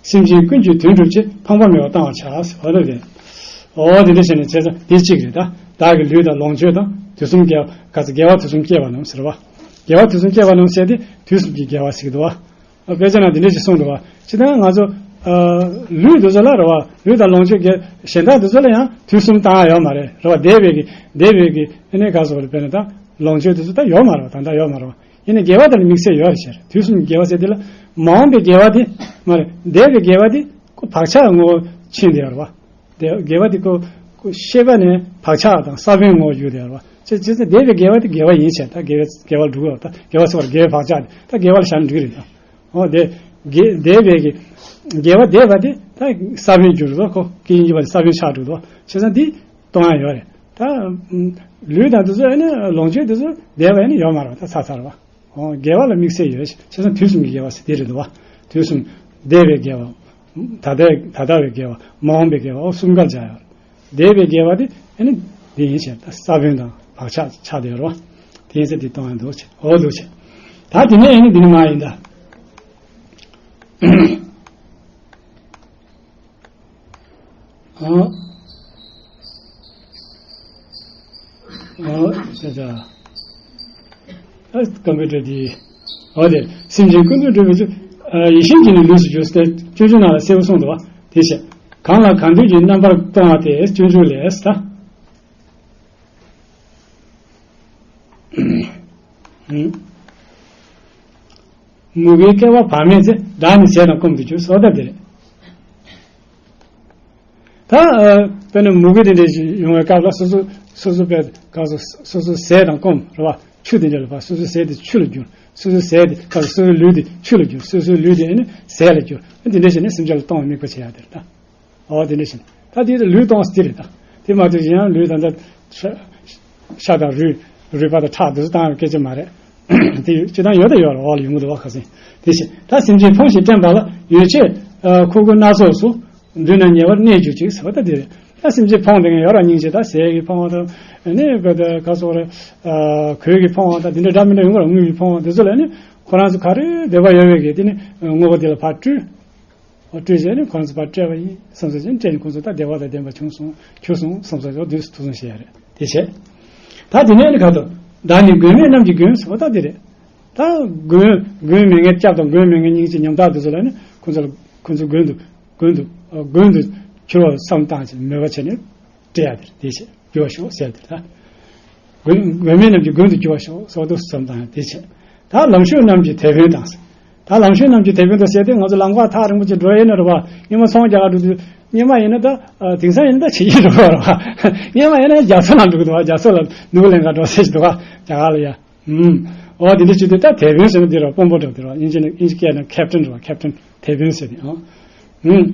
སེམས་ཅན་ཀུན་གྱི་དོན་སྒྲུབ་ཆེད་ཕངས་པ་མེད་པར་བཏང་བར་བྱ། ཟེར་བ་རེད། ཨོ་དེ་འདྲ་བྱས་ནས་བྱས་ཙང་དེ་གཅིག་རེད་ད། བདག་གི་ལུས་དང་ལོངས་སྤྱོད་དང་དུས་གསུམ་དགེ་བ་ག་ཚོད་དགེ་བ་དུས་གསུམ་སྐྱེས་པ་རྣམས་ཟེར་བ། དགེ་བ་དུས་གསུམ་སྐྱེས་པ་རྣམས་ཟེར་ཏེ་དུས་གསུམ་གྱི་དགེ་བ་ཟེར་གི་འདུག་བ། དཔེ་ཆ་ནང་འདི་འདྲ་ཞིག་གསུངས་འདུག་བ། སྤྱིར་བཏང་ང་ཚོ་ཨ་ལུས་འདི་ཚོ་ལ་རེད་བ། ལུས་དང་ལོངས་སྤྱོད་དགེ་གཞན་དག་འདི་ཚོ་ལ་ཡང་དུས་གསུམ་བཏང་ཡ་ཡོད་མ་རེད། རེད་བ། འདས་པའི་གི་འདས་པའི་གི་ཨ་ནི་ག་ཟེར་དགོས་རེད། དཔེར་ན་ད་ལོངས་སྤྱོད་འདི་ཚོ་ད་ཡོད་མ་རེད་བ། ད་ལྟ་ཡོད་མ་རེད་བ། ཡིན་ནའི་དགེ་བ་དེ་ལ་དམིགས་བསལ་ཡོད་རེད་ཟེར། དུས་གསུམ་གྱི་དགེ་བ་ཟེར་དེ་ལ་མ་འོངས་པའི་དགེ་བ་དེ་མ་རེད། འདས་པའི་དགེ་བ་དེ་ཁོ་བག་ཆགས་ངོ་བོ་ཕྱིན་བསྡད་ཡོད་རེད་བ། དེ་དགེ་བ་དེ་ཁོ་ཁོ་ཤེས་པ་ནས་བག་ཆགས་དང་ས་བོན་ངོ་བོ་གྱུར་བསྡད་ཡོད་རེད་བ། ཅེས་ཅེས་ཟེར། འདས་པའི་དགེ་བ་དེ་དགེ་བ་ཡིན་ཕྱིར། ད་དགེ་བའི་དགེ་བ་ལ་འགྲོ་གི་ཡོད། ད་དགེ་བ་ཟེར་བར་དགེ་བའི་བག་ཆགས་དེ་ད་དགེ་བ་ལ་བཞག་ན་འགྲིག་གི་རེད་ད། འོ་དེ་དགེ་འདས་པའི་གི་དགེ་བ་འདས་པ་དེ་ད་ས་བོན་འགྱུར་འགྲོ། ཁོ་སྐད་ཡིག་འགྱུར་བ་དེ་ས་བོན་ཆགས་འགྲོ་འདུག། བྱས་ཙང་འདི་གཏོང་ཡ་ཡོད་རེད་ད། ལུས་དང་དེ་ཚོ་ཨ་ནི་ལོངས་སྤྱོད་དེ་ཚོ་འདས་པ་ཨ་ནི་ཡོད་མ་རེད་ད། ཚར་ཚར་བ། འོ་དགེ་བ་ལ་དམིགས་བསལ་ཡོད། བྱས་ཙང་དུས་གསུམ་གྱི་དགེ་བ་ཟེར་དེ་རེད་འདུག་བ། དུས་གསུམ་འདས་པའི་དགེ་བ། ད་ལྟའི་ད་ལྟ་བའི་དགེ་བ། མ་འོངས་པའི་དགེ་བ། འོ་གསུམ་ཀ་སྦྱར་ཡོད། འདས་པའི་དགེ་བ་དེ་ཨ་ནི་འདི་ཡིན་ཕྱིར། ད་ས་བོན་དང་བག་ཆགས་ཆགས་བསྡད་ཡོད་རེད་བ། དེ་ཡིན་ཚེ་འདི་གཏོང་ཡ་འདུག་ཕྱིར། འོ་འདུག་ཕྱིར། ད་དེ་ནས་ཨ་ནི་འདི་ནི་མ་ཡིན་ད། ཨ། ཨ། ཤ་ཤ། ཨ། ཀམ་པུ་ཊར་འདི། འོ་དེ། སེམས་ཅན་ཀུན་ཏུ་འགྲོ་བའི་ཚུལ། ཨ། ཡེ་ཤེས་ཀྱི་ནི་ལུས་སུ་གྱུར་ཟེར་སྤྱོད་འཇུག་ནང་ལ་གསལ་པོ་གསུངས་འདུག་བ། དེ་བྱས། གང་ལ་གང་འདུལ་གྱི་རྣམ་པར་གཏོང་བ་སྟེ་སྤྱོད་འཇུག་ལས་ད། མུ་གེའི་སྐྱེ་བ་བར་མེད་ཚེ། བདག་ནི་ཟས་དང་སྐོམ་དུ་གྱུར། སོ་ད་དེ་རེད། ད་ཨ། དཔེར་ན་མུ་གེ་དེ་འདྲ་ཞིག་ཡོང་བའི་སྐབས་ལ་སོ་སོ་སོ་སོ་པའི་སྐབས་སུ་སོ་སོ་ཟས་དང་སྐོམ་རེད་བ། ཆུ་དེ་འདྲ་ལ་བ། སོ་སོའི་ཟས་དེ་ཆུ་ལ་གྱུར། སོ་སོའི་ཟས་དེ་སྐབས་སོ་སོའི་ལུས་དེ་ཆུ་ལ་གྱུར། སོ་སོའི་ལུས་དེ་ཨ་ནི་ཟས་ལ་གྱུར། དེ་འདྲ་བྱས་ནས་སེམས་ཅན་ལ་གཏོང་བའི་དམིགས་པ་བྱེད་ཡ་དེ་རེད་ད། འོ་དེ་འདྲ་བྱས་ནས་ད་དེ་ལུས་གཏོང་ཟེར་དེ་རེད་ད། དེ་མ་གཏོགས་གཞན་ཡང་ལུས་ད་ལྟ་ཤ་ཤ་དང་རུས་རུས་པ་དང་ཁྲག་དེ་ཚོ་བཏང་བའི་སྐད་ཆ་མ་རེད། དེ་སྤྱིར་བཏང་ཡོད་དང་ཡོད་རེད། འོག་ལ་ཡོང་གི་འདུག་བ། ཁ་སང་དེ་བཞིན་ད་སེམས་ཅན་ཕུང་ཞིང་བཀྲེན་པ་ལ། ཡོ་བྱད་ཨ་མཁོ་དགུ་སྣ་ཚོགས་སུ། འདུས་ན་ཉེ་བར་གནས་གྱུར་ཅིག་ཟེར་བ་ད་དེ་རེད། ད་སེམས་ཅན་ཕུང་དེ་ཡོད་ར་སྙིང་རྗེ་ད་ཟས་ཀྱི་ཕུང་བ་དང་ནི་བ་ད་ག་སོགས་རེད། ཨ་གོས་ཀྱི་ཕུང་བ་དང་དེ་འདྲ་འདྲ་མི་འདྲ་ཡོང་གི་ར། དངུལ་གྱི་ཕུང་བ་དེ་ཚོ་ལ་ནི་ཁོ་རང་ཚོ་ག་རེ་འདོད་པ་ཡོད་པའི་གི་དེ་ནི་དངོས་པོ་དེ་ལ་ཕར་སྤྲུལ། སྤྲུལ་བྱས་ནས་ཁོ་རང་ཚོ་ཕར་སྤྲད་པ་ཡིན་བསམ་ས་ཅན་སྤྲད་ནས་ཁོ་ཚོ་ད་བདེ་བ་དང་ལྡན་པ་བྱུང་སོང་གྱུར་སོང་བསམ་ས་ཅན་དུས་སུ་ཐུགས་བསམ་བཞེས་ཡ་རེད། དེ་བྱས། ད་དེ་ནས་ནི་ག་དུ། བདག་ནི་མགོན་མེད་རྣམས་ཀྱི་མགོན་ཟེར་བ་ད་དེ་རེད། ད་མགོན་མགོན་མེད་མཁན་སྐྱབས་དང་མགོན་མེད་མཁན་སྙིང་རྗེ་ཉམ་ཐག་དེ་ཚོ་ལ་ནི་ཁོ་ཚོ་ལ་ཁོ་ཚོ་མགོན་དུ་མགོན་དུ་མགོན་དུ་གྱུར་བར་བསམ་བཏང་ཅིང་མོས་པ་བྱས་ནས་སྤྲད་ཡ་དེ་རེད། དེ་བྱས། འགྱུར་བར་ཤོག་ཟེར་དེ་ད། མགོན་མགོན་མེད་རྣམས་ཀྱི་མགོན་དུ་འགྱུར་བར་ཤོག་སོགས་དུ་བསམ་དང་དེ་བྱས། ད་ལམ་ཞུགས་རྣམས་ཀྱི་དེད་དཔོན་དང་། ད་ལམ་ཞུགས་རྣམས་ཀྱི་དེད་དཔོན་དུ་ཟེར་ཏེ་ང་ཚོ་ལམ་ཁ་ཐག་རིང་པོ་ཅིག་འགྲོ་ཡིན་ན་རེད་བ། སྔོན་མ་ཚོང་རྒྱག་ག་འགྲོ་དུས་སྔོན་མ་ཡིན་ན་ད་དེང་སང་ཡིན་ན་ད་བྱེད་ཀྱི་རེད་བ། སྔོན་མ་ཡིན་ན་རྒྱ་མཚོ་ལ་འགྲོ་གི་འདུག་བ། རྒྱ་མཚོ་ལ་ནོར་བུ་ལེན་ག་འགྲོ་ཟེར་གྱི་འདུག་བ། རྒྱ་གར་ལ་ཡ། ཨུམ། འོ་དེ་འདྲ་བྱེད་དུས་ད་དེད་དཔོན་ཟེར་ན་འདི་རེད་བ། དཔོན་པོ་འདྲ་བ་དེ་རེད་བ། དབྱིན་ཇི་ནས་དབྱིན་ཇི་སྐད་ནང་ཁེབ་ཊན་རེད་བ། ཁེབ་ཊན་དེད་དཔོན་ཟེར་ཏེ་ཨང་། ཨུམ།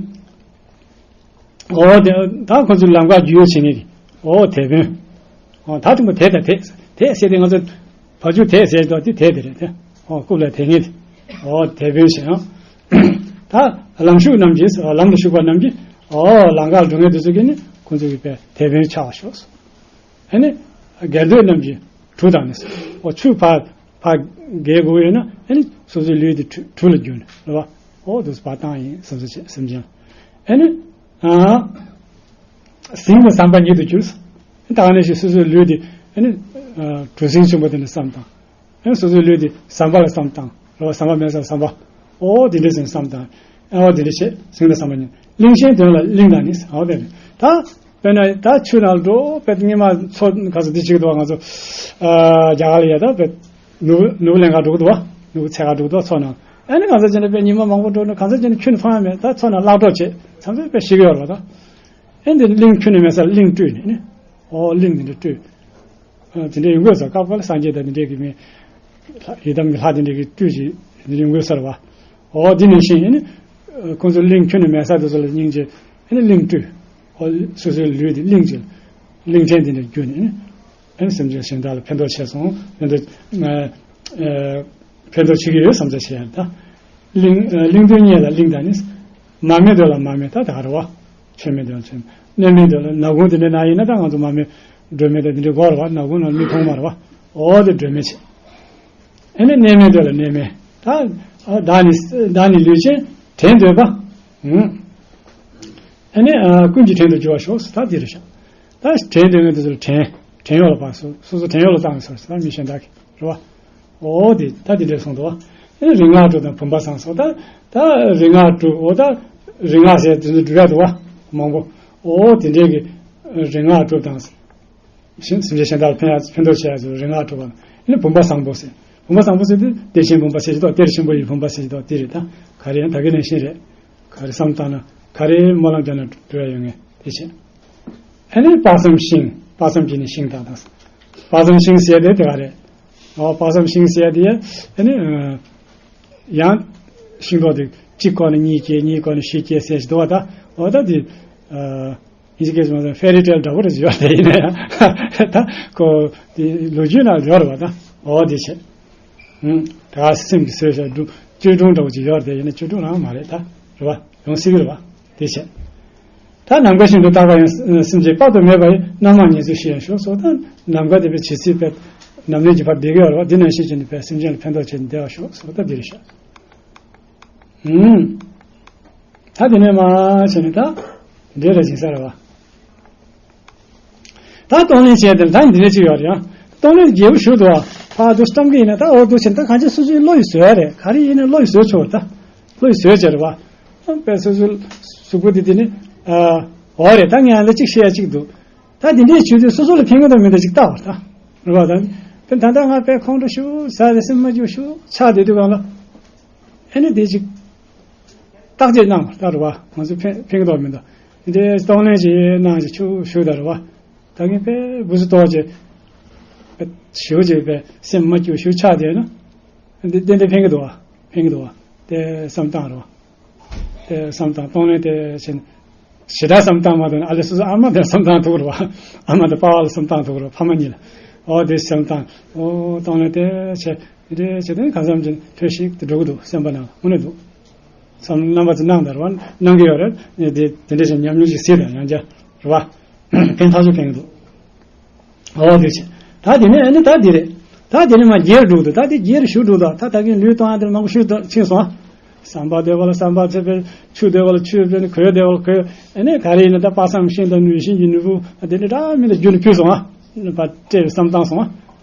འོ་དེ་ད་ཁོ་ཚོའི་ལམ་ཁ་རྒྱུས་ཡོད་བྱེད་མཁན་གྱི་འོ་དེད་དཔོན། འོ་ད་དུང་དེད་དང་དེད་དེད་ཟེར་ཏེ་ང་ཚོ་བ་ཕྱུགས་དེད་ཟེར་དོ་དེ་དེད་དེ་རེད་དེ། འོ་རྐུབ་ལ་དེད་མཁན་དེ་འོ་དེད་དཔོན་ཟེར་ཨང་། ད་ལམ་ཞུགས་རྣམས་ཀྱིས་ལམ་དུ་ཞུགས་པ་རྣམས་ཀྱིས་འོ་ལམ་ཁར་འགྲོ་མཁན་དེ་ཚོ་གིས་ནི་ཁོ་ཚོ་གི་དཔེ་དེད་དཔོན་ཆགས་ཤོག་ཨ་ནི་སྒལ་འདོད་རྣམས་ཀྱིས་གྲུ་དང་ནི། འོ་ཆུ་ཕར་ཕར་བརྒལ་དགོས་ཡོད་ན་ཨ་ནི་སོ་སོའི་ལུས་དེ་གྲུ་གྲུ་ལ་གྱུར་ནས་རེད་བ། འོ་དེ་ཚོ་བར་བཏང་ཡིན་བསམ་ཚུལ་བྱེད་སེམས་ཅན། ཨ་ནི་ཨ། གཟིངས་དང་ཟམ་པ་ཉིད་དུ་གྱུར། ད་ག་ནང་བཞིན་སོ་སོའི་ལུས་དེ་ཨ་ནི་ཨ་གྲུ་གཟིངས་ཆེན་པོ་དེ་ནི་བསམ་དང་། ཨ་ནི་སོ་སོའི་ལུས་དེ་ཟམ་པ་ལ་བསམ་དང་རེད་བ། ཟམ་པ་མེད་ས་ཟམ་པ། འོ་དེ་འདྲ་ཟིན་བསམ་དང་། ཨ་འོ་དེ་འདྲ་བྱེད་གཟིངས་དང་ཟམ་པ་ཉིད། གླིང་ཆེན་དོན་ལ་གླིང་དང་ནི། འོ་དེ་རེད་ད། དཔེར་ན་ད་ཆུ་ནང་འགྲོ་དཔེ་སྔོན་མ་མཚོ་ག་ས་འདི་བྱེད་ཀྱི་འདུག་བ། ང་ཚོ་ཨ་རྒྱ་གར་ལ་ཡ་ད་དཔེ་ནུ་ནུ་ལེན་ག་འགྲོ་གི་འདུག་བ། ནུ་ཚད་ག་འགྲོ་གི་འདུག་མཚོ་ནང་། ཨ་ནི་གང་ཟག་ཅིག་ནི་དཔེ་ཉི་མ་མང་པོ་འགྲོ་ན་གང་ཟག་ཅིག་ནི་ཁྱོན་ནས་མཐོང་ཡ་མེད། ད་མཚོ་ནང་བརླག་འགྲོ་བྱེད་མཚམས་རེ་དཔེ་ཤི་གི་ཡོད་རེད་བ་ད། ཨེ་འདི་གླིང་ཁྱོན་ནས་མེད་ས་ལ་གླིང་སྤྲུལ་ནས་ནི། ཨོ་གླིང་འདི་འདྲ་སྤྲུལ། ཨ་དེ་འདྲ་ཡོང་དགོས་ས་བཀག་པ་ལ་སངས་རྒྱས་དང་དེ་འདྲའི་གི་མི། ཡི་དམ་གྱི་ལྷ་དེ་འདྲའི་གི་སྤྲུལ་ཞིག་དེ་འདྲ་ཡོང་དགོས་ས་རེད་བ། ཨོ་འདི་ནང་བཞིན་ཨེ་ནི། ཁོང་ཚོ་གླིང་ཁྱོན་ནས་མེད་ས་དེ་ཚོ་ལ་སྙིང་རྗེ་ཨེ་ནི་གླིང་སྤྲུལ། ཨོ་སོ་སོའི་ལུས་དེ་གླིང་ཅིག་གླིང་ཕྲན་དེ་འདྲ་བསྒྱུར་ནས་ཨེ་ནི། ཨེ་ནི་སེམས་ཅན་གཞན་དག་ལ་ཕན་ཐོགས་བྱས་སོང་། ཕན་ཐོགས་ཨ་ཨ་ཕན་ཐོགས་བྱེད་ཀྱི་ཡོད་བསམ་ཚུལ་བྱེད་ཡ་ད། གླིང་ཨ་གླིང་དོན་གཉེར་ལ་གླིང་དང་ནི། མར་མེ་མདོ་ལ་མར་མེ་ད་ད་ག་རེད་བ། མཆོད་མེ་མདོ་ལ་མཆོད་མེ། གནས་མེ་མདོ་ལ་ནག་ཁུང་དེ་འདྲ་ནང་ཡིན་ན་ད་ང་ཚོ་མར་མེ་སྒྲོན་མེ་ད་དེ་འདྲ་དགོས་རེད་བ། ནག་ཁུང་ནང་མི་མཐོང་མ་རེད་བ། ཨོ་དེ་སྒྲོན་མེ་བྱེད། ཨེ་ནི་གནས་མེ་མདོ་ལ་གནས་མེ། ད་ཨ་བདག་ནི་བདག་ནི་ལུས་ཅན་བྲན་འདོད་པ། ཨུ། ཨེ་ནི་ཨ་ཀུན་གྱི་བྲན་དུ་འགྱུར་བར་ཤོག་ཟེར་ད་འདི་རེད་ཤག་ད་བྲན་འདོད་མཁན་དེ་ཚོ་ལ་བྲན་བྲན་གཡོག་ལ་བ་སོ་སོ་སོ་བྲན་གཡོག་ལ་བཏང་ཟེར་ཟེར་ད་མི་གཞན་དག་གིས་རེད་བ། ཨོ་དེ་ད་དེ་འདྲས་གསུངས་འདུག་བ། ཨེ་རིག་སྔགས་གྲུབ་དང་བུམ་པ་བཟང་སོགས་ད་ད་རིག་སྔགས་གྲུབ་འོ་ད་རིག་སྔགས་ཟེར་དེ་ཚོ་གྲུབ་ཡ་འདུག་བ་མང་པོ། ཨོ་དེ་འདྲས་ཀྱི་རིག་སྔགས་གྲུབ་དང་། སེམས་ཅན་གཞན་དག་ལ་ཕན་ཡ་ཕན་ཐོགས་བྱེད་ཡ་ཚོ་རིག་སྔགས་གྲུབ་པ། ཨེ་ནི་བུམ་པ་བཟང་པོ་ཟེར། བུམ་པ་བཟང་པོ་ཟེར་དུས་གཏེར་ཆེན་བུམ་པ་ཟེར་གྱི་འདུག་གཏེར་ཆེན་པོ་ཡི་བུམ་པ་ཟེར་གྱི་འདུག་དེ་རེད་ད། ག་རེ་ཡང་ད་གིན་ནང་བཞིན་རེད། ག་རེ་བསམ་བཏང་ན་ག་རེ་སྨོན་ལམ་རྒྱག་ན་འགྲོ་ཡ་ཡོད་ངེས་དེ་བྱས། ཨེ་ནི་དཔག་བསམ་ཤིང་དཔག་བསམ་གྱི་ནི་ཤིང་དག་དང་། དཔག་བསམ་ཤིང་ཟེར་དེ་དེ་ག་རེད། འོ་དཔག་བསམ་ཤིང་ཟེར་དེ་ཨ་ནི་ཡང་ཤིང་ཏོག་དེ་གཅིག་བཀོག་ནས་གཉིས་སྐྱེ། གཉིས་བཀོག་ནས་བཞི་སྐྱེ་ཟེར་ཞིག་འདུག་བ། ད་འོ་ད་དེ་ཨིན་ཇི་སྐད་ཚོ་ན་ཕེ་རི་ཊེལ་འདྲ་པོ་རེད་ཡོད་དེ། ཡིན་ན་ཡང་ད་ཁོ་དེ་ལོ་རྒྱུས་ནང་ཡོད་རེད་བ། ད་འོ་དེ་བྱས། ད་སེམས་ཀྱི་ཟོས་བྱས་སྒྲུབ་བཅོས་སྒྲུང་འདྲ་པོ་ཅིག་ཡོད་རེད་དེ། ཡིན་ན་བཅོས་སྒྲུང་རང་མ་རེད། ད་རེད་བ། ཡོང་སྲིད་ཀྱི་རེད་བ། དེ་བྱས། ད་ནམ་མཁའ་བཞིན་དུ་རྟག་པར་ཡང་སེམས་ཅན་དཔག་ཏུ་མེད་པ་ཡི་རྣམ་མང་ཉེར་འཚོའི་ཞིང་ཡང་ཞུགས་སོ། ད་ནམ་མཁའ་དེ་པའི་ཇི་སྲིད་པའི་ནམ་ལས་ཀྱི་བར་བསྡད་ཀྱི་ཡོད་རེད་བ། འདི་ནང་བཞིན་བྱས་ནས་པའི་སེམས་ཅན་ལ་ཕན་ཐོགས་བྱས་ནས་བསྡད་པར་ཤོག་ཟེར་བ་ད་འདི་རེད་ཤག་ཨུམ། ད་དེ་ནས་མར་བྱས་ནས་ད་འདི་རེད་ཅིང་ས་རེད་བ། ད་གཏོང་ལེན་བྱས་ཏེ་ད་འདི་འདྲ་ཅིག་ཡོད་རེད་ཡ། གཏོང་ལེན་རྒྱས་པོ་ཞུ་འདུག་བ། ཕར་དུ་བཏང་གི་ཡིན་ན་ད་འོ་འདུག་བྱས་ད་གང་ཅི་སོ་སོའི་བློ་ཡི་བཟོས་རེད། ག་རེ་ཡིན་ན་བློ་ཡི་བཟོས་ཆོག་ད། བློ་ཡི་བཟོས་བྱས་རེད་བ། དཔེ་སོ་སོའི་གཟུགས་པོ་འདི་དེ་ནི་འོ་རེད། ད་ངས་ཨ་འདི་གཅིག་བཤད་ཡ་གཅིག་འདུག་ད་འདི་འདྲའི་ཆོས་དེ་སོ་སོ་ལ་ཕན་གི་དང་མི་འདུག་ཅིག་ལྟ་བར་ད། རེད་བ། ད་ད་ད་ང་དཔེ་ཁོང་ཁྲོ་ཞུ་ཟ་རེ་སེམས་མ་སྐྱིད་ཞུ་ཆགས་བསྡད་དུས་གང་ལ། ཨེ་ནི་དེ་ཅིག་བརྟག་དཔྱད་གནང་བ་ལྟར་བ་ང་ཚོ་ཕན་ཕན་གྱི་དོགས་མི་འདུག་འདི་གཏོང་ལེན་ཞིག་གནང་ཞིག་ཆུ་ཞུ་ད་རེད་བ། ད་གིན་དཔེ་འབུ་སུ་ཏོག་ཅིག་ཞུ་ཅིག་དཔེ་སེམས་མ་སྐྱིད་ཞུ་ཆགས་བསྡད་ན། འདི་འདི་འདི་ཕན་གྱི་འདུག་བ། ཕན་གྱི་འདུག་བ། དེ་བསམ་སྟངས་རེད་བ། དེ་བསམ་སྟངས་གཏོང་ལེན་དེ་བྱས་ནས་ཞེ་དྲག་བསམ་སྟངས་མ་གཏོང་ན། ཨ་ལེ་སོ་སོ་ཨ་མ་དེ་བསམ་སྟངས་ཐུག་རེད་བ། ཨ་མ་དེ་པ་ཕ་ལ་བསམ་སྟངས་ཐུག་རེད་བ། ཕ་མ་གཉིས་ལ། ཨོ་དེ་བསམ་སྟངས་ཨོ་གཏོང་ལེན་དེ་བྱས། དེ་འདྲའི་བྱེད་དོན་གང་འཚམ་ཅིག་ཐོས་ཤིག་ཏུ་འགྲོ་གི་འདུག་སེམས་པ་ནང་དངོས་གནས་འདུག་བསམ་རྣམ་པ་ཚོ་གནང་དང་རོགས་གནང་གི་ཡོད་རེད། དེ་དེ་འདྲའི་ཞིག་ཉམས་མྱོང་ཞིག་གཟིགས་དང་ཡང་བསྐྱར་རེད་བ། ཕན་ཐག་ཆོད་ཕན་གི་འདུག་འོ་དེ་བྱས། ད་དེ་ནས་ཨ་ནི་ད་དེ་རེད། ད་དེ་ནས་མ་རྒྱས་འགྲོ་འདུག་ད་དེ་རྒྱས་རུ་ཞུ་འགྲོ་འདུག་ད་ད་གིན་ལུས་གཏོང་ཡ་དེ་མང་པོ་ཞུ་ཕྱིན་སོང་། ཟམ་པ་སྡེ་བ་ལ་ཟམ་པ་ཚེ་འཕེལ། ཆུ་སྡེ་བ་ལ་ཆུ་སྤེལ། གོས་སྡེ་བ་ལ་གོས། ཨ་ནི་ག་རེ་ཡིན་ན་ད་དཔག་བསམ་ཤིང་དང་ནུས་ཤིང་གི་ནུས་པོ་དེ་འདྲ་འདྲ་མི་འདྲ་བརྒྱུད་ནས་ཕུལ་སོང་ཨ། ཕར་སྤྲད་པའི་བསམ་བཏང་སོང་ཨ།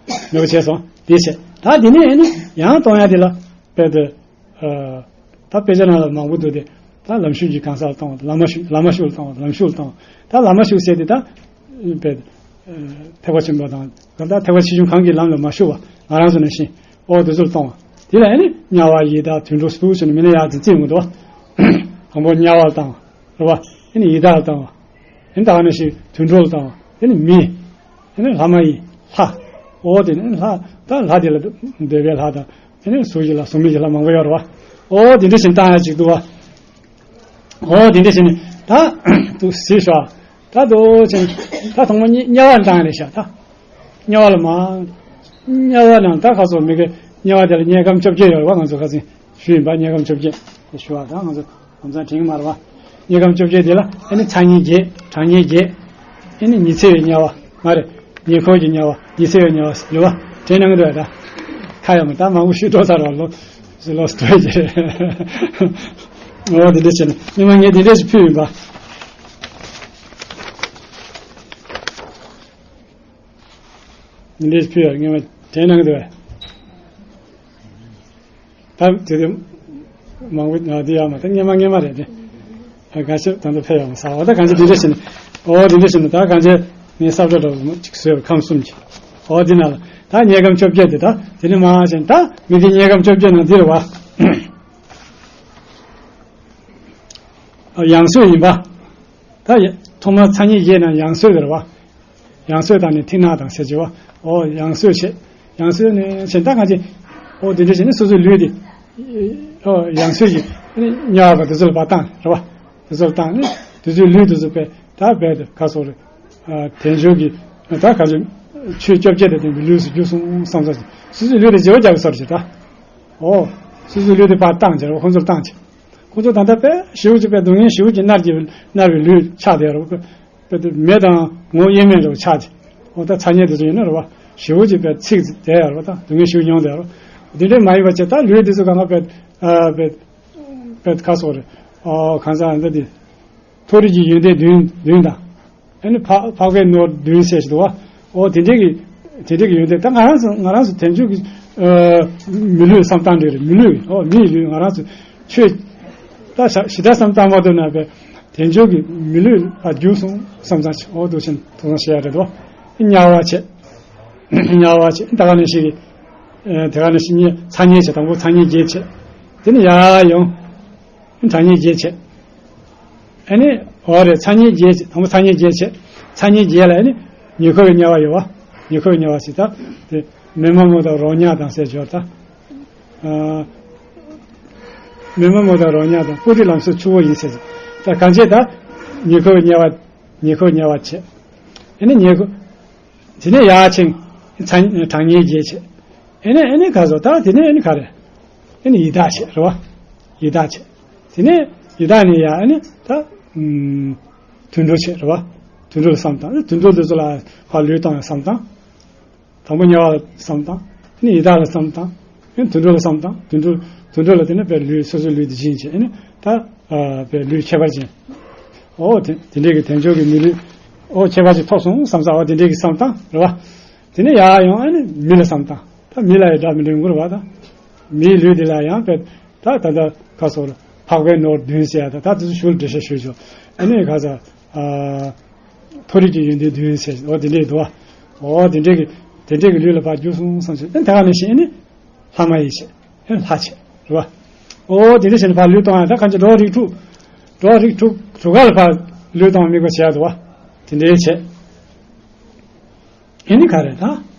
མེད་པ་བྱས་སོང་། དེ་བྱས། ད་དེ་ནས་ཨ་ནི་ཡང་གཏོང་ཡ་དེ་ལ་དཔེ་དེ། ད་དཔེ་ཆ་ནང་ལ་མང་པོ་འདུག་སྟེ། ད་ལམ་ཞུགས་ཀྱི་གང་ཟག་ལ་གཏོང་བ། ལམ་མ་ཞུགས་ལམ་མ་ཞུགས་ལ་གཏོང་བ། ལམ་ཞུགས་ལ་གཏོང་བ། ད་ལམ་མ་ཞུགས་ཟེར་དེ་ད་དཔེ་ཐེག་པ་ཆེན་པོ་དང་ད་ཐེག་པ་ཆེ་ཆུང་གང་གི་ལམ་ལ་མ་ཞུགས་པ་ང་རང་ཚོ་ནང་བཞིན་ཨོ་དེ་ཚོ་ལ་གཏོང་བ། དེ་ལ་ཨ་ནི་དམྱལ་བ་ཡི་དྭགས་དུད་འགྲོ་སུ་ཞིག་ནི་མི་ལ་ཡག་ཅིག་བརྩི་མི་འདུག་བ། དང་པོ་དམྱལ་བ་ལ་བཏང་བ་རེད་བ། ཨ་ནི་ཡི་དྭགས་ལ་བཏང་བ། ཨ་ནི་ད་ག་ནང་བཞིན་དུད་འགྲོ་ལ་བཏང་བ། ཨ་ནི་མི། ཨ་ནི་ལྷ་མ་ཡིན་ལྷ། ཨོ་དེ་ནི་ལྷ། ད་ལྷ་དེ་ལ་འདོད་པའི་ལྷ་དང་། དེ་ནས་གཟུགས་ཀྱི་ལྷ་གཟུགས་མེད་ཀྱི་ལྷ་མང་པོ་ཡོད་རེད་བ། ཨོ་དེ་འདྲ་བཞིན་བཏང་ཡ་ཅིག་འདུག་བ། ཨོ་དེ་འདྲ་བཞིན་ད་འདུག་ཟེར་ཤོག་ད་འདུག་ཅིང་ད་ཐོག་མ་དམྱལ་བ་བཏང་རེད་ཤག་ད་དམྱལ་བ་ལ་མ། དམྱལ་བ་ནང་ད་ཁ་སོགས་མི་དགེ་དམྱལ་བ་དེ་ལ་དམྱལ་ཁམས་བཅོ་བརྒྱད་ཡོད་རེད་བ། ང་ཚོ་ཁ་སང་ཞུས་ཡིན་པ། དམྱལ་ཁམས་བཅོ་བརྒྱད་དེ་ཞུ་བ་ད་ང་ཚོ། ཁོང་ཚང་དྲན་གྱི་མ་རེད་བ། དམྱལ་ཁམས་བཅོ་བརྒྱད་དེ་ལ་ཨ་ནི་ཚ་དམྱལ་བརྒྱད། གྲང་དམྱལ་བརྒྱད། ཨ་ནི་ཉི་ཚེ་བའི་དམྱལ་བ་མ་རེད། ཉེ་འཁོར་གྱི་དམྱལ་བ། ཉི་ཚེ་བའི་དམྱལ་བ་ཡོད་བ། དྲན་གནང་གི་འདུག་ད་ཁ་ཡ་མ་ད་མང་པོ་ཞུས་འགྲོ་ཚར་བ། ལོ་ལོ་སྟོད་ཀྱི་རེད། འོ་དེ་འདྲ་བྱས་ནས་སྔོན་མ་ངས་དེ་འདྲ་ཞིག་ཕུལ་ཡིན་པ། འདི་འདྲས་ཕུལ་ཡ་སྔོན་མ་དྲན་གནང་གི་འདུག་བས། ད་དེ་དེ་མང་པོ་ང་དེ་ཡ་མ་ད་སྔོན་མ་སྔོན་མ་རེད་དེ། ད་གང་ཤེས་ད་ལྟ་ཕེབས་ཡོང་ས་འོ་ད་གང་ཅི་འདི་འདྲས་ཞིག་ནི། འོ་འདི་འདྲས་ཞིག་ནི་ད་གང་ཅི་ངའི་ས་བཀྲ་འདྲ་བོ་ཅིག་བཟོས་པ་ཁམས་གསུམ་གྱི། འོ་འདི་ན་ལ་ད་དམྱལ་ཁམས་བཅོ་བརྒྱད་དེ་ད་དེ་ནི་མ་ཞིག་ད་མི་དགེ་དམྱལ་ཁམས་བཅོ་བརྒྱད་ནང་འདི་རེད་བ། ཡང་སོས་ཡིན་པ། ད་ཡ་ཐོག་མར་ཚ་དམྱལ་བརྒྱད་ནང་ཡང་སོས་རེད་བ། ཡང་སོས་དང་ནི་ཐིག་ནག་དང་ཟེར་གྱི་བ། ཨོ་ཡང་སོས་བྱས། ཡང་སོས་ནས་བྱས་ད་གང་ཅི། ཨོ་དེ་འདྲ་བྱས་ནས་སོ་སོའི་ལུས་དེ། ཨོ་ཡང་སོས་ཀྱི་དམྱལ་བ་དེ་ཚོ་ལ་ཕར་བཏང་རེད་བ། དེ་ཚོ་ལ་བཏང་ནས་དེ་ཚོའི་ལུས་དེ་ཚོ་དཔེ་ད་རྦད་དེ་ག་སོགས་རེད། དལ་འབྱོར་གྱི་ད་ག་ཚོད་ཆོས་བཅོ་བརྒྱད་དང་ལྡན་པའི་ལུས་སུ་འགྱུར་སོང་བསམ་ས་ཅིག་སོ་སོའི་ལུས་དེ་བརྗེ་བོ་རྒྱག་གི་སོར་ཅིག་ད། ཨོ། སོ་སོའི་ལུས་དེ་ཕར་བཏང་བྱས་རེད་བ། ཁོང་ཚོར་བཏང་བྱས། ཁོ་ཚོ་ད་ལྟ་དཔེ་ཞེ་པོ་ཅིག་དཔེ་སྡུག་བསྔལ་ཞེ་པོ་ཅིག་མནར་གྱི་མནར་བའི་ལུས་ཆགས་བསྡད་རེད་བ། དཔེ་དེ་མེ་དང་ངོ་དབྱེར་མེད་འདྲ་བོ་ཆགས་ཏེ། འོ་ད་ཚ་དམྱལ་དེ་ཚོ་ཡིན་ན་རེད་བ། ཞེ་པོ་ཅིག་དཔེ་ཚིག་བསྡད་ཡོད་རེད་བ། ད་སྡུག་བསྔལ་ཞེ་པོ་མྱོང་བསྡད་ཡོད་རེད་བ། དེ་འདྲས་མ་ཡིན་པ་བྱས་ད་ལུས་དེ་ཚོ་གང་ག་དཔེ་ཨ་དཔེ་དཔེ་ཁ་སོགས་རེད། ཨོ་གང་ཟག་འདི་དེ། མཐོ་རིས་ཀྱི་ཡོན་ཏན་བདུན་བདུན་དང་། ཨ་ནི་འཕགས་འཕགས་པའི་ནོར་བདུན་ཟེར་ཞིག་འདུག་བ། ཨོ་དེ་འདྲའི་གི་དེ་འདྲའི་གི་ཡོན་ཏན་ད་ང་རང་ཚོ་ང་རང་ཚོ་དལ་འབྱོར་གྱི་ཨ་མི་ལུས་བསམ་སྟངས་འདྲ་རེད། མི་ལུས་ཨོ་མི་ཡི་ལུས་ང་རང་ཚོ་ཆོས་ད་ཞི་ཞི་དྲག་བསམ་སྟངས་མ་གཏོགས་ན་པའི་དལ་འབྱོར་གྱི་མི་ལུས་ལ་འགྱུར་སོང་བསམ་སྟངས་ཤིག་ཨོ་འདུག་ཕྱིན་དུ་སོང་བཤད་ཡ་རེད་དོ། དམྱལ་བ་བྱས། དམྱལ་བ་བྱས་ད་ག་ནང་བཞིན་གྱི་ཨ་དེ་ག་ནང་བཞིན་གྱི་ཚ་དམྱལ་བྱས། དང་པོ་ཚ་དམྱལ་བརྒྱད་བྱས། དེ་ནས་ཡར་ཡོང་། གྲང་དམྱལ་བརྒྱད་བྱས། ཨ་ནི་འོ་རེད། ཚ་དམྱལ་བརྒྱད་བྱས། དང་པོ་ཚ་དམྱལ་བརྒྱད་བྱས། ཚ་དམྱལ་བརྒྱད་ལ་ཨ་ནི་ཉེ་འཁོར་གྱི་དམྱལ་བ་ཡོད་ ཉེ་འཁོར་དམྱལ་བ་ཟེར་ད། དེ་མི་མ་མོ་དང་རོ་མྱགས་དང་ཟེར་སྦྱོར་ད། ཨ། མི་མ་མོ་དང་རོ་མྱགས་དང་སྤུ་གྲིའི་ལམ་སྲོལ་ཆུ་བོ་ཡིན་ཟེར། ད་གང་བྱས་ད། ཉེ་འཁོར་དམྱལ་བ། ཉེ་འཁོར་དམྱལ་བ་བྱས། ཨེ་ནི་ཉེ་འཁོར། དེ་ནས་ཡར་ཕྱིན། གྲངས་ངེས་བརྒྱད་བྱས། ཨེ་ནི་ཨེ་ནི་ག་ཟོ་ད་དེ་ནས་ཨེ་ནི་ག་རེ། ཨེ་ནི་ཡི་དྭགས་བྱས་རེད་བ། ཡི་དྭགས་བྱས། དེ་ནས་ཡི་དྭགས་ནས་ཡར་ཨེ་ནི་ད། ཨུམ། དུད་འགྲོ་བྱས་རེད་བ། དུད་འགྲོ་ལ་བསམ་བཏང་། དུད་འགྲོ་དེ་ཚོ་ལ་ཕར་ལུས་བཏང་ཡང་བསམ་བཏང་། དང་པོ་དམྱལ་བ་ལ་བསམ་བཏང་། དེ་ནས་ཡི་དྭགས་ལ་བསམ་བཏང་། དེ་ནས་དུད་འགྲོ་ལ་བསམ་བཏང་། དུད་འགྲོ། དུད་འགྲོ་ལ་དེ་ནས་དཔེ་ལུས་སོ་སོའི་ལུས་དེ་སྦྱིན་བྱས། ཨེ་ནི་ད། ཨ། དཔེ་ལུས་ཁྱད་པར་ཅན། ཨོ་དེ་དེ་འདྲའི་གི་དལ་འབྱོར་གྱི་མི་ལུས། ཨོ་ཁྱད་པར་ཅན་ཐོབ་སོང་བསམ་ས། ཨོ་དེ་འདྲའི་གི་བསམ་བཏང་རེད་བ། དེ་ནས་ཡར་ཡོང་ཨ་ནི་མི་ལ་བསམ་བཏང་། ད་མི་ལ་ཡི་སྒྲ་མི་འདྲ་ཡོང་གི་རེད་བ་ད། མིའི་ལུས་དེ་ལ་ཡང་དཔེ། ད་ད་ལྟ་ཁ་སོར་འཕགས་པའི་ནོར་བདུན་ཟེར་ཡ་ད། ད་དེ་ཚོ་ཞུ་འགྲེལ་བཤད་ཞུས་ཆོག་ཨ་ནི་ཁ་ས། ཨ། མཐོ་རིས་ཀྱི་ཡོན་ཏན་བདུན་ཟེར། འོ་དེ་འདྲས་འདུག་བ། འོ་དེ་འདྲས་ཀྱི་དེ་འདྲས་ཀྱི་ལུས་ལ་ཕར་གྱུར་སོང་བསམ་བྱས། ཨ་ནི་དེ་ག་ནས་ཤེས་ཨ་ནི། ལྷ་མ་ཡིན་བྱས། ཨ་ནི་ལྷ་བྱས་རེད་བ། འོ་དེ་འདྲས་བྱས་ནས་ཕར་ལུས་གཏོང་ཡ་ད་གང་ཅི་འགྲོ་བ་རིགས་དྲུག་འགྲོ་བ་རིགས་དྲུག་དྲུག་ག་ལ་ཕར་ལུས་གཏོང་དམིགས་པ་བྱས་འདུག་བ། དེ་འདྲས་བྱས། ཨེ་ནི་ག་རེད་ད།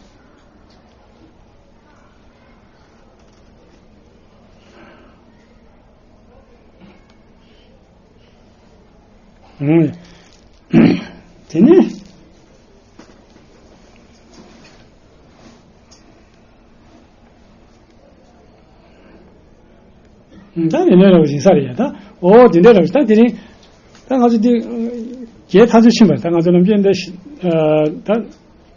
ཨུམ། དེ་ནས། ད་དེ་འདྲ་ར་བ་ཞིག་ས་རེད་ཡ་ད། ཨོ་དེ་འདྲ་ར་བ་ཞིག་ད་དེ་རིང་། ད་ང་ཚོ་འདི། རྒྱལ་ཐག་ཆོད་ཕྱིན་པ་རེད་ད། ང་ཚོ་ནམ་རྒྱུན་འདི་ཤི། ཨ། ད།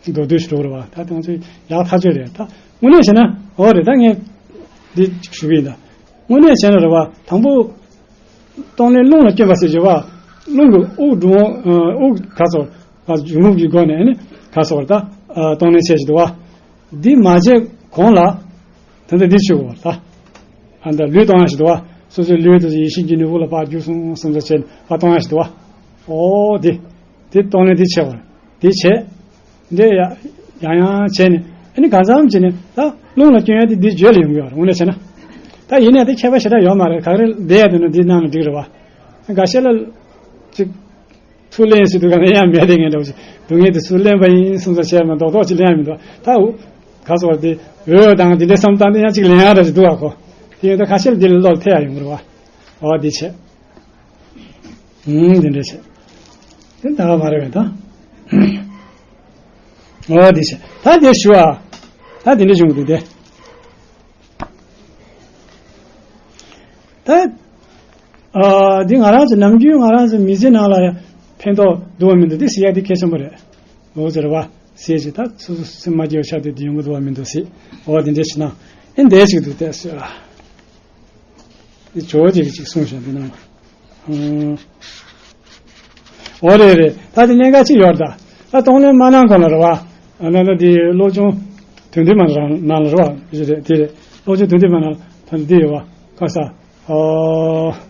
མདོར་བསྡུས་ཤིག་འགྲོ་རེད་བ། ད་ང་ཚོ་ཡག་ཐག་ཆོད་རེད་ད། དངོས་གནས་བྱས་ན་ཨོ་རེད་ད། ངས་འདི་ཅིག་ཞུ་གི་ཡིན་ད། དངོས་གནས་བྱས་ན་རེད་བ། དང་པོ། གཏོང་ལེན་རླུང་ལ་བསྐྱོན་པ་ཟེར་གྱི་བ། རླུང་གི་དབུགས་འགྲོ་འོང་། ཨ། དབུགས་ག་ཚོར། ཨ། འབྱུང་རྔུབ་ཀྱི་སྒོ་ནས་ནི་ག་ཚོར་ད། ཨ། གཏོང་ལེན་བྱས་ཞིག་འདུག་བ། འདི་མ་བྱས་གོང་ལ། ད་ལྟ་འདི་བྱེད་དགོས་པ་ད། ཨ། ད་ལུས་གཏོང་ཡ་ཞིག་འདུག་བ། སོ་སོའི་ལུས་དེ་ཡེ་ཤེས་ཀྱི་ནུས་པ་ལ་ཕར་བསྒྱུར་སོང་བསམ་ས་བྱས་ནས་ཕར་གཏོང་ཡ་ཞིག་འདུག་བ། ཨོ་དེ། དེ་གཏོང་ལེན་དེ་བྱེད་དགོས། དེ་བྱས། འདི་ཡ། ཡང་ཡང་བྱས་ནས་ཨ་ནི་གང་འཚམ་བྱས་ནས་ད་རླུང་ལ་བསྐྱོན་ཡ་དེ་འདི་བརྗོད་ལ་ཡོང་གི་ཡོད་རེད། དངོས་གནས་བྱས་ན། ད་ཡིན་ནའི་དེ་ཁྱད་པར་ཞེ་དྲག་ཡོད་མ་རེད། ག་རེ་བསྡད་ཡ་དེ་ནི་འདི་གནང་ན་འགྲིག་རེད་བ། འགའ་ཤས་ལ། ཅིག་ཚུར་ལེན་སྲིད་དུས་ག་ནས་ཡང་མེད་དེ་ངས་འདྲ་བོ་ཞིག་སྡུག་བསྔལ་དེ་ཚུར་ལེན་པ་ཡིན་བསམ་ས་བྱས་མ་རྡོག་རྡོག་ཅིག་ལེན་ཡ་མི་འདུག་ད་འུ། ག་སོགས་དེ་འོས་དང་དེ་འདྲའི་བསམ་སྟངས་དེ་ཡང་ཅིག་ལེན་ཡ་འདྲ་ཞིག་འདུག་ཨ་ཁོ། དེ་ཡིན་ད་ཁ་ཤས་ལ་དེ་ལ་བློ་ལ་ཐེ་ཡ་ཡོང་གི་རེད་བ། ཨོ་དེ་བྱས། ཨུམ་དེ་འདྲ་བྱས། དེ་ད་ག་མ་རེད་བས་ད། ཨོ་དེ་བྱས། ད་དེ་ཞུ་ཨ། ད་དེ་འདྲ་བྱུང་གི་འདུག་དེ། ད། ཨ། འདི་ང་རང་ཚོ་ནམ་རྒྱུན་ང་རང་ཚོ་མི་ཚེ་ནང་ལ་ཡང་ཕན་ཐོགས་འདུག་བ་མི་འདུག་འདི་ཟེར་ཡ་འདི་གལ་ཆེན་པོ་རེད། འོ་ཟེར་བ། ཟེར་ཅིག་ད་སོ་སོ་སེམས་མ་སྐྱིད་པ་ཆགས་དུས་འདི་ཡོང་གི་འདུག་བ་མི་འདུག་ཟེར། འོ་འདི་འདྲ་ཞིག་ན། ཨེ་འདས་ཅིག་འདུག་སྟེ་ཟེར་བ། འདི་ཇོ་བོ་རྗེ་གིས་ཅིག་གསུངས་བཞག་འདི་ནང་། ཨང་། འོ་རེད་རེད། ད་དེ་གནད་འགག་ཅིག་ཡོད་རེད་ད། ད་གཏོང་ལེན་མ་གནང་གོང་ལ་རེད་བ། ཨ་ན་ན་དེ་སློབ་སྦྱོང་དོན་ལྡན་མ་ནང་ལ་རེད་བ། རེད་རེད་དེ་རེད། སློབ་སྦྱོང་དོན་ལྡན་མ་ནང་ད་འདི་ཡོད་བ། ཁ་ས། ཨོ།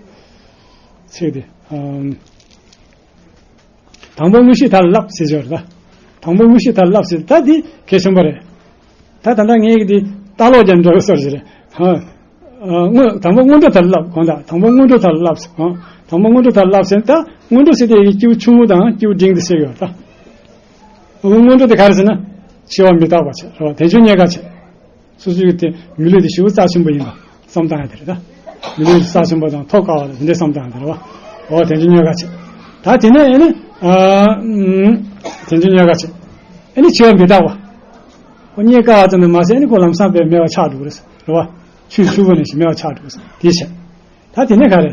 ཚིག་དེ། ཨམ། དང་པོ་དངོས་གཞི་མཐའ་ལ་བསླབ་ཟེར་ཞོར་ད། དང་པོ་དངོས་གཞི་མཐའ་ལ་བསླབ་ཟེར་ད་འདི་གལ་ཆེན་པོ་རེད། ད་ད་ལྟ་ངས་ཀྱི་འདི་ལྟ་ཀློག་རྒྱབ་འགྲོ་སོར་ཞིག་རེད། ཧ། ཨ། དངོས། དང་པོ་སྔོན་འགྲོ་མཐའ་ལ་བསླབ་གང་ལྟར་དང་པོ་སྔོན་འགྲོ་མཐའ་ལ་བསླབ་ཟེར་གང་། དང་པོ་སྔོན་འགྲོ་མཐའ་ལ་བསླབ་ཟེར་ད་སྔོན་འགྲོ་ཟེར་དེ་ཡི་སྐྱེ་བོ་ཆུང་ངུ་དང་སྐྱེ་བོ་འབྲིང་དུ་ཟེར་ཡོད་ད། འོ་སྔོན་འགྲོ་དེ་ག་རེ་ཟེར་ན། འཆི་བ་མི་རྟག་པ་བྱས་རེད་བ། དལ་འབྱོར་རྙེད་དཀའ་བྱས། སོ་སོའི་དེ་མི་ལུས་དེ་ཞེ་པོ་རྩ་ཆེན་པོ་ཡིན་པ་བསམ་བཏང་ཡ་དེ་རེད་ད། མི་ལུས་རྩ་ཆེན་པོ་དང་ཐོབ་དཀའ་བ་དང་དེ་འདྲའི་བསམ་བཏང་ཡ་དེ་རེད་བ། འོ་དལ་འབྱོར་རྙེད་དཀའ་བྱས། ད་དེ་ནས་ཨེ་ནི། ཨ། ཨུམ། དལ་འབྱོར་རྙེད་དཀའ་བྱས། ཨེ་ནི་འཆི་བ་མི་རྟག་པ། འོ་རྙེད་དཀའ་བ་ཙམ་དུ་མ་ཟད་ཨེ་ནི་ཁོ་ལམ་སང་དཔེ་མེད་པ་ཆགས་འགྲོ་གི་རེད་ཟེར་རེད་བ། ཆུའི་ཆུ་བུར་ནང་བཞིན་མེད་པ་ཆགས་འགྲོ་གི་རེད་ཟེར་དེ་བྱས། ད་དེ་ནས་ག་རེ།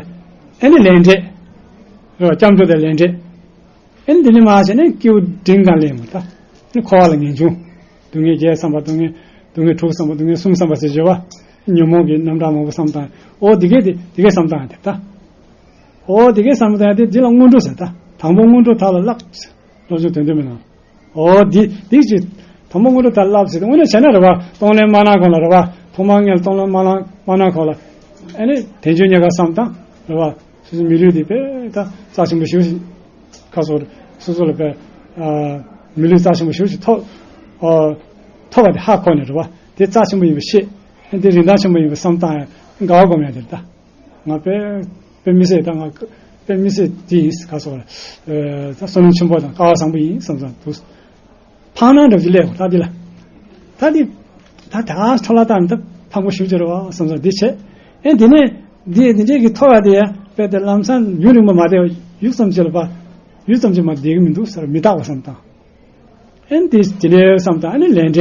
ཨེ་ནི་ལས་འབྲས། རེད་བ། སྐྱབས་འགྲོ་དང་ལས་འབྲས། ཨེ་ནི་དེ་ནས་མར་བྱས་ནས་སྐྱེ་བོ་འབྲིང་དང་ལེན་མོ་ད། ཨེ་ནི་འཁོར་བ་ལ་ངེས་འབྱུང་། སྡུག་བསྔལ་བརྒྱད་བསམ་པ། སྡུག་བསྔལ། སྡུག་བསྔལ་དྲུག་བསམ་པ། སྡུག་བསྔལ་གསུམ་བསམ་པ་ཟེར་བརྗོད་པ། ཉོན་མོངས་ཀྱི་རྣམ་གྲངས་མང་པོ་བསམ་བཏང་། ཨོ་དེ་གས་དེ་དེ་གས་བསམ་བཏང་ཡ་དེ་ད། ཨོ་དེ་གས་བསམ་བཏང་ཡ་དེ་འདི་ལ་སྔོན་འགྲོ་ཟེར་ད། དང་པོ་སྔོན་འགྲོ་མཐའ་ལ་བསླབ། སློབ་སྦྱོང་དོན་ལྡན་མི་ནང་། ཨོ་འདི་འདི་ཅི། དང་པོ་སྔོན་འགྲོ་མཐའ་ལ་བསླབ་ཟེར་ཏེ་དངོས་གནས་བྱས་ན་རེད་བ། གཏོང་ལེན་མ་གནང་གོང་ལ་རེད་བ། ཐོག་མར་ངས་གཏོང་ལེན་མ་གནང་མ་གནང་གོང་ལ། ཨེ་ནི་དལ་འབྱོར་རྙེད་དཀའ་བསམ་བཏང་རེད་བ། སོ་སོའི་མི་ལུས་འདི་དཔེ་ད་རྩ་ཆེན་པོ་ཞེ་པོ་ཞིག་ཁ་སོར་སོ་སོ་ལ་དཔེ། ཨ། མི་ལུས་རྩ་ཆེན་པོ་ཞེ་པོ་ཞིག་ཐོབ། ཨ། ཐོབ་པ་དེ་ཧ་གོ་ནས་རེད་བ། དེ་རྩ་ཆེན་པོ་ཡིན་པ་ཤེས། ཨེ་འདི་རིན་ཐང་ཆེན་པོ་ཡིན་པ་བསམ་བཏང་ཡ་དགའ་བ་སྒོམ་ཡ་དེ་རེད་ད། ང་དཔེ་དཔེ་མི་སྲིད་ད། ང་དཔེ་མི་སྲིད་དེ་ཡིན་ཁ་སོར། ཨ། ད་བསོད་ནམས་ཆེན་པོ་དང་སྐལ་བ་བཟང་པོ་ཡིན་བསམ་བསམ་འདུག་ཕངས་སྣང་འདྲ་བོ་ཅིག་སླེབས་འོང་ད་འདི་ལ། ད་འདི། ད་ད་འཕྲོ་བརླག་བཏང་ནས་ད་ཕངས་པོ་ཞེ་པོ་ཅིག་རེད་བ་བསམ་སོང་འདི་བྱས། ཨེ་འདི་ནས་འདི་འདི་འདྲས་ཀྱི་ཐོ་བ་དེ་ཡ་དཔེ་དེ་ལམ་སང་ཡུན་རིང་པོ་མ་བསྡད་ཡུད་ཙམ་ཅིག་ལ་ཕར་ཡུད་ཙམ་ཅིག་མ་བསྡད་ཀྱི་མི་འདུག་ཟེར་མི་རྟག་པ་བསམ་བཏང་། ཨེ་འདི་དེ་འདྲའི་བསམ་བཏང་ཨ་ནི་ལས་འབྲས།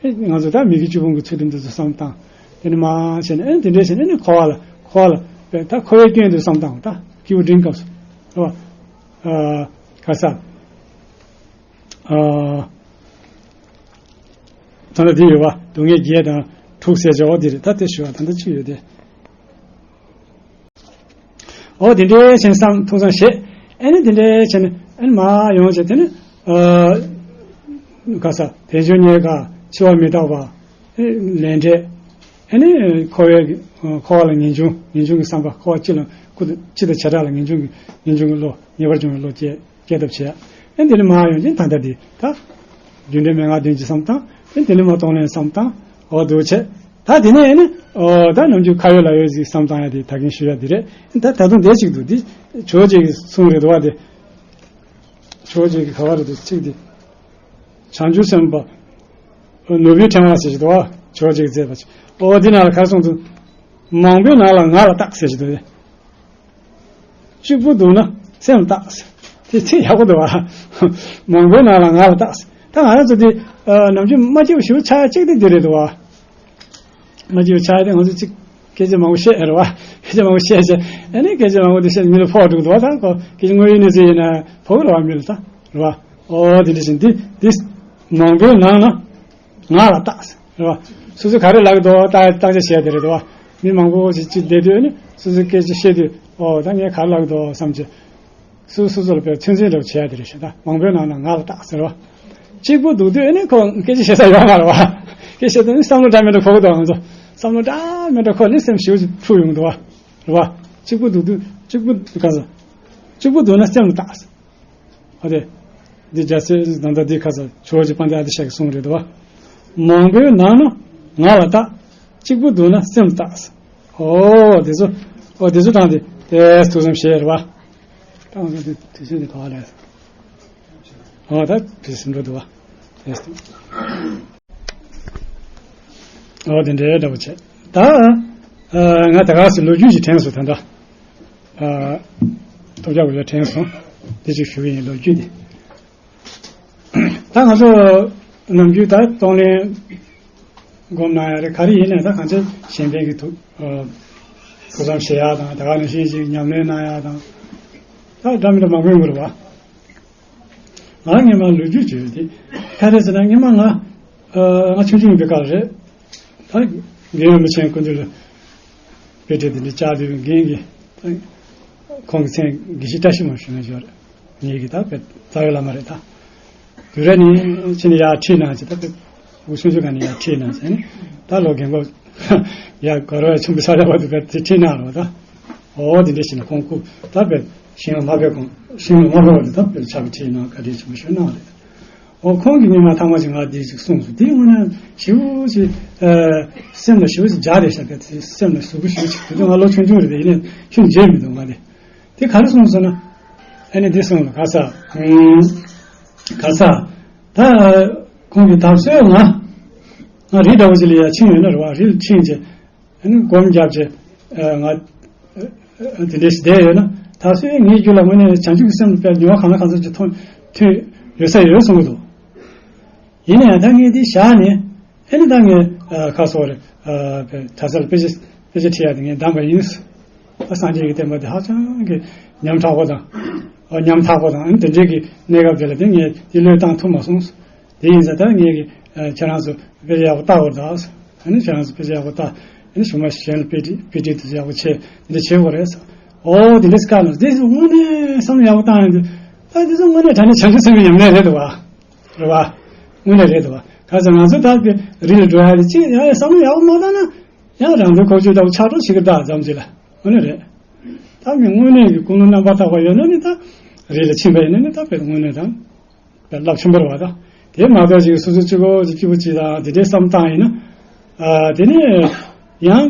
ཨེ་ང་ཚོ་ད་མི་དགེ་བཅུ་སྤོང་གི་ཚུལ་ཁྲིམས་འདི་ཚོ་བསམ་བཏང་། དེ་ནས་མ་བྱས་ནས་ཨེ་དེ་འདྲས་བྱས་ནས་ཨེ་ནི་འཁོར་བ་ལ་འཁོར་བ་ལ་དཔེ་ད་འཁོར་བའི་སྐྱོན་དེ་བསམ་བཏང་ད་སྐྱེས་བུ་འབྲིང་སྐབས་སུ་རེད་བ། ཨ་ག་ས། ཨ། ད་ལྟ་འདི་ཡོད་པ་སྡུག་བསྔལ་བརྒྱད་དང་དྲུག་ཟེར་བྱ་བ་འདི་རེད་ད་དེ་ཞུ་བ་ད་ལྟ་གཅིག་ཡོད་དེ། ཨོ་དེ་འདྲའི་ཕྱིན་བསམ་ཐུགས་བསམ་བཞེས་ཨེ་ནི་དེ་འདྲའི་བྱས་ནས་ཨེ་ནི་མ་ཡོང་བྱས་དེ་ནི། ཨ། ག་ས་དལ་འབྱོར་རྙེད་དཀའ་འཆི་བ་མི་རྟག་པ། ཨེ་ལས་འབྲས། ཨེ་ནི་འཁོར་བའི་འཁོར་བ་ལ་ངེས་འབྱུང་ངེས་འབྱུང་གི་བསམ་པ་འཁོར་བ་སྤྱི་ལ་སྐུ་སྤྱི་དང་བྱེ་བྲག་ལ་ངེས་འབྱུང་གི་ངེས་འབྱུང་གི་བློ་ངེས་པར་འབྱུང་བའི་བློ་སྐྱེ། སྐྱེ་ཐབས་བྱས། ཨེ་འདི་ནི་མ་ཡོང་ཅིང་ད་ལྟ་འདི་ད། རྒྱུ་འབྲས་མན་ངག་བདུན་གྱི་བསམ་སྟངས་ཨེ་འདི་ནི་མ་གཏོང་ལེན་བསམ་སྟངས་འོ་འདུག་བྱས། ད་འདི་ནས་ཨེ་ནི་འོ་ད་ནམ་རྒྱུན་ཁ་ཡོད་ལག་ཡོད་ཅིག་བསམ་སྟངས་ཡ་དེ་ད་གིན་ཞུ་ཡ་འདི་རེད། ད་ད་དུང་འདས་ཅིག་འདུག་འདི་ཇོ་བོ་རྗེ་གི་གསུང་རེད་འདུག་བ་དེ། ཇོ་བོ་རྗེ་གི་ག་བ་རེད་འདུག་གཅིག་འདི། བྱང་ཆུབ་སེམས་དཔའ། ནོར་བུའི་ཕྲེང་བ་ཟེར་གྱི་འདུག་བ་ཇོ་བོ་རྗེ་གི་མཛད་པ་ཅིག་འོ་འདི་ནང་ལ་ག་རེ་གསུངས་འདུག་མང་པོའི་ནང་ལ་ང་ལ་བརྟག་ཟེར་གྱི་འདུག་གཅིག་པུ་འདུག་ན་སེམས་ལ་བརྟག་དེ་ཚིག་ཡག་པོ་འདུག་བ། མང་པོའི་ནང་ལ་ང་ལ་བརྟག་ད་ང་རང་ཚོ་འདི་ནམ་རྒྱུན་མ་སྐྱིད་པ་ཞེ་པོ་ཆགས་ཡ་གཅིག་དེ་འདི་རེད་འདུག་བ། མ་སྐྱིད་པ་ཆགས་ཡ་དེ་ང་ཚོ་གཅིག་སྐད་ཆ་མང་པོ་བཤད་རེད་བ། སྐད་ཆ་མང་པོ་བཤད་བྱས་ཨ་ནི་སྐད་ཆ་མང་པོ་དེ་བཤད་མི་ལ་ཕོག་འགྲོ་གི་འདུག་བ། ད་ཁོ་སྐད་ཆ་དངོས་ཡོད་གནས་ཚུལ་ཡིན་ན་ཕོག་གི་རེད་བ་མི་ལ་ད་རེད་བ། ཨོ་དེ་འདྲ་བཞིན་འདི་འདི་མང་པོའི་ནང་ན། ང་ལ་བརྟག་རེད་བ། སོ་སོས་ག་རེ་ལབ་ཀྱི་འདུག་བརྟག་བརྟག་དཔྱད་བྱས་དེ་རེད་འདུག་བ། མི་མང་པོ་ཞིག་ཅིག་བསྡད་དུས་ནི་སོ་སོའི་སྐད་ཆ་བཤད་དུས་ཨོ་ད་ངས་ག་རེ་ལབ་ཀྱི་འདུག་བསམ་གྱི། སོ་སོ་སོ་ལ་དཔེ་ཚོད་འཛིན་འདྲ་བོ་བྱས་དེ་རེད་ཤག་ད་མང་པོའི་ནང་ན་ང་ལ་བརྟག་ཟེར་བ། གཅིག་པུ་འདུག་དུས་ནི་ཁོ་སྐད་ཆ་བཤད་ས་ཡོད་མ་རེད་བ། སྐད་ཆ་བཤད་དུས་ནི་བསམ་བློ་འདྲ་མི་འདྲ་འཁོར་གྱི་འདུག་ང་ཚོ་བསམ་བློ་འདྲ་མི་འདྲ་འཁོར་ནི་སེམས་ཞེ་པོ་ཅིག་འཁྲུག་ཡོང་གི་འདུག་བ། རེད་བ། གཅིག་པུ་འདུག་དུས་གཅིག་པུ་ག་ས། གཅིག་པུ་འདུག་ན་སེམས་ལ་བརྟག་ཨ་དེ། འདི་རྒྱལ་སྲས་ད་ལྟ་འདི་ཁ་ས་ཇོ་བོ་རྗེ་དཔལ་ལྡན་ཨ་ཏི་ཤ་གི་གསུང་རེད་དོ། མང་པོའི་ནང་ན་ང་ལ་བརྟག་གཅིག་པུ་འདུག་ན་སེམས་ལ་བརྟག་ཨོ་དེ་ཚོ། ཨོ་དེ་ཚོ་དྲངས་ཏེ་དེ་ཐུགས་བསམ་བཞེས་རེད་བ། དྲངས་ཏེ་དེ་བཞིན་དུ་ག་བ་ལས། ཨོ་ད་དེ་ཟིན་འགྲོ་འདུག་བ། དེ་ཨོ་དེ་འདྲའི་འདྲ་པོ་བྱས། ད་ང་ད་ག་སེ་ལོ་རྒྱུས་ཤིག་དྲན་སོང་ད་ལྟ། ཐོབ་རྒྱག་དགོས་ཡ་དྲན་སོང་། དེ་ཅིག་ཞུ་གི་ཡིན་ལོ་རྒྱུས་དེ། ད་ང་ཚོ་ནམ་རྒྱུན་ད་གཏོང་ལེན་སྒོམ་གནང་ཡ་རེད་ག་རེ་ཡིན་ནའི་ད་གང་ཅི་གཞན་ཕན་གྱི་ཐུགས་ཐུགས་བསམ་བཞེས་ཡ་དང་ད་ག་ནང་བཞིན་ཞིག་ཉམས་ལེན་གནང་ཡ་དང་། ད་འདྲ་མི་འདྲ་མང་པོ་ཡོང་གི་རེད་བ། ང་སྔོན་མ་ལོ་རྒྱུས་བརྗོད་དེ་ག་རེ་ཟེར་ན་སྔོན་མ་ང་ང་ཆུང་ཆུང་ཡིན་པའི་སྐབས་རེད། ད་རྒན་རིན་པོ་ཆེ་སྐུ་མདུན་ལ་དཔེ་ཁྲིད་དེ་འདྲ་བཅར་དུས་རྒན་གྱིས་ཁོང་གི་མཚན་དགེ་བཤེས་བཀྲ་ཤིས་མ་ཞུ་ན་ཞོར་ངེད་ཀྱི་ད་དཔེ་རྩ་བའི་བླ་མ་རེད་ད། དུས་རབས་ནི་ཕྱི་ནས་ཡར་ཁྲིད་གནང་ཅིག་ད་དཔེ་འུ་ཆུང་ཆུང་ག་ནས་ཡར་ཁྲིད་གནང་ཅིག་ནི་ད་ལོ་རྒན་གོག་ཡར་ག་རོ་ཡ་ཆུང་པོ་ས་ཆ་བར་དུ་དཔེ་དེ་ཁྲིད་གནང་རོགས་ད། ཨོ་དེ་འདྲ་ཞིག་ནས་ཁོང་སྐུ་ད་དཔེ་ཤིང་ལ་མ་ཕེབས་གོང་ཤིང་ལ་མ་ཕེབས་བར་དུ་ད་དཔེ་ཕྱག་ཁྲིད་གནང་བཀའ་དྲིན་ཆེན་པོ་ཞུ་གནང་རེད། ཨོ་ཁོང་གིས་སྔོན་མ་ཐེངས་མ་ཅིག་ང་འདི་ཅིག་གསུངས་སོང་། དེ་དངོས་གནས་ཞེ་པོ་ཅིག་ཨ་སེམས་ལ་ཞེ་པོ་ཅིག་འཇགས་རེད་ཤག་ག་དེ་སེམས་ལ་ཟུག་པོ་ཞེ་པོ་ཅིག་དེ་དུས་ང་ལོ་ཆུང་ཆུང་རེད་དེ་ཡིན་ནའི་ཁྱོན་བརྗེད་མི་འདུག་ང་དེ། དེ་ག་རེ་གསུངས་སོང་ན། ཨ་ནི་འདི་གསུངས་ལ་ག་ས་ཨུམ་ག་ས་ད་ཁོང་གིས་ད་གཟོད་ང་ང་རི་འདྲ་བོ་ཅིག་ལ་ཡར་ཕྱིན་ཡོད་ན་རེད་བ། རི་ལ་ཕྱིན་བྱས། ཨ་ནི་སྒོམ་བརྒྱབ་བྱས་ང་དེ་འདྲ་ཞིག་བསྡད་ཡོད་ན་ད་གཟོད་ངའི་རྒྱུད་ལ་དངོས་གནས་བྱང་ཆུབ་ཀྱི་སེམས་དཔེ་མྱུར་བ་གང་ལ་གང་འཚམ་ཅིག་ཐོན་ཐོན་ཡོད་ས་ཡོད་གསུང་གི་འདུག་ཡིན་ན་ཡང་ད་ངས་འདི་བཞག་ནས་ཨ་ནི་ད་ངས་ཁ་སོ་རེ་གྲྭ་ས་ལ་དཔེ་ཆ་དཔེ་ཆ་ཁྲིད་ཡ་དེ་ངས་བདམས་པ་ཡིན། ད་སངས་རྒྱས་ཀྱི་བསྟན་པ་དེ་ཧ་ཅང་གི་ཉམ་ཐག་པོ་དང་ཉམ་ཐག་པོ་དང་ཨ་ནི་དེ་འདྲའི་གི་གནས་སྐབས་དེ་ལ་དེ་ངས་དེ་བློས་བཏང་ཐུབ་མ་སོང་། དེ་ཡིན་ཙང་ད་ངས་ཀྱི་ཁྱེད་རང་ཚོ་དཔེ་ཆ་ཡག་པོ་ལྟ་དགོས་ད། ཨ་ནི་ཁྱེད་རང་ཚོ་དཔེ་ཆ་ཡག་པོ་ལྟ། ཨ་ནི་གཞུག་མ་གཞན་ལ་དཔེ་ཁྲིད་དཔེ་ཁྲིད་དེ་ཚོ་ཡག་པོ་བྱེད་འདི་འདྲ་བྱེད་དགོས་རེད། ཨོ་དེ་འདྲ་སྐབས་ལ་དེ་ཚོ་དངོས་གནས་བསམ་བློ་ཡག་པོ་བཏང་ཡོང་དུས་ད་དེ་ཚོ་དངོས་གནས་དྲང་གནས་བྱང་ཆུབ་སེམས་ཀྱི་ཉམས་ལེན་རེད་འདུག་བ། རེད་བ། དངོས་གནས་རེད་འདུག་བ། ག་ཚོད་ང་ཚོ་ད་དཔེ་རི་ལ་འགྲོ་ཡ་དེ་ཅི་ཡང་བསམ་བློ་ཡག་པོ་མ་བཏང་ན་ཡང་རང་དོན་ཁོག་སྤྱོད་ལྟ་བུ་ཆགས་འགྲོ་བྱེད་ཀྱི་ད་ཙམ་ཅིག་ལ་དངོས་གནས་རེད། ད་མི་དངོས་གནས་ཀྱི་ཀུན་སློང་རྣམ་པར་དག་པ་ཡོད་ན་ནི་ད་རི་ལ་ཕྱིན་པ་ཡིན་ན་ནི་ད་དཔེ་དངོས་གནས་དང་། རླབས་ཆེན་པོ་རེད་བ་ད། དེ་མ་གཏོགས་ཅིག་སོ་སོ་གཅིག་པོ་གཅིག་པོ་གཅིག་དང་དེ་འདྲའི་བསམ་བཏང་ཡིན་ན། ཨ་དེ་ནས་ཡང་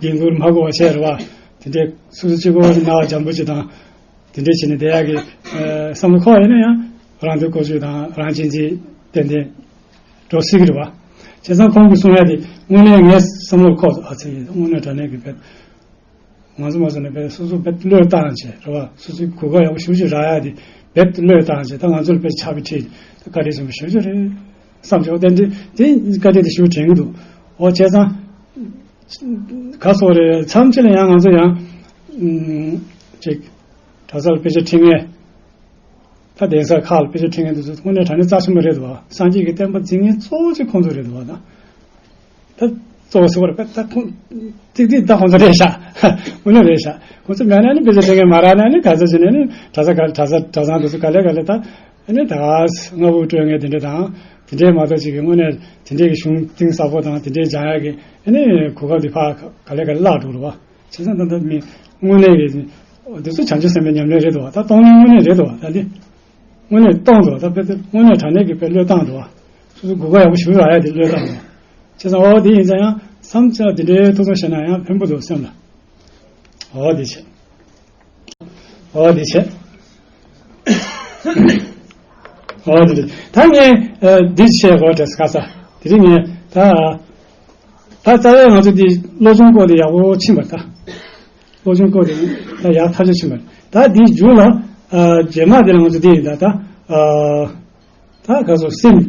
རྒན་བཀུར་མ་དགོས་པ་བྱས་རེད་བ། དེ་འདྲའི་སོ་སོ་གཅིག་པོ་རྣ་བ་འཇམ་པོ་གཅིག་དང་། དེ་འདྲའི་བྱས་ནས་བསྡད་ཡག་གི་ཨ་བསམ་བློ་འཁོར་ཡིན་ན་ཡང་ རང་དོན་གོ་ཆོད་དང་རང་གཅེས་འཛིན་ཏན་ཏན་འགྲོ་སྲིད་ཀྱི་རེད་བ། བྱས་ཙང་ཁོང་གིས་གསུང་ཡ་དེ་དངོས་གནས་ངས་བསམ་བློ་འཁོར་ཨ་ཙི་དངོས་གནས་དྲང་གནས་ཀྱི་བེད། ང་ཚོ་མ་སོང་ནས་བེད་སོ་སོ་བེད་བློས་བཏང་བྱས་རེད་བ། སོ་སོའི་གོ་སྐབས་ཡག་པོ་ཞེ་པོ་ཅིག་རག་ཡ་དེ་བེད་བློས་བཏང་བྱས། ད་ང་ཚོར་བེད་ཆགས་པའི་ཁྲིད་ད་བཀའ་དྲིན་ཆེན་པོ་ཞེ་པོ་ཅིག་རེད་བསམ་བྱས། དེ་འདྲ་དེ་བཀའ་དྲིན་དེ་ཞེ་པོ་དྲན་གྱི་འདུག་འོ་བྱས་ཙང་ག་སོགས་རེད། མཚམས་ཅིག་ལ་ཡང་ང་ཚོ་ཡང་ཅིག་གྲྭ་ས་ལ་དཔེ་ཆ་ཁྲིད་མཁན། ད་གདན་ས་ཁག་ལ་དཔེ་ཆ་ཁྲིད་མཁན་དེ་ཚོ་དངོས་གནས་དྲང་གནས་རྩ་ཆེན་པོ་རེད་འདུག་སངས་རྒྱས་ཀྱི་བསྟན་པ་འཛིན་མཁན་གཙོ་བོ་ཅིག་ཁོང་ཚོ་རེད་འདུག་ད་ད་གཙོ་བོ་ཟེར་བ་རེད་པས། ད་ཁོང་ཏིག་ཏིག་ད་ཁོང་ཚོ་རེད་ཤག་དངོས་གནས་རེད་ཤག་ཁོང་ཚོ་མེད་ན་ནི་དཔེ་ཆ་ཁྲིད་མཁན་མ་རག་ན་ནི་ག་ཚོད་བྱས་ནས་ནི་གྲྭ་ས་ག་གྲྭ་ས་གྲྭ་ཚང་དེ་ཚོ་ག་ལེ་ག་ལེ་ད་ནི་ད་ལྔ་དབུ་སྤྲོད་མཁན་དེ་འདྲ་དང་དེ་འདྲའི་མ་གཏོགས་ཅིག་གི་དངོས་གནས་དེ་འདྲའི་གི་གཞུང་གཏིང་ཟབ་པོ་དང་དེ་འདྲའི་སྦྱང་ཡག་གི་ནི་གོ་སྐབས་དེ་ཕར་ག་ལེ་ག་ལེ་བརླག་འགྲོ་རེད་བ། བྱས་ཙང་ད་ལྟ་མི་དངོས་གནས་ཀྱི་འདི་ཚོ་བྱང་ཆུབ་སེམས་དཔའི་ཉམས་ལེན་རེད་དོ། ད་གཏོང་ལེན་དངོས་གནས་རེད་དོ། ད་འདི་དངོས་གནས་གཏོང་དོ། ད་དཔེ་དེ་དངོས་གནས་དྲང་གནས་ཀྱི་དཔེ་བློས་བཏང་དོ། སོ་སོ་གོ་སྐབས་ཡག་པོ་ཞིག་རག་ཡ་དེ་བློས་བཏང་དོ། བྱས་ཙང་འོ་དེ་ཡིན་ཙང་ཡང་བསམ་ཚུལ་དེ་འདྲའི་ཐུགས་བསམ་བཞེས་ན་ཡང་ཕན་པོ་འདུག་སེམས་ལ། འོ་དེ་བྱས། འོ་དེ་བྱས། འོ་དེ་རེད། ད་ངས་ཨ་འདི་བྱས་འོ་དེ་ག་ས་དེ་རིང་ངས་ད་ད་རྩ་བའི་ང་ཚོ་འདི་བློ་སྦྱོང་སྐོར་དེ་ཡག་པོ་ཕྱིན་པ་ད། སློབ་སྦྱོང་སྐོར་དེ་ད་ཡག་ཐག་ཆོད་ཕྱིན་པ་རེད། ད་འདིའི་མཇུག་ལ་ཨ་རྗེས་མ་དེ་ལ་ང་ཚོ་འདི་ཡིན་ད་ད་ཨ་ད་ག་ཚོད་སེམས་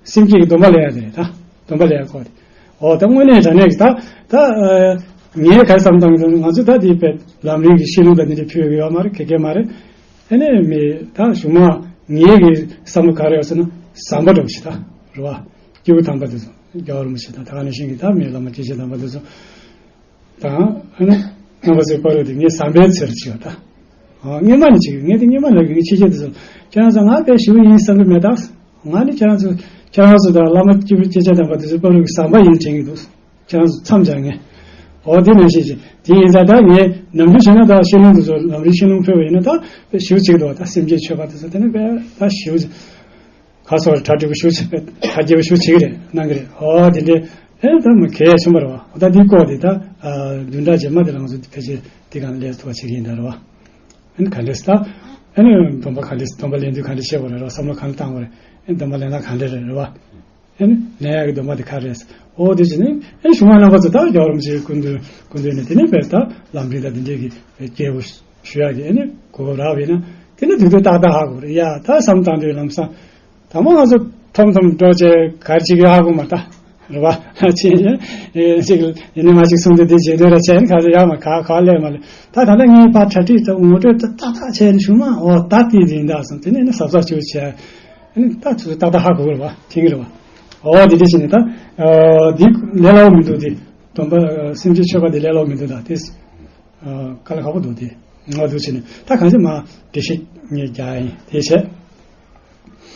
སེམས་བསྐྱེད་ཀྱི་སྡོམ་པ་ལེན་ཡ་དེ་རེད། ད་སྡོམ་པ་ལེན་ཡ་སྐོར་དེ། འོ་ད་དངོས་གནས་དྲང་གནས་ཀྱི་ད་ད་ཨ་ངས་ག་རེ་བསམ་བཏང་གི་འདུག་ང་ཚོ་ད་འདི་དཔེ་ལམ་རིམ་གྱི་བཤད་ལུང་དང་འདི་འདྲ་ཕུལ་ཡོད་ཡོད་མ་རེད། ག་གེ་མ་རེད། ཨ་ནི་མི་ད་གཞུག་མ་ངེད་ཀྱི་བསམ་བློ་ག་རེ་ཡོད་ཟེར་ན་ཟམ་པ་འདྲ་བོ་ཞིག་ད་རེད་བ། སྐྱེས་བུ་དམ་པ་དེ་ཚོ་རྒྱལ་བ་རིན་པོ་ཆེ་དང་ད་ག་ནང་བཞིན་གྱི་ད་མི་བླ་མ་སྐྱེས་ཆེན་དམ་པ་དེ་ཚོ་དང་ཨ་ནི་རྣམ་པ་ཚོའི་བར་དུ་ངས་ཟམ་པའི་ཚུལ་བྱས་པ་ད། ཨ་སྔོན་མ་ནས་བྱེད་ཀྱི་ངས་དེ་སྔོན་མ་ལབ་ཀྱི་ངས་ཆེ་ཆེ་དེ་ཚོ་ཁྱེད་རང་ཚོ་ང་དཔེ་ཞེ་པོ་ཡིན་བསམ་གྱི་མེད་ད། ང་ནི་ཁྱེད་རང་ཚོ་ཁྱེད་རང་ཚོ་དང་བླ་མ་སྐྱེས་བུ་སྐྱེས་ཆེན་དམ་པ་དེ་ཚོའི་བར་དུ་གི་ཟམ་པ་ཡིན་དྲན་གྱི་འདུག་ཁྱེད་རང་ཚོ་མཚམས་སྦྱར་མཁན། འོ་དེ་ནང་བཞིན་ཅིག་དེ་ཡིན་ཙང་ད་ངས་ནམ་རྒྱུན་བྱས་ན་ད་བཤད་ལུང་དེ་ཚོ་ལམ་རིམ་བཤད་ལུང་ཕུལ་བ་ཡིན་ན་ད་དཔེ་ཞེ་པོ་བྱེད་ཀྱི་འདུག་ད་སེམས་བསྐྱེད་མཆོད་པ་དེ་ཚོ་དེ་ནི་དཔེ་ད་ཞེ་པོ་ག་སོགས་གྲ་སྒྲིག་པོ་ཞེ་པོ་བྱེད་དཔེ་གྲ་རྒྱས་པོ་ཞེ་པོ་བྱེད་ཀྱི་རེད་གནང་གི་རེད། འོ་དེ་འདྲའི་ཨེ་ད་མི་གལ་ཆེན་པོ་རེད་བ། འོ་ད་འདི་སྐོར་དེ་ད་བདུན་ཕྲག་རྗེས་མ་དེ་ལ་ང་ཚོ་ཕལ་ཆེར་འདི་གང་ལས་ཐུབ་པ་བྱེད་ཀྱི་ཡིན་ད་རེད་བ། ཨེ་ག་འདྲས་ད་ཨེ་སྡོམ་པ་ག་འདྲས་སྡོམ་པ་ལེན་དུས་ག་འདྲས་བྱེད་དགོས་རེད་ར། བསམ་བློ་ག་འདྲས་བཏང་དགོས་རེད། ཨེ་སྡོམ་པ་ལེན་སྟངས་ག་འདྲས་རེད་རེད་བ། ཨེ་ལེན་ཡག་གི་སྡོམ་པ་དེ་ག་རེད། འོ་དེ་བྱས་ནས་ཨེ་གཞུང་མང་རྣམ་པ་ཚོ་ད་རྒྱལ་བ་རིན་པོ་ཆེའི་སྐུ་མདུན་སྐུ་མདུན་ནས་དེ་ནས་བས་ད་ལམ་རིམ་དང་དེ་འདྲས་ཀྱི་སྐྱེལ་བོ་ཞུ་ཡག་གི་ཨེ་ནས་གོ་སྐབས་རག་པས་ན་དེ་ནས་དུས་དུས་ཏག་ཏག་ཧ་གོ་རེད་ཡ། ད་བསམ་བཏང་དུས་ལམ་སང་ད་མ་ང་ཚོ་ཐོམ་ཐོམ་འགྲོ་བྱས་ག་རེ་བྱེད་ཀྱི་ཧ་གོ་མ་ད། རེད་བ། ཅེས་ཅིག་ཡིན་ནི་མ་ཅིག་གསུངས་ཏེ་དེ་བྱེད་འདོད་ར་བྱས་ནས་ག་ཚོད་ཡག་མ་ག་ག་ལས་མ་ལས་ད་ད་ལྟ་ངའི་པར་གྲ་སྒྲིག་ད་ངོ་སྤྲོད་ད་ཏག་ཏག་བྱས་ནས་བྱུང་མ་འོ་ད་དེ་ཡིན་ད་སོང་དེ་ནས་ནི་གཟབ་གཟབ་བྱེད་བྱས་ནི་ད་ཚོད་ཏག་ཏག་ཧ་གོ་རེད་བ་ཁྱེད་རེད་བ། འོ་དེ་འདྲ་བྱས་ནས་ད་འདི་ལས་སླ་བོ་མི་འདུག་དེ་སྡོམ་པ་སེམས་བསྐྱེད་མཆོད་པ་དེ་ལས་སླ་བོ་མི་འདུག་ད་དེ་དཀའ་ལས་ཁག་པོ་འདུག་དེ་ང་འདུག་བྱས་ནས་ད་གང་ཅི་མ་འགྲེལ་བཤད་ངས་རྒྱག་ཡིན་དེ་བྱས།